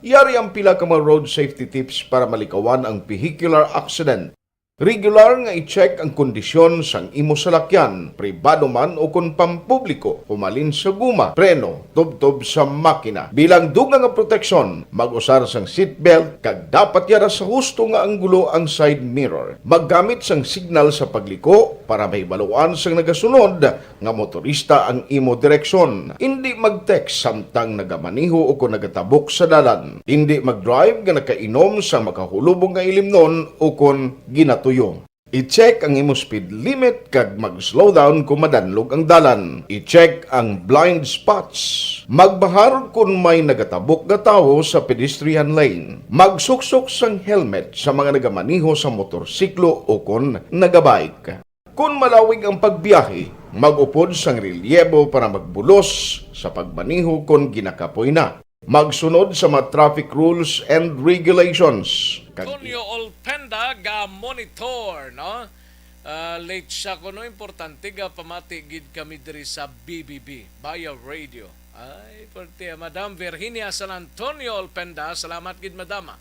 Yari ang pila ka mga road safety tips para malikawan ang vehicular accident. Regular nga i-check ang kondisyon sang imo salakyan, pribado man o kon pampubliko, humalin sa guma, preno, tubtob sa makina. Bilang dugang nga proteksyon, mag-usar sang seatbelt kag dapat yara sa husto nga anggulo ang side mirror. Maggamit sang signal sa pagliko para mahibaluan sang nagasunod nga motorista ang imo direksyon. Indi mag-text samtang nagamaneho o kon nagatabok sa dalan. Indi mag-drive nga nakainom sa makahulubong nga ilimnon o kon ginatuyo. I-check ang imo speed limit kag mag-slow down kon madanlog ang dalan. I-check ang blind spots. Magbahar kon may nagatabok nga tawo sa pedestrian lane. Magsuksok sang helmet sa mga nagamaneho sa motorsiklo o kon nagabike. Kon malawig ang pagbiyahe, mag-upod sang relyebo para magbulos sa pagmaneho kon ginakapoy na. Magsunod sa mga traffic rules and regulations. Kag Antonio Olpenda ga monitor, no? Ah, late siya kuno, importante ga pamati gid kami diri sa B B B, Bayan Radio. Ay, pwerte, Madam Virginia San Antonio Olpenda, salamat gid, Madam.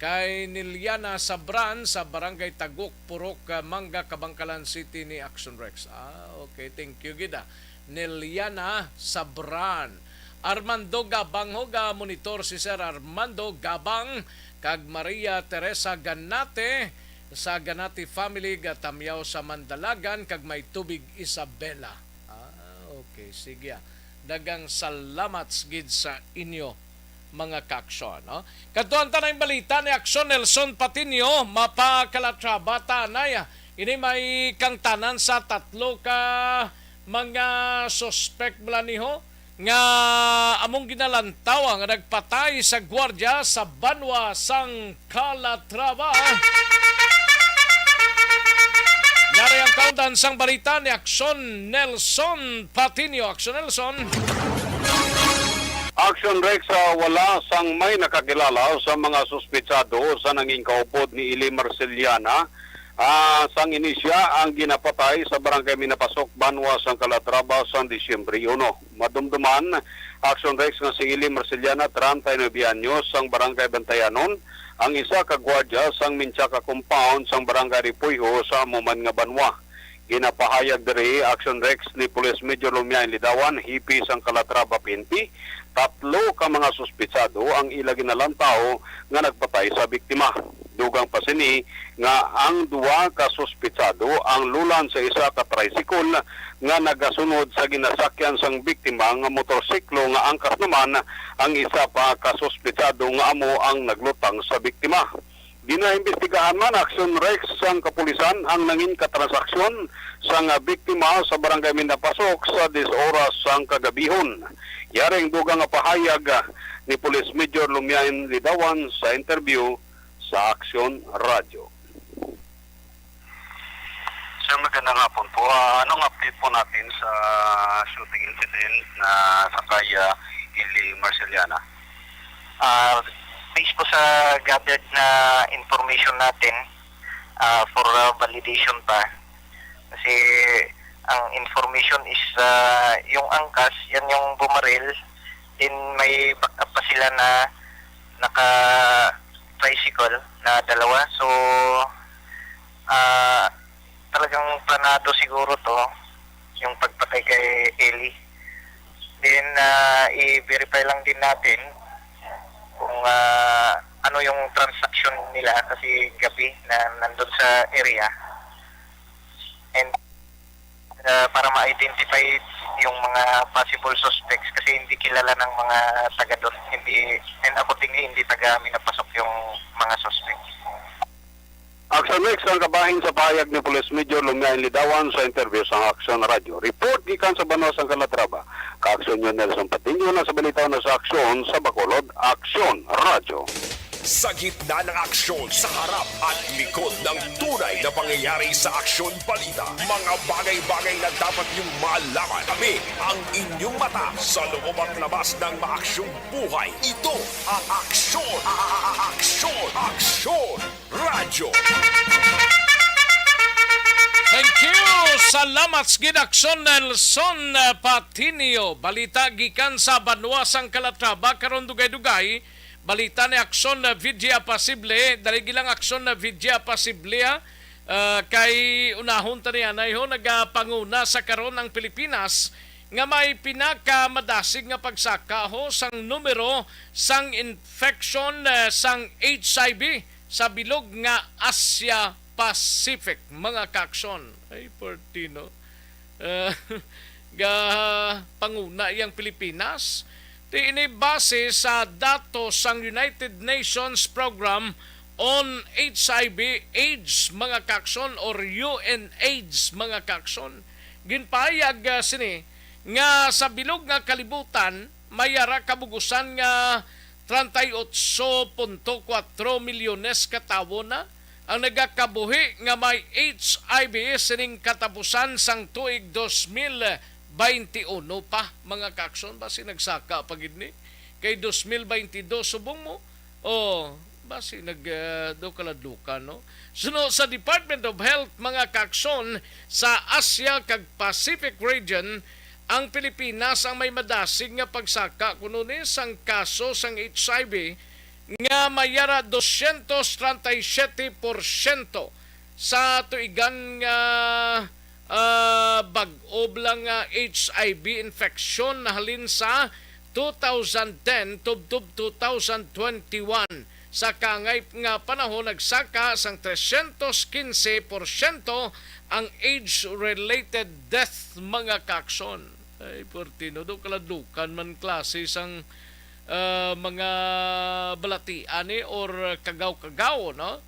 Kay Niliana Sabran sa Barangay Tagok, Purok, ah, Manga, Kabankalan City ni Action Rex. Ah, okay, thank you gid, ah. Neliana Sabran. Armando Gabang, ho, ga monitor si Sir Armando Gabang, kag Maria Teresa Ganate sa Ganate family, ga Tamyaw sa Mandalagan, kag May Tubig, Isabela. Ah, okay, sige, ah. Daghang salamat gid sa inyo, mga kaaksyon, no? Kadtuan ta na ang balita ni Aksyon Nelson Patiño, mapakalatraba ta anay, ah. Ini may kangtanan sa tatlo ka mga suspek bala ni, ho, nga among ginalantaw nga nagpatay sa gwardiya sa banwa sang Calatrava. Yari ang kaundan sang balita ni Aksyon Nelson Patiño. Aksyon Nelson. Action Rex, ah, wala sang may nakakilala sa mga suspetsado sa nanging kaupod ni Eli Marceliana, ah, sang ini sia ang ginapatay sa Barangay Minapasok, banwa sang Calatrava sang Disyembre uno. Madumduman, Action Rex, nga si Eli Marceliana, treinta y nueve anyos, sang Barangay Bantayanon, ang isa ka gwardiya sang Menchaca Compound sang Barangay Repollo sa amo man nga banwa. Ginapahayag diri, Action Rex, ni Police Major Lumiain Lidawan, hipi sang Calatrava P N P, tatlo ka mga suspetsado ang ila ginalantaw nga nagpatay sa biktima. Dugang pa sini nga ang duha ka suspetsado ang lulan sa isa ka tricycle nga nagasunod sa ginasakyan sang biktima nga motorsiklo, nga angkas naman ang isa pa ka suspetsado nga amo ang naglutang sa biktima. Ginaimbestigahan man, Action Rex, sang kapulisan ang nangin katransaksyon sang biktima sa Barangay Minapasok sa diyes oras sang kagabihon. Yari ang dugang nga pahayag ni Police Major Lumiain Lidawan sa interview sa Action Radio. Sir, magandang hapon po. Ah, anong update po natin sa shooting incident na sa kay, ah, Eli Marceliana? Ah, based po sa gathered na information natin, ah, for, ah, validation pa. Kasi ang information is, ah, yung angkas, yan yung bumaril. Then may backup pa sila na naka-tricycle na dalawa. So, ah, talagang planado siguro to, yung pagpatay kay Eli. Then, ah, i-verify lang din natin kung, ah, ano yung transaction nila kasi gabi na nandun sa area. And, ah, para ma-identify yung mga possible suspects kasi hindi kilala ng mga taga doon. Hindi, and accordingly, hindi taga Minapasok yung mga suspects. Action Rex, ang kabahin sa pahayag ni Police Major Lumiain Lidawan sa interview sa Action Radio. Report gikan sa banwa sang Calatrava. Ka-aksyon niyo, Nelson Patiño, na sa balita na sa aksyon sa Bacolod, Action Radio. Sa gitna ng aksyon, sa harap at likod ng tunay na pangyayari sa Aksyon Balita, mga bagay-bagay na dapat niyong malaman. Kami ang inyong mata sa loob at labas ng maaksyong buhay. Ito ang Aksyon, a- a- a- Aksyon, Aksyon Radyo. Thank you. Salamat gid, Aksyon Nelson, uh, Patiño. Balita gikan sa banwa sang Calatrava karon, dugay-dugay. Balita ni Aksyon, uh, Vidya Pasible. Dali gilang Aksyon, uh, Vidya Pasible, ha. Uh, kay unahon ta niya na, ho, nagapanguna sa karon ang Pilipinas nga may pinakamadasig nga pagsaka, ho, sang numero sang infection, uh, sang H I V sa bilog nga Asia Pacific, mga kaaksyon. Ay, perti, no? Uh, ga panguna iyang Pilipinas. Ti ini base sa datos sang United Nations Program on H I V AIDS, mga kaaksyon, or U N AIDS, mga kaaksyon. Ginpahayag, uh, sini nga sa bilog nga kalibutan, may ara kabugusan nga treinta y ocho punto cuatro milyones ka tawo na ang nagakabuhi nga may H I V sining katapusan sang tuig dos mil baynte uno pa, mga kaaksyon. Basi nagsaka pa gid ni kay dos mil baynte dos subong mo. Oh, basi nag, ah, do kaladlukan, no? Suno sa Department of Health, mga kaaksyon, sa Asia kag Pacific region, ang Pilipinas ang may madasig nga pagsaka kuno ni sang kaso sang H I V nga may ara doscientos treinta y siete porsyento sa tuigan nga, ah, bag-o lang nga H I V infection nahalin sa two thousand ten tubtob two thousand twenty-one. Sa kaangay nga panahon, nagsaka sang tresyentos kinse porsyento ang AIDS-related death, mga kaakson. Ay, portino, do kaladukan man klase sang, ah, mga balatian ni or kagaw-kagaw, no?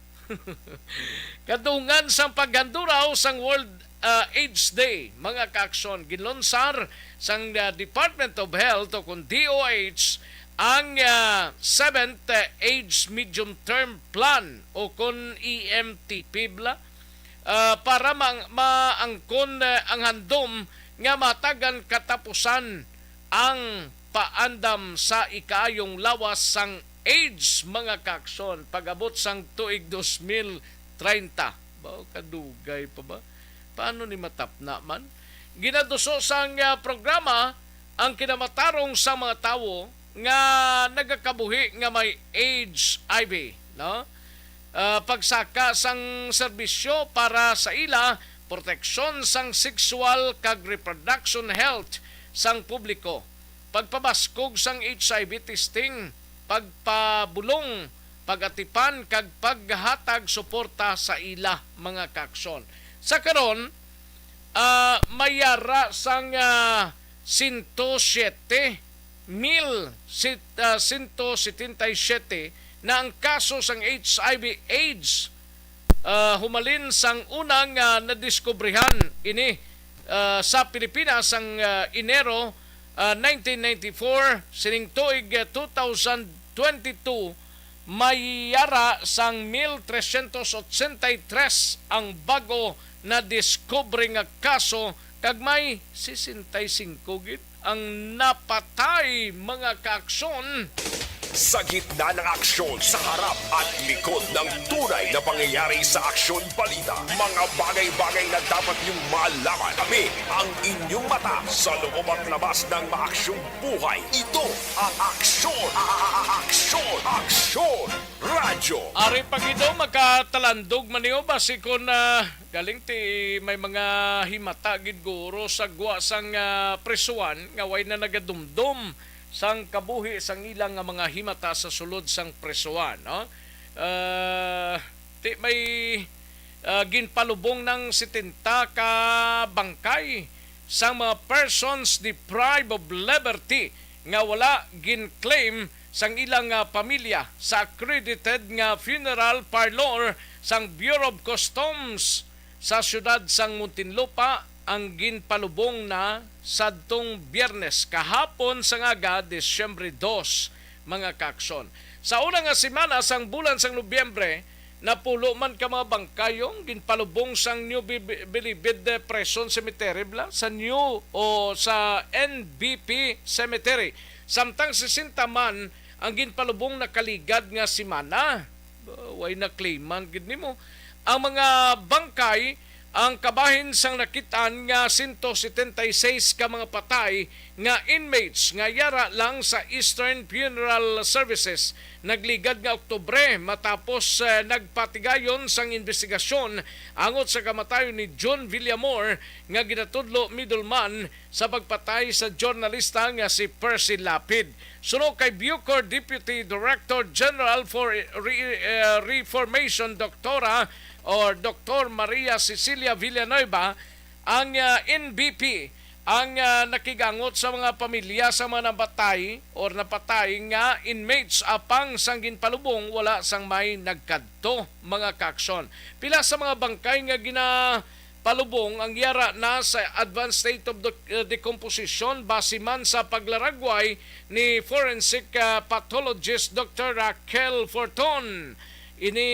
Kadungan sang paghanduraw sang World, ah, AIDS Day, mga kaakson, ginlunsar sang, ah, Department of Health o kung D O H ang, ah, seventh, ah, AIDS Medium Term Plan o kung E M T P bala, ah, para mang-, maangkon, ah, ang handom nga matagan katapusan ang paandam sa ikaayong lawas sang AIDS, mga kaakson, pag-abot sang tuig dos mil treinta. Ba, kadugay pa ba? Paano ni matapna man? Ginaduso sang, ah, programa ang kinamatarong sa mga tawo nga nagakabuhi nga may H I V, no? Ah, pagsaka sang serbisyo para sa ila, proteksyon sang sexual kag reproduction health sang publiko, pagpabaskog sang H I V testing, pagpabulong, pag-atipan, kag paghatag suporta sa ila, mga kaakson. Sa karon, ah, may yara sang, ah, sento siyete mil sit-, ah, sento setenta y siyete na ang kaso sang H I V AIDS, ah, humalin sang una nga nadiskubrihan ini, ah, sa Pilipinas sang, ah, Enero, ah, nineteen ninety-four, sining tuig, ah, two thousand twenty-two, may yara sang mil tresyentos otsenta y tres ang bago nadiskubre nga kaso, kag may sesenta y singko gid ang napatay, mga kaakson. Sa gitna ng aksyon, sa harap at likod ng tunay na pangyayari sa Aksyon Balita, mga bagay-bagay na dapat niyong malaman. Kami ang inyong mata sa loob at labas ng maaksyong buhay. Ito ang Aksyon, a-, a-, a-, Aksyon, Aksyon Radyo. Ari pa gid, oh, makatalandog man niyo basi kon, ah, galing ti may mga himata gid guro sa gwa sang, ah, presuhan nga way na nagadumdom sang kabuhi sang ila nga mga himata sa sulod sang presuhan, no? Ah, ti may, ah, ginpalubong ng setenta ka bangkay sang mga persons deprived of liberty nga wala gin-claim sang ilang, ah, pamilya sa accredited nga funeral parlor sang Bureau of Customs sa siyudad sang Muntinlupa ang ginpalubong na sadtong Biyernes kahapon sang aga, Disyembre dos, mga kaakson. Sa una nga semana sang bulan sang Nobyembre, napulo man ka mga bangkay ang ginpalubong sang New Bi-, Bi-, Bilibid, eh, Prison Cemetery, bala, sa New o sa N B P Cemetery. Samtang sesenta man ang ginpalubong nakaligad nga semana. Ba, way na-claiman gid nimo. Ang mga bangkay, ang kabahin sang nakit-an nga sento setenta y seis ka mga patay nga inmates nga yara lang sa Eastern Funeral Services nagligad nga Oktubre, matapos, eh, nagpatigayon sang imbestigasyon angot sa kamatayon ni John Villamor nga ginatudlo middleman sa pagpatay sa journalista nga si Percy Lapid. Suno kay Bucor Deputy Director General for Re-, eh, Reformation, Doktora or Doktor Maria Cecilia Villanueva, ang, ah, N B P ang, ah, nakigangot sa mga pamilya sa mga nabatay or napatay nga inmates, apang sang ginpalubong wala sang may nagkadto, mga kaakson. Pila sa mga bangkay nga ginapalubong ang yara na sa advanced state of dec-, eh, decomposition base man sa paglaragway ni forensic, ah, pathologist Doktor Raquel Forton. Ini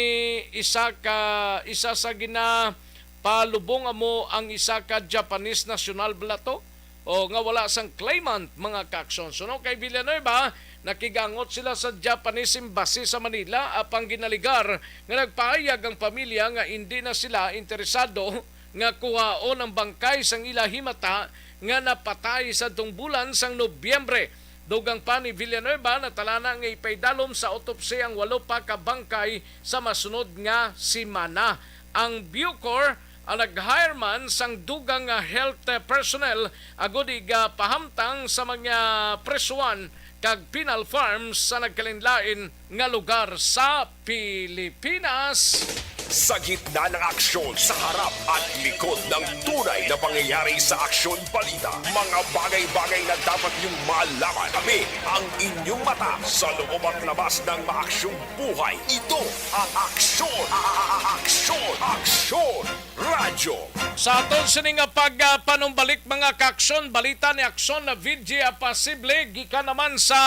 isa ka, isa sa gina palubong amo ang isa ka Japanese national bala to, o nga wala sang claimant, mga kaakson. Suno kay Villanueva, nakigangot sila sa Japanese Embassy sa Manila, apang ginaligar nga nagpahayag ang pamilya nga indi na sila interesado nga kuhaon ang bangkay sang ila himata nga napatay sa tungbulan sang Nobyembre. Dugang pa ni Villanueva, natalana nga ipaidalom sa autopsy ang walo pa ka bangkay sa masunod nga semana. Ang Bucor ang nag-hire man sang dugang nga health, eh, personnel agud igapahamtang sa mga presuan kag penal farms sa nagkalainlain nga lugar sa Pilipinas. Sa gitna ng aksyon, sa harap at likod ng tunay na pangyayari sa Aksyon Balita, mga bagay-bagay na dapat niyong malaman. Kami ang inyong mata sa loob at labas ng maaksyong buhay. Ito ang Aksyon, a- a- a- Aksyon, Aksyon Radyo. Sa aton sini nga pagpanumbalik, mga ka-aksyon, balita ni Aksyon na Vidya Pasible gikan naman sa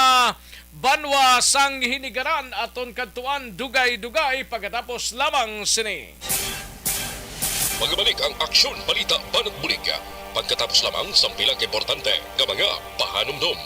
banwa sang Hinigaran, aton kadtuan dugay-dugay pagkatapos lamang sini. Magabalik ang Aksyon Balita Banat Bulig pagkatapos lamang sang pila ka importante nga mga pahanumdom.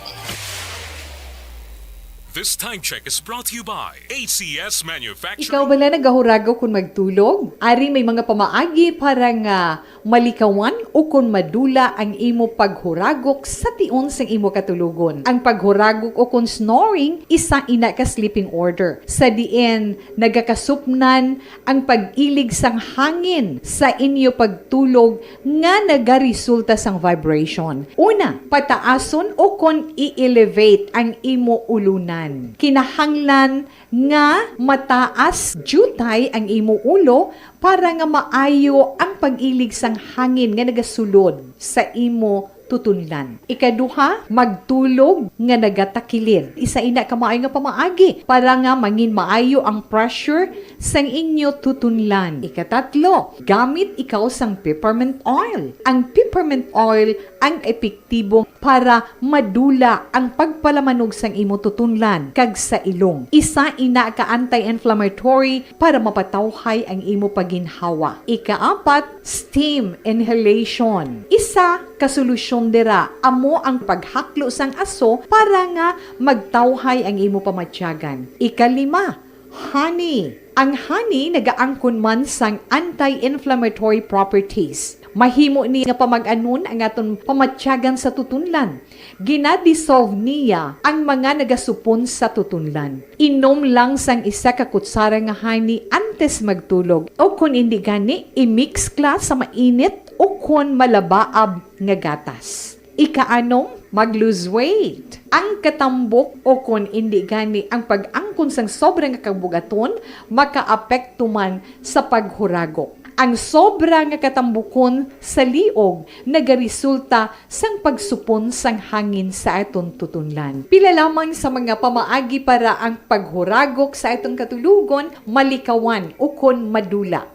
This time check is brought to you by A C S Manufacturing. Ikaw bala nagahuragok kon magtulog? Ari may mga pamaagi para nga malikawan ukon madula ang imo paghuragok sa tion sang imo katulogon. Ang paghuragok ukon snoring isa ina ka sleeping order, sa diin nagakasupnan ang pag-ilig sang hangin sa inyo pagtulog nga nagaresulta sang vibration. Una, pataason ukon i-elevate ang imo ulunan. Kinahanglan nga mataas diutay ang imo ulo para nga maayo ang pag-ilig sang hangin nga nagasulod sa imo tutunlan. Ikaduha, magtulog nga nagatakilid. Isa ina ka maayo nga pamaagi para nga mangin maayo ang pressure sang inyo tutunlan. Ikatatlo, gamit ikaw sang peppermint oil. Ang peppermint oil ang epektibo para madula ang pagpalamanog sang imo tutunlan kag sa ilong. Isa ina ka anti-inflammatory para mapatawhay ang imo pagginhawa. Ikaapat, steam inhalation. Isa ka solusyon dira amo ang paghaklo sang aso para nga magtawhay ang imo pamatyagan. Ikalima, honey. Ang honey nagaangkon man sang anti-inflammatory properties. Mahimo ni nga pamag-anon ang aton pamatyagan sa tutunlan. Ginadissolve niya ang mga nagasupon sa tutunlan. Inom lang sang isa ka kutsara nga honey antes magtulog, o kon indi gani, i-mix kla sa mainit o kon malabaab nga gatas. Ikaanom, mag-lose weight. Ang katambok o kon indi gani ang pag-angkon sang sobra nga kabugaton makaapekto man sa paghuragok. Ang sobra nga katambukon sa liog nagaresulta sang pagsupon sang hangin sa aton tutunlan. Pila lamang sa mga pamaagi para ang paghuragok sa aton katulogon malikawan ukon madula.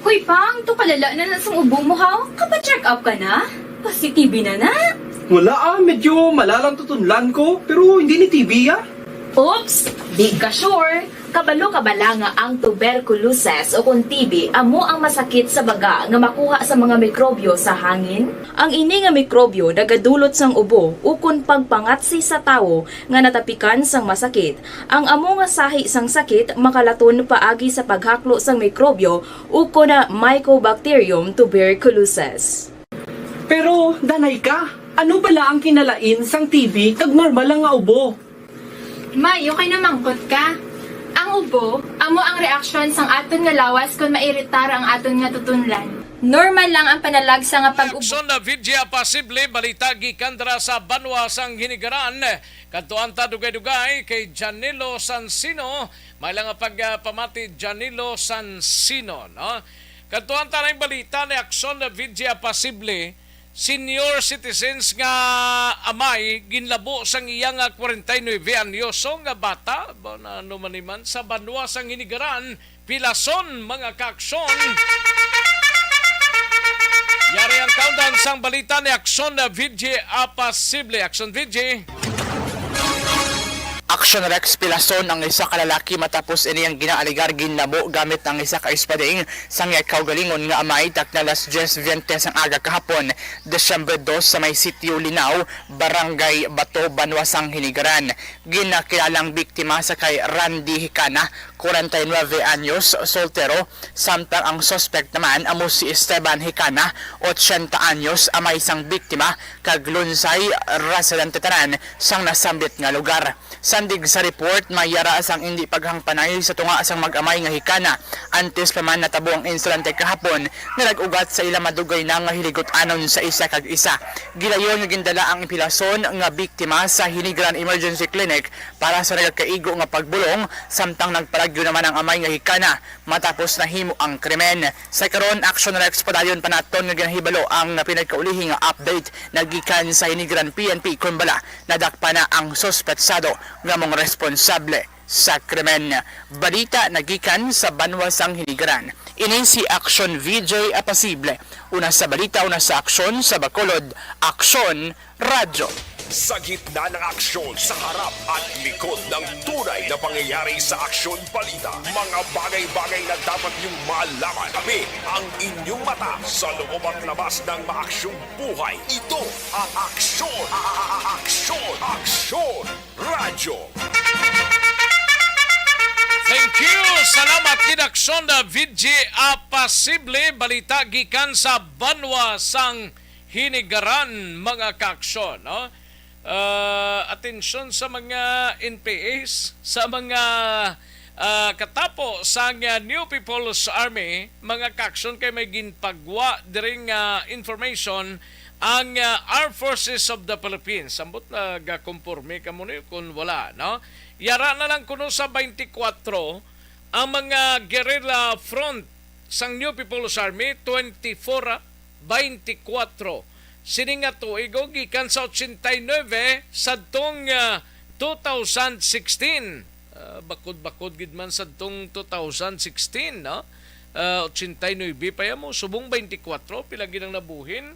Hoy, Pang, to kalala na na sang ubo mo, haw? Kapa-check up ka na? Pa-C T B na na? Wala, ah, medyo malalang tutunlan ko, pero hindi ni T B, ah. Oops! Di ka sure? Kabalo ka bala nga ang tuberculosis o kon T B amo ang masakit sa baga nga makuha sa mga mikrobyo sa hangin? Ang ini nga mikrobyo nagadulot sang ubo ukon pagpangatsi sa tawo nga natapikan sang masakit. Ang amo nga sahi sang sakit makalaton paagi sa paghaklo sang mikrobyo ukon Mycobacterium tuberculosis. Pero, danay ka, ano bala ang kinalain sang T B kag normal lang nga ubo? May, okay na mangkot ka. Ang ubo, amo ang reaksyon sang aton nga lawas kon mairitar ang aton nga tutunlan. Normal lang ang panalagsa nga pag-ubo. Aksyon na Vidya Pasible, balita gikan dira sa banwa sang Hinigaran. Kadtuan ta dugay-dugay kay Janilo Sansino. May lang nga pagpamati, Janilo Sansino, no? Kadtuan ta na ang balita ni Aksyon na Vidya Pasible. Senior citizens nga amay ginlabo sang iya nga kwarenta y nuebe anyoso nga bata, ba, na ano man ni man, sa banwa sang Hinigaran, Pilason, mga kaaksyon. Yari ang kaundan sang balita ni Aksyon na Vidya Apasible. Aksyon, Vidya. Action Rex, pilason ang isa ka lalaki matapos ini ang ginaaligar ginlabo gamit ang isa ka espading sang iya kaugalingon nga amay, takna alas dyes bente sang aga kahapon, Disyembre dos, sa may Sitio Linaw, Barangay Bato, Banwa sang Hinigaran. Ginakilala ang biktima sa kay Randy Hicana, kwarenta y nuebe anyos, soltero, samtang ang suspect naman amo si Esteban Hicana, otsenta anyos, amay sang biktima, kag Lunsay, residente tanan sang nasambit nga lugar. Sa Tandig sa report, may yara sang indi paghangpanay sa tunga sang mag-amay nga hikana. Antes pa man natabo ang insidente kahapon, nga nag-ugat sa ila madugay na nga hiligutanon sa isa kag isa. Gilayon nga gindala ang impilason nga biktima sa Hinigaran Emergency Clinic para sa nagakaigo nga pagbulong, samtang nagpalagyo naman ang amay nga hikana matapos nahimo ang krimen. Sa karon, Action Rex, padayon pa naton nga ginahibalo ang pinagkaulihi nga update nagikan sa Hinigaran P N P, kon bala nadakpan na ang suspetsado nga mga responsable sa krimen. Balita nagikan sa banwa sang Hinigaran. Ini si Action V J Apasible. Una sa balita, una sa aksyon, sa Bacolod, Aksyon Radyo. Sa gitna ng aksyon, sa harap at likod ng tunay na pangyayari sa Aksyon Balita, mga bagay-bagay na dapat niyong malaman. Kami ang inyong mata sa loob at labas ng maaksyong buhay. Ito ang Aksyon, Aksyon, Aksyon Radyo. Thank you. Salamat gid, Aksyon na V J Apasible. Balita gikan sa banwa sang Hinigaran, mga kaaksyon, no? Ah, atensyon sa mga N P As, sa mga, ah, katapo sang, ah, New People's Army, mga kaaksyon, kay may ginpagwa diri nga information ang, ah, Armed Forces of the Philippines. Ambot nagakomporme kamo ni kon wala, no? Yara na lang kuno sa twenty-four ang mga guerrilla front sang New People's Army, twenty-four, ah, twenty-four. Sini nga tuig, oh, gikan sa eighty-nine sadtong, ah, two thousand sixteen. Ah, bakod-bakod gid man sadtong two thousand sixteen, no? Ah, eighty-nine pa ya mo, subong twenty-four, pila gid ang nabuhin?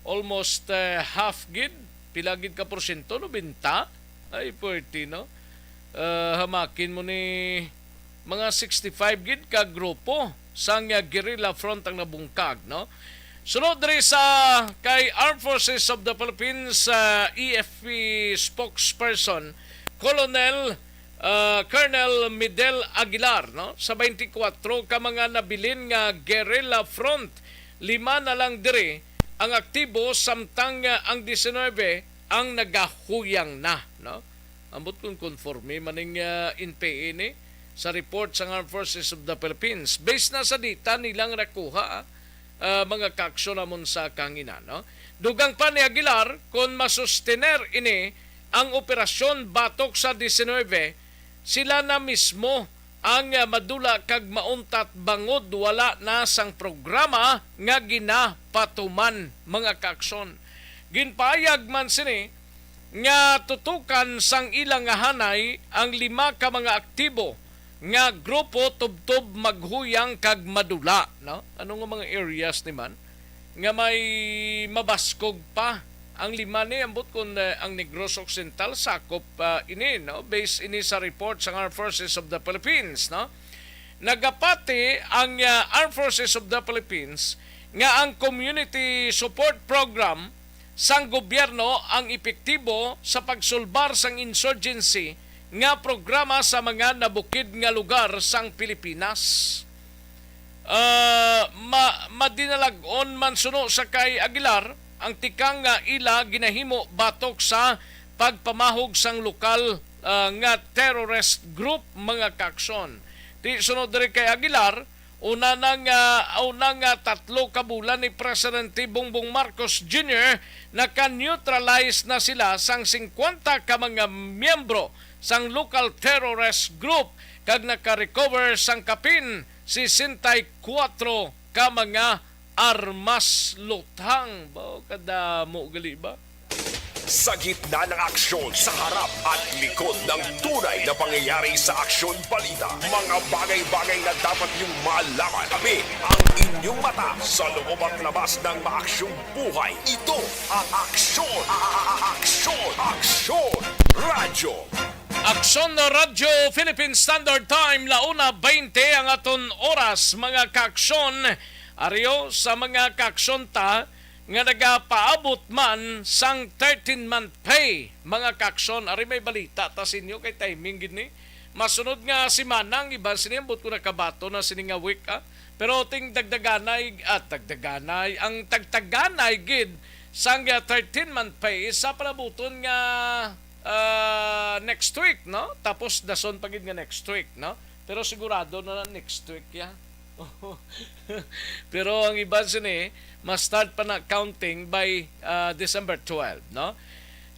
Almost, eh, half gid. Pila gid ka porsyento? Nobenta? Ay, forty, no? Ah, hamakin mo ni mga sixty-five gid ka grupo sang, ah, guerrilla front ang nabungkag, no? Sunod diri sa kay Armed Forces of the Philippines, ah, E F P spokesperson, Colonel, ah, Colonel Midel Aguilar, no? Sa twenty-four ka mga nabilin nga guerrilla front, lima na lang diri ang aktibo, samtang, ah, ang diecinuebe ang nagahuyang na, no? Ambot kung konforme man ning, ah, N P A ni sa report sang Armed Forces of the Philippines. Based na sa data nilang nakuha, ah, mga kaaksyon namon sa kahanginan, no? Dugang pa ni Aguilar, kon masustener ini ang operasyon batok sa diecinuebe, sila na mismo ang, ah, madula kag mauntat bangod wala na sang programa nga ginapatuman, mga kaaksyon. Ginpaayag man sini nga tutukan sang ila nga hanay ang lima ka mga aktibo nga grupo tubtob maghuyang kag madula, no? Ano nga mga areas ni man nga may mabaskog pa? Ang lima ni ambot kon, eh, ang Negros Occidental sakop, ah, ini, no? Based ini sa report sang Armed Forces of the Philippines, no? Nagapati ang, ah, Armed Forces of the Philippines nga ang Community Support Program sang gobyerno ang epektibo sa pagsulbar sang insurgency nga programa sa mga nabukid nga lugar sang Pilipinas. Ah, ma-, madinalag-on man suno sa kay Aguilar ang tikang nga ila ginahimo batok sa pagpamahog sang lokal, ah, nga terrorist group, mga kaaksyon. Ti sunod diri kay Aguilar, una na nga, una nga tatlo ka bulan ni Presidente Bongbong Marcos Junior, naka-neutralize na sila sang singkwenta ka mga miyembro sang local terrorist group kag naka-recover sang kapin sesenta y kuwatro ka mga armas. Lutang, bao kadamo gali ba? Sa gitna ng aksyon, sa harap at likod ng tunay na pangyayari sa Aksyon Balita, mga bagay-bagay na dapat niyong malaman. Kami ang inyong mata sa loob at labas ng maaksyong buhay. Ito ang Aksyon, Aksyon, Aksyon Radyo. Aksyon Radyo, Philippine Standard Time, la una veinte ang aton oras, mga kaaksyon. Ari o, sa mga kaaksyon ta nga nagapaabot man sang thirteen-month pay, mga kaaksyon. Ari may balita ta sa inyo, kay timing gid ni. Masunod nga semana, ang iban sini, ambot ko nakabaton na sini nga week, ah. Pero ting dagdaganay, ah, dagdaganay, ang tagtaganay gid sang, ah, thirteen-month pay, isa palabuton nga ah, next week, no? Tapos dason pa gid nga next week, no? Pero sigurado na lang next week, ya. Pero ang iban sini, ma-start pa na counting by, ah, December twelve, no?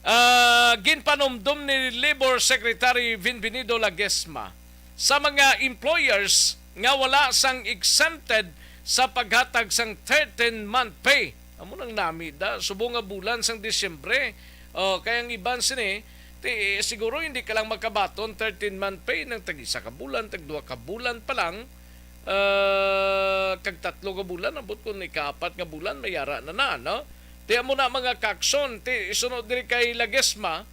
Ah, ginpanumdom ni Labor Secretary Bienvenido Laguesma sa mga employers nga wala sang exempted sa paghatag sang thirteen-month pay. Amo nang nami da, subong nga bulan sang Disyembre. Oh, kay ang iban sini, ti, siguro hindi ka lang makabaton thirteen-month pay, nang tag-isa ka bulan, tag-duha ka bulan pa lang, ah, kag tatlo ka bulan, ambot kung ikaapat nga bulan, may ara na na, no? Ti amo na, mga kaakson, ti, isunod diri kay Laguesma,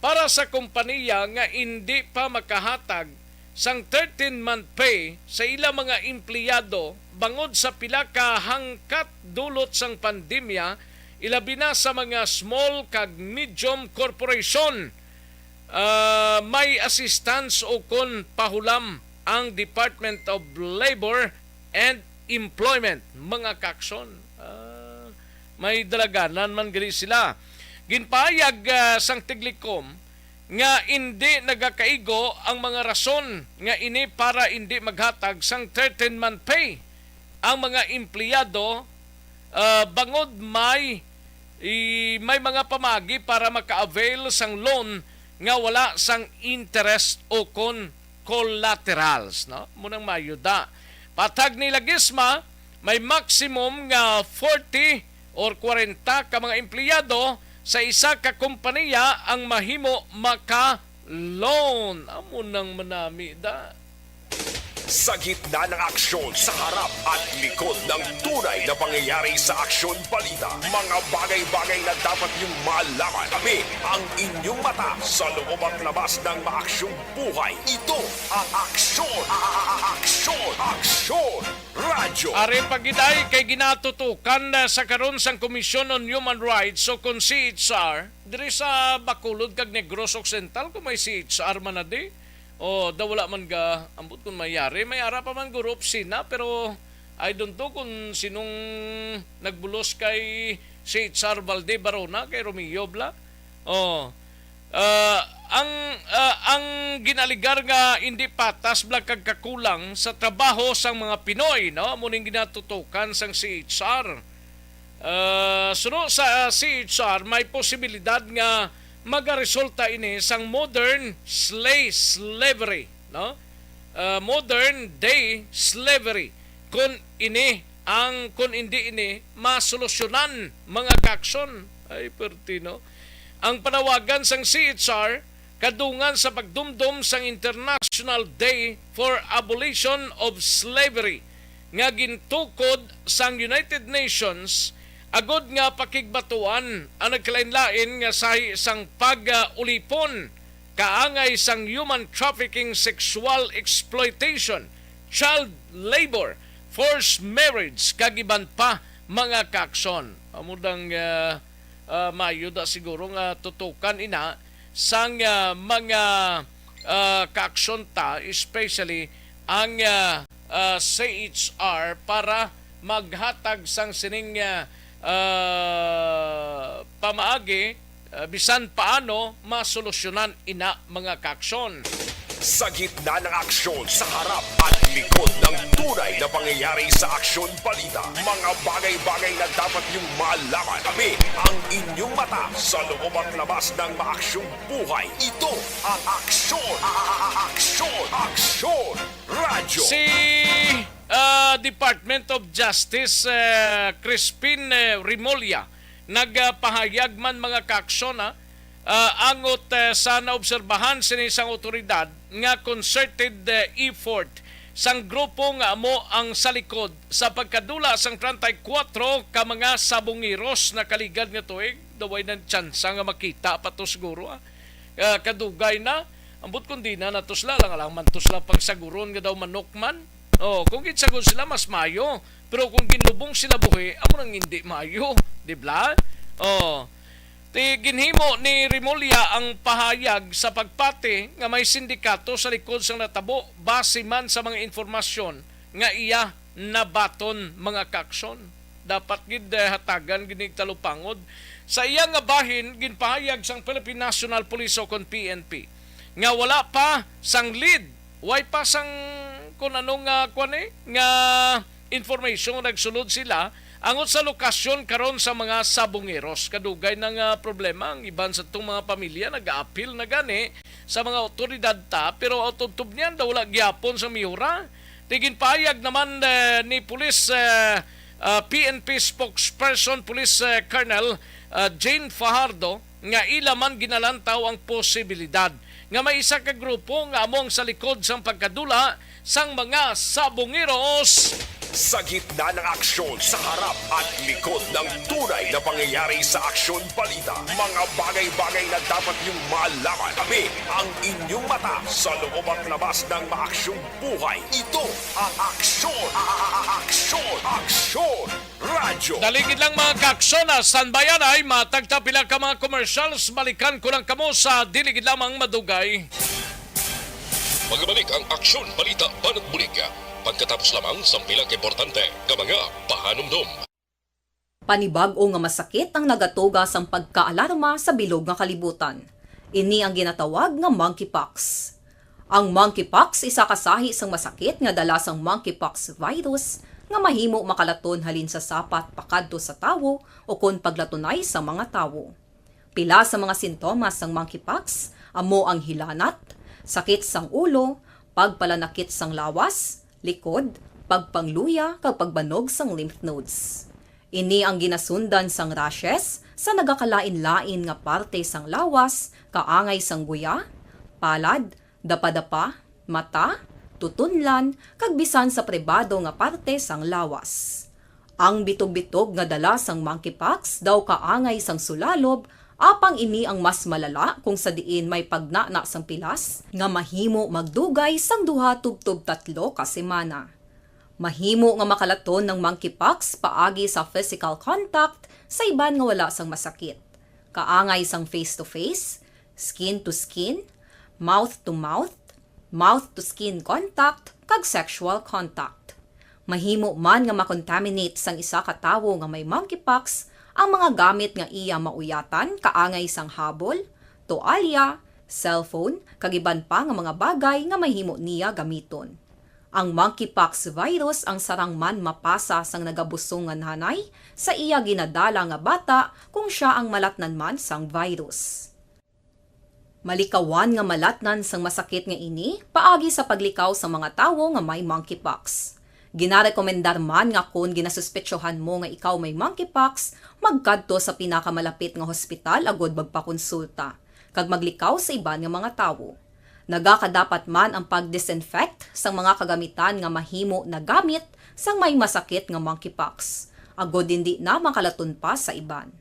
para sa kompaniya nga indi pa makahatag sang thirteen-month pay sa ila mga empleyado bangod sa pila ka hangkat dulot sang pandemya, ilabi na sa mga small kag medium corporation, ah, may assistance o kon pahulam ang Department of Labor and Employment, mga kaakson. Ah, may dalaganan man gali sila. Ginpahayag, ah, sang Tiglikom nga indi nagakaigo ang mga rason nga ini para indi maghatag sang thirteen-month pay ang mga empleyado, ah, bangod may, i-, may mga pamaagi para maka-avail sang loan nga wala sang interest o kon collaterals, no? Munang mayuda. Patag ni Laguesma, may maximum nga forty or kwarenta ka mga empleyado sa isa ka kompaniya ang mahimo maka-loan. Amo nang manami da. Sa gitna ng aksyon, sa harap at likod ng tunay na pangyayari sa Aksyon Balita, mga bagay-bagay na dapat niyong malaman. Kami ang inyong mata sa loob at labas ng maaksyong buhay. Ito ang Aksyon, a- a- a- Aksyon, Aksyon Radyo. Ari pa gid ay kay ginatutukan na sa karon sang Commission on Human Rights o kon C H R diri sa Bacolod kag Negros Occidental, kung may C H R man na di. O, da wala man ga, ambot kung may yari. May ara pa man guro opisina, pero I don't know kung sinong nagbulos kay C H R Valde Barona, kay Romeo bla. O, ah, ang, ah, ang ginaligar nga hindi patas bla kag kakulang sa trabaho sang mga Pinoy, no? Amo ning ginatutukan sang C H R. Ah, suno sa, ah, C H R, may posibilidad nga magaresulta ini sang modern slay slavery, no? Ah, modern day slavery, kun ini ang, kun hindi ini masolusyonan, mga kaakson. Ay, perti, no? Ang panawagan sang C H R kadungan sa pagdumdom sang International Day for Abolition of Slavery nga gintukod sang United Nations, agud nga pakigbatuan ang nagkalainlain nga sahi sang pag-ulipon, kaangay sang human trafficking, sexual exploitation, child labor, forced marriage, kag iban pa, mga kaakson. Amo dang, ah, ah, maayo da siguro nga tutukan ina sang, ah, mga, ah, kaaksyon ta, especially ang, ah, ah, C H R, para maghatag sang sining, ah, ah, pamaagi, ah, bisan paano masolusyonan ina, mga kaakson. Sa gitna ng aksyon, sa harap at likod ng tunay na pangyayari sa Aksyon Balita, mga bagay-bagay na dapat niyong malaman. Kami ang inyong mata sa loob at labas ng maaksyong buhay. Ito ang Aksyon, a- a- a- Aksyon, Aksyon Radyo. Si, ah, Department of Justice, ah, Crispin, ah, Remulla, nagpahayag man, mga kaaksyon, ha, ah, angot, ah, sa naobserbahan sini sang awtoridad nga concerted, ah, effort sang grupo nga amo ang sa likod sa pagkadula sang treinta y cuatro ka mga sabongeros nakaligad nga tuig. Daw way na tsansa nga makita pa to siguro, ha. Ah, kadugay na. Ambot kung di na nato sila, lang, lang man to sila pagsaguron nga daw manok man. Oh, kung ginsagol sila, mas mayo. Pero kung ginlubong sila buhi, amo nang hindi mayo, di ba? Oh. Ti ginhimo ni Remulla ang pahayag sa pagpati nga may sindikato sa likod sang natabo, base man sa mga informasyon nga iya nabaton, mga kaaksyon. Dapat gid, eh, hatagan gid ning talupangod Sa iya nga bahin, ginpahayag sang Philippine National Police o kon P N P nga wala pa sang lead, way pa sang kun ano nga, kuwan eh, nga information nga nagsulod sila angot sa lokasyon karon sa mga sabongeros. Kadugay na nga problema ang iban sa itong mga pamilya nag-aapil na gani sa mga otoridad ta, pero ang tubtob niyan daw wala gyapon sa miyura. Tigin pahayag naman, eh, ni Police, eh, ah, P N P spokesperson Police, eh, Colonel, ah, Jane Fajardo nga ila man ginalantaw ang posibilidad nga may isa ka grupo nga amo ang sa likod sang pagkadula sang mga sabongeros. Sa gitna ng aksyon, sa harap at likod ng tunay na pangyayari sa Aksyon Balita, mga bagay-bagay na dapat niyong malaman. Kami ang inyong mata sa loob at labas ng maaksyong buhay. Ito ang Aksyon, a- a- a- Aksyon, Aksyon Radyo. Dali gid lang, mga kaaksyon, ah, standby anay, matagta pila ka mga commercials, balikan ko lang kamo sa dili gid lamang madugay. Magabalik ang Aksyon Balita Banat Bulig pagkatapos lamang sang pila ka importante nga mga pahanumdom. Panibag-o nga masakit ang nagatuga sang pagkaalarma sa bilog nga kalibutan. Ini ang ginatawag nga monkeypox. Ang monkeypox isa ka sahi sang masakit nga dala sang monkeypox virus nga mahimo makalaton halin sa sapat pakadto sa tawo o kon paglatunay sa mga tawo. Pila sa mga sintomas sang monkeypox amo ang hilanat, sakit sang ulo, pagpalanakit sang lawas, likod, pagpangluya, kag pagbanog sang lymph nodes. Ini ang ginasundan sang rashes sa nagakalain-lain nga parte sang lawas, kaangay sang guya, palad, dapadapa, mata, tutunlan, kag bisan sa pribado nga parte sang lawas. Ang bitog-bitog nga dala sang monkeypox daw kaangay sang sulalob, apang ini ang mas malala kung sa diin may pagnana sang pilas nga mahimo magdugay sang duha tubtob tatlo ka semana. Mahimo nga makalaton ang monkeypox paagi sa physical contact sa iban nga wala sang masakit, kaangay sang face-to-face, skin-to-skin, mouth-to-mouth, mouth-to-skin contact, kag sexual contact. Mahimo man nga makontaminate sang isa ka tawo nga may monkeypox ang mga gamit nga iya mauyatan, kaangay sang habol, toalya, cellphone, kag iban pa nga mga bagay nga mahimo niya gamiton. Ang monkeypox virus ang sarang man mapasa sang nagabusong nga nanay sa iya ginadala nga bata kung sia ang malatnan man sang virus. Malikawan nga malatnan sang masakit nga ini paagi sa paglikaw sa mga tawo nga may monkeypox. Ginarekomendar man nga kon ginasuspetsohan mo nga ikaw may monkeypox, magkadto sa pinakamalapit nga hospital agud magpakonsulta kag maglikaw sa iban nga mga tawo. Nagakadapat man ang pag-disinfect sang mga kagamitan nga mahimo nagamit sang may masakit nga monkeypox, agud indi na makalaton pa sa iban.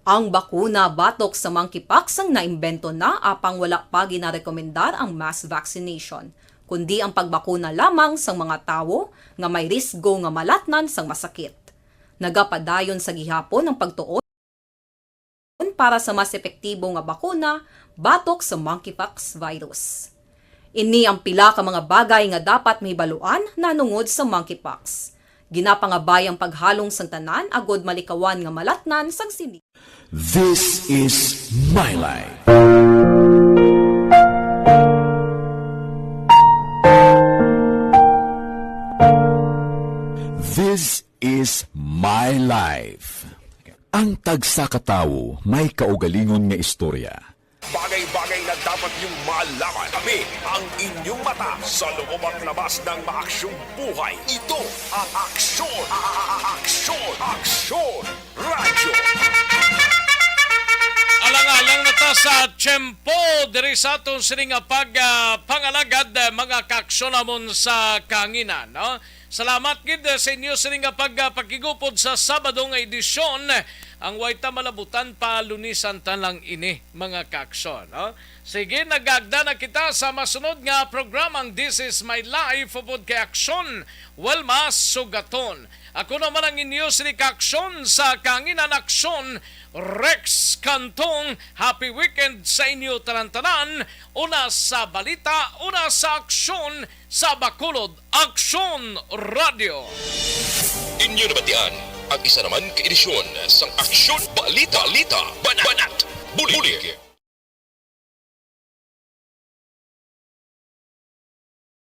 Ang bakuna batok sa monkeypox ang naimbento na, apang wala pa ginarekomendar ang mass vaccination, kundi ang pagbakuna lamang sang mga tawo nga may risgo nga malatnan sang masakit. Nagapadayon sa gihapon ang pagtuon para sa mas epektibo nga bakuna batok sa monkeypox virus. Ini ang pila ka mga bagay nga dapat mahibaluan nahanungod sa monkeypox. Ginapangabay ang paghalong sang tanan agud malikawan nga malatnan sang sini. This is My Life. This is My Life. Ang tagsa ka tawo may kaugalingon nga istorya. Bagay-bagay na dapat niyong malaman. Kami ang inyong mata sa loob at labas ng maaksyong buhay. Ito ang Aksyon, a- a- a- Aksyon, Aksyon Radyo. Alang-alang na ta sa tiyempo diri sa aton sini nga pag, ah, pangalagad, ah, mga kaaksyon namon sa kahanginan, no? Salamat gid, ah, sa inyo sini nga pag, ah, pakigupod sa Sabado nga edisyon. Ang way ta malabutan pa, Lunisan ta lang ini, mga kaaksyon, no? Sige, nagagda na kita sa masunod nga programang This Is My Life, upod kay Aksyon Wilma Sugaton. Ako naman ang inyo sini kaaksyon sa kahanginan, Aksyon Rex Cantong. Happy weekend sa inyo tanan-tanan. Una sa balita, una sa aksyon, sa Bacolod Aksyon Radio. Inyo nabatian Ang isa naman ka edisyon sang Aksyon Balita, Balita, Banat, Banat, Bulig.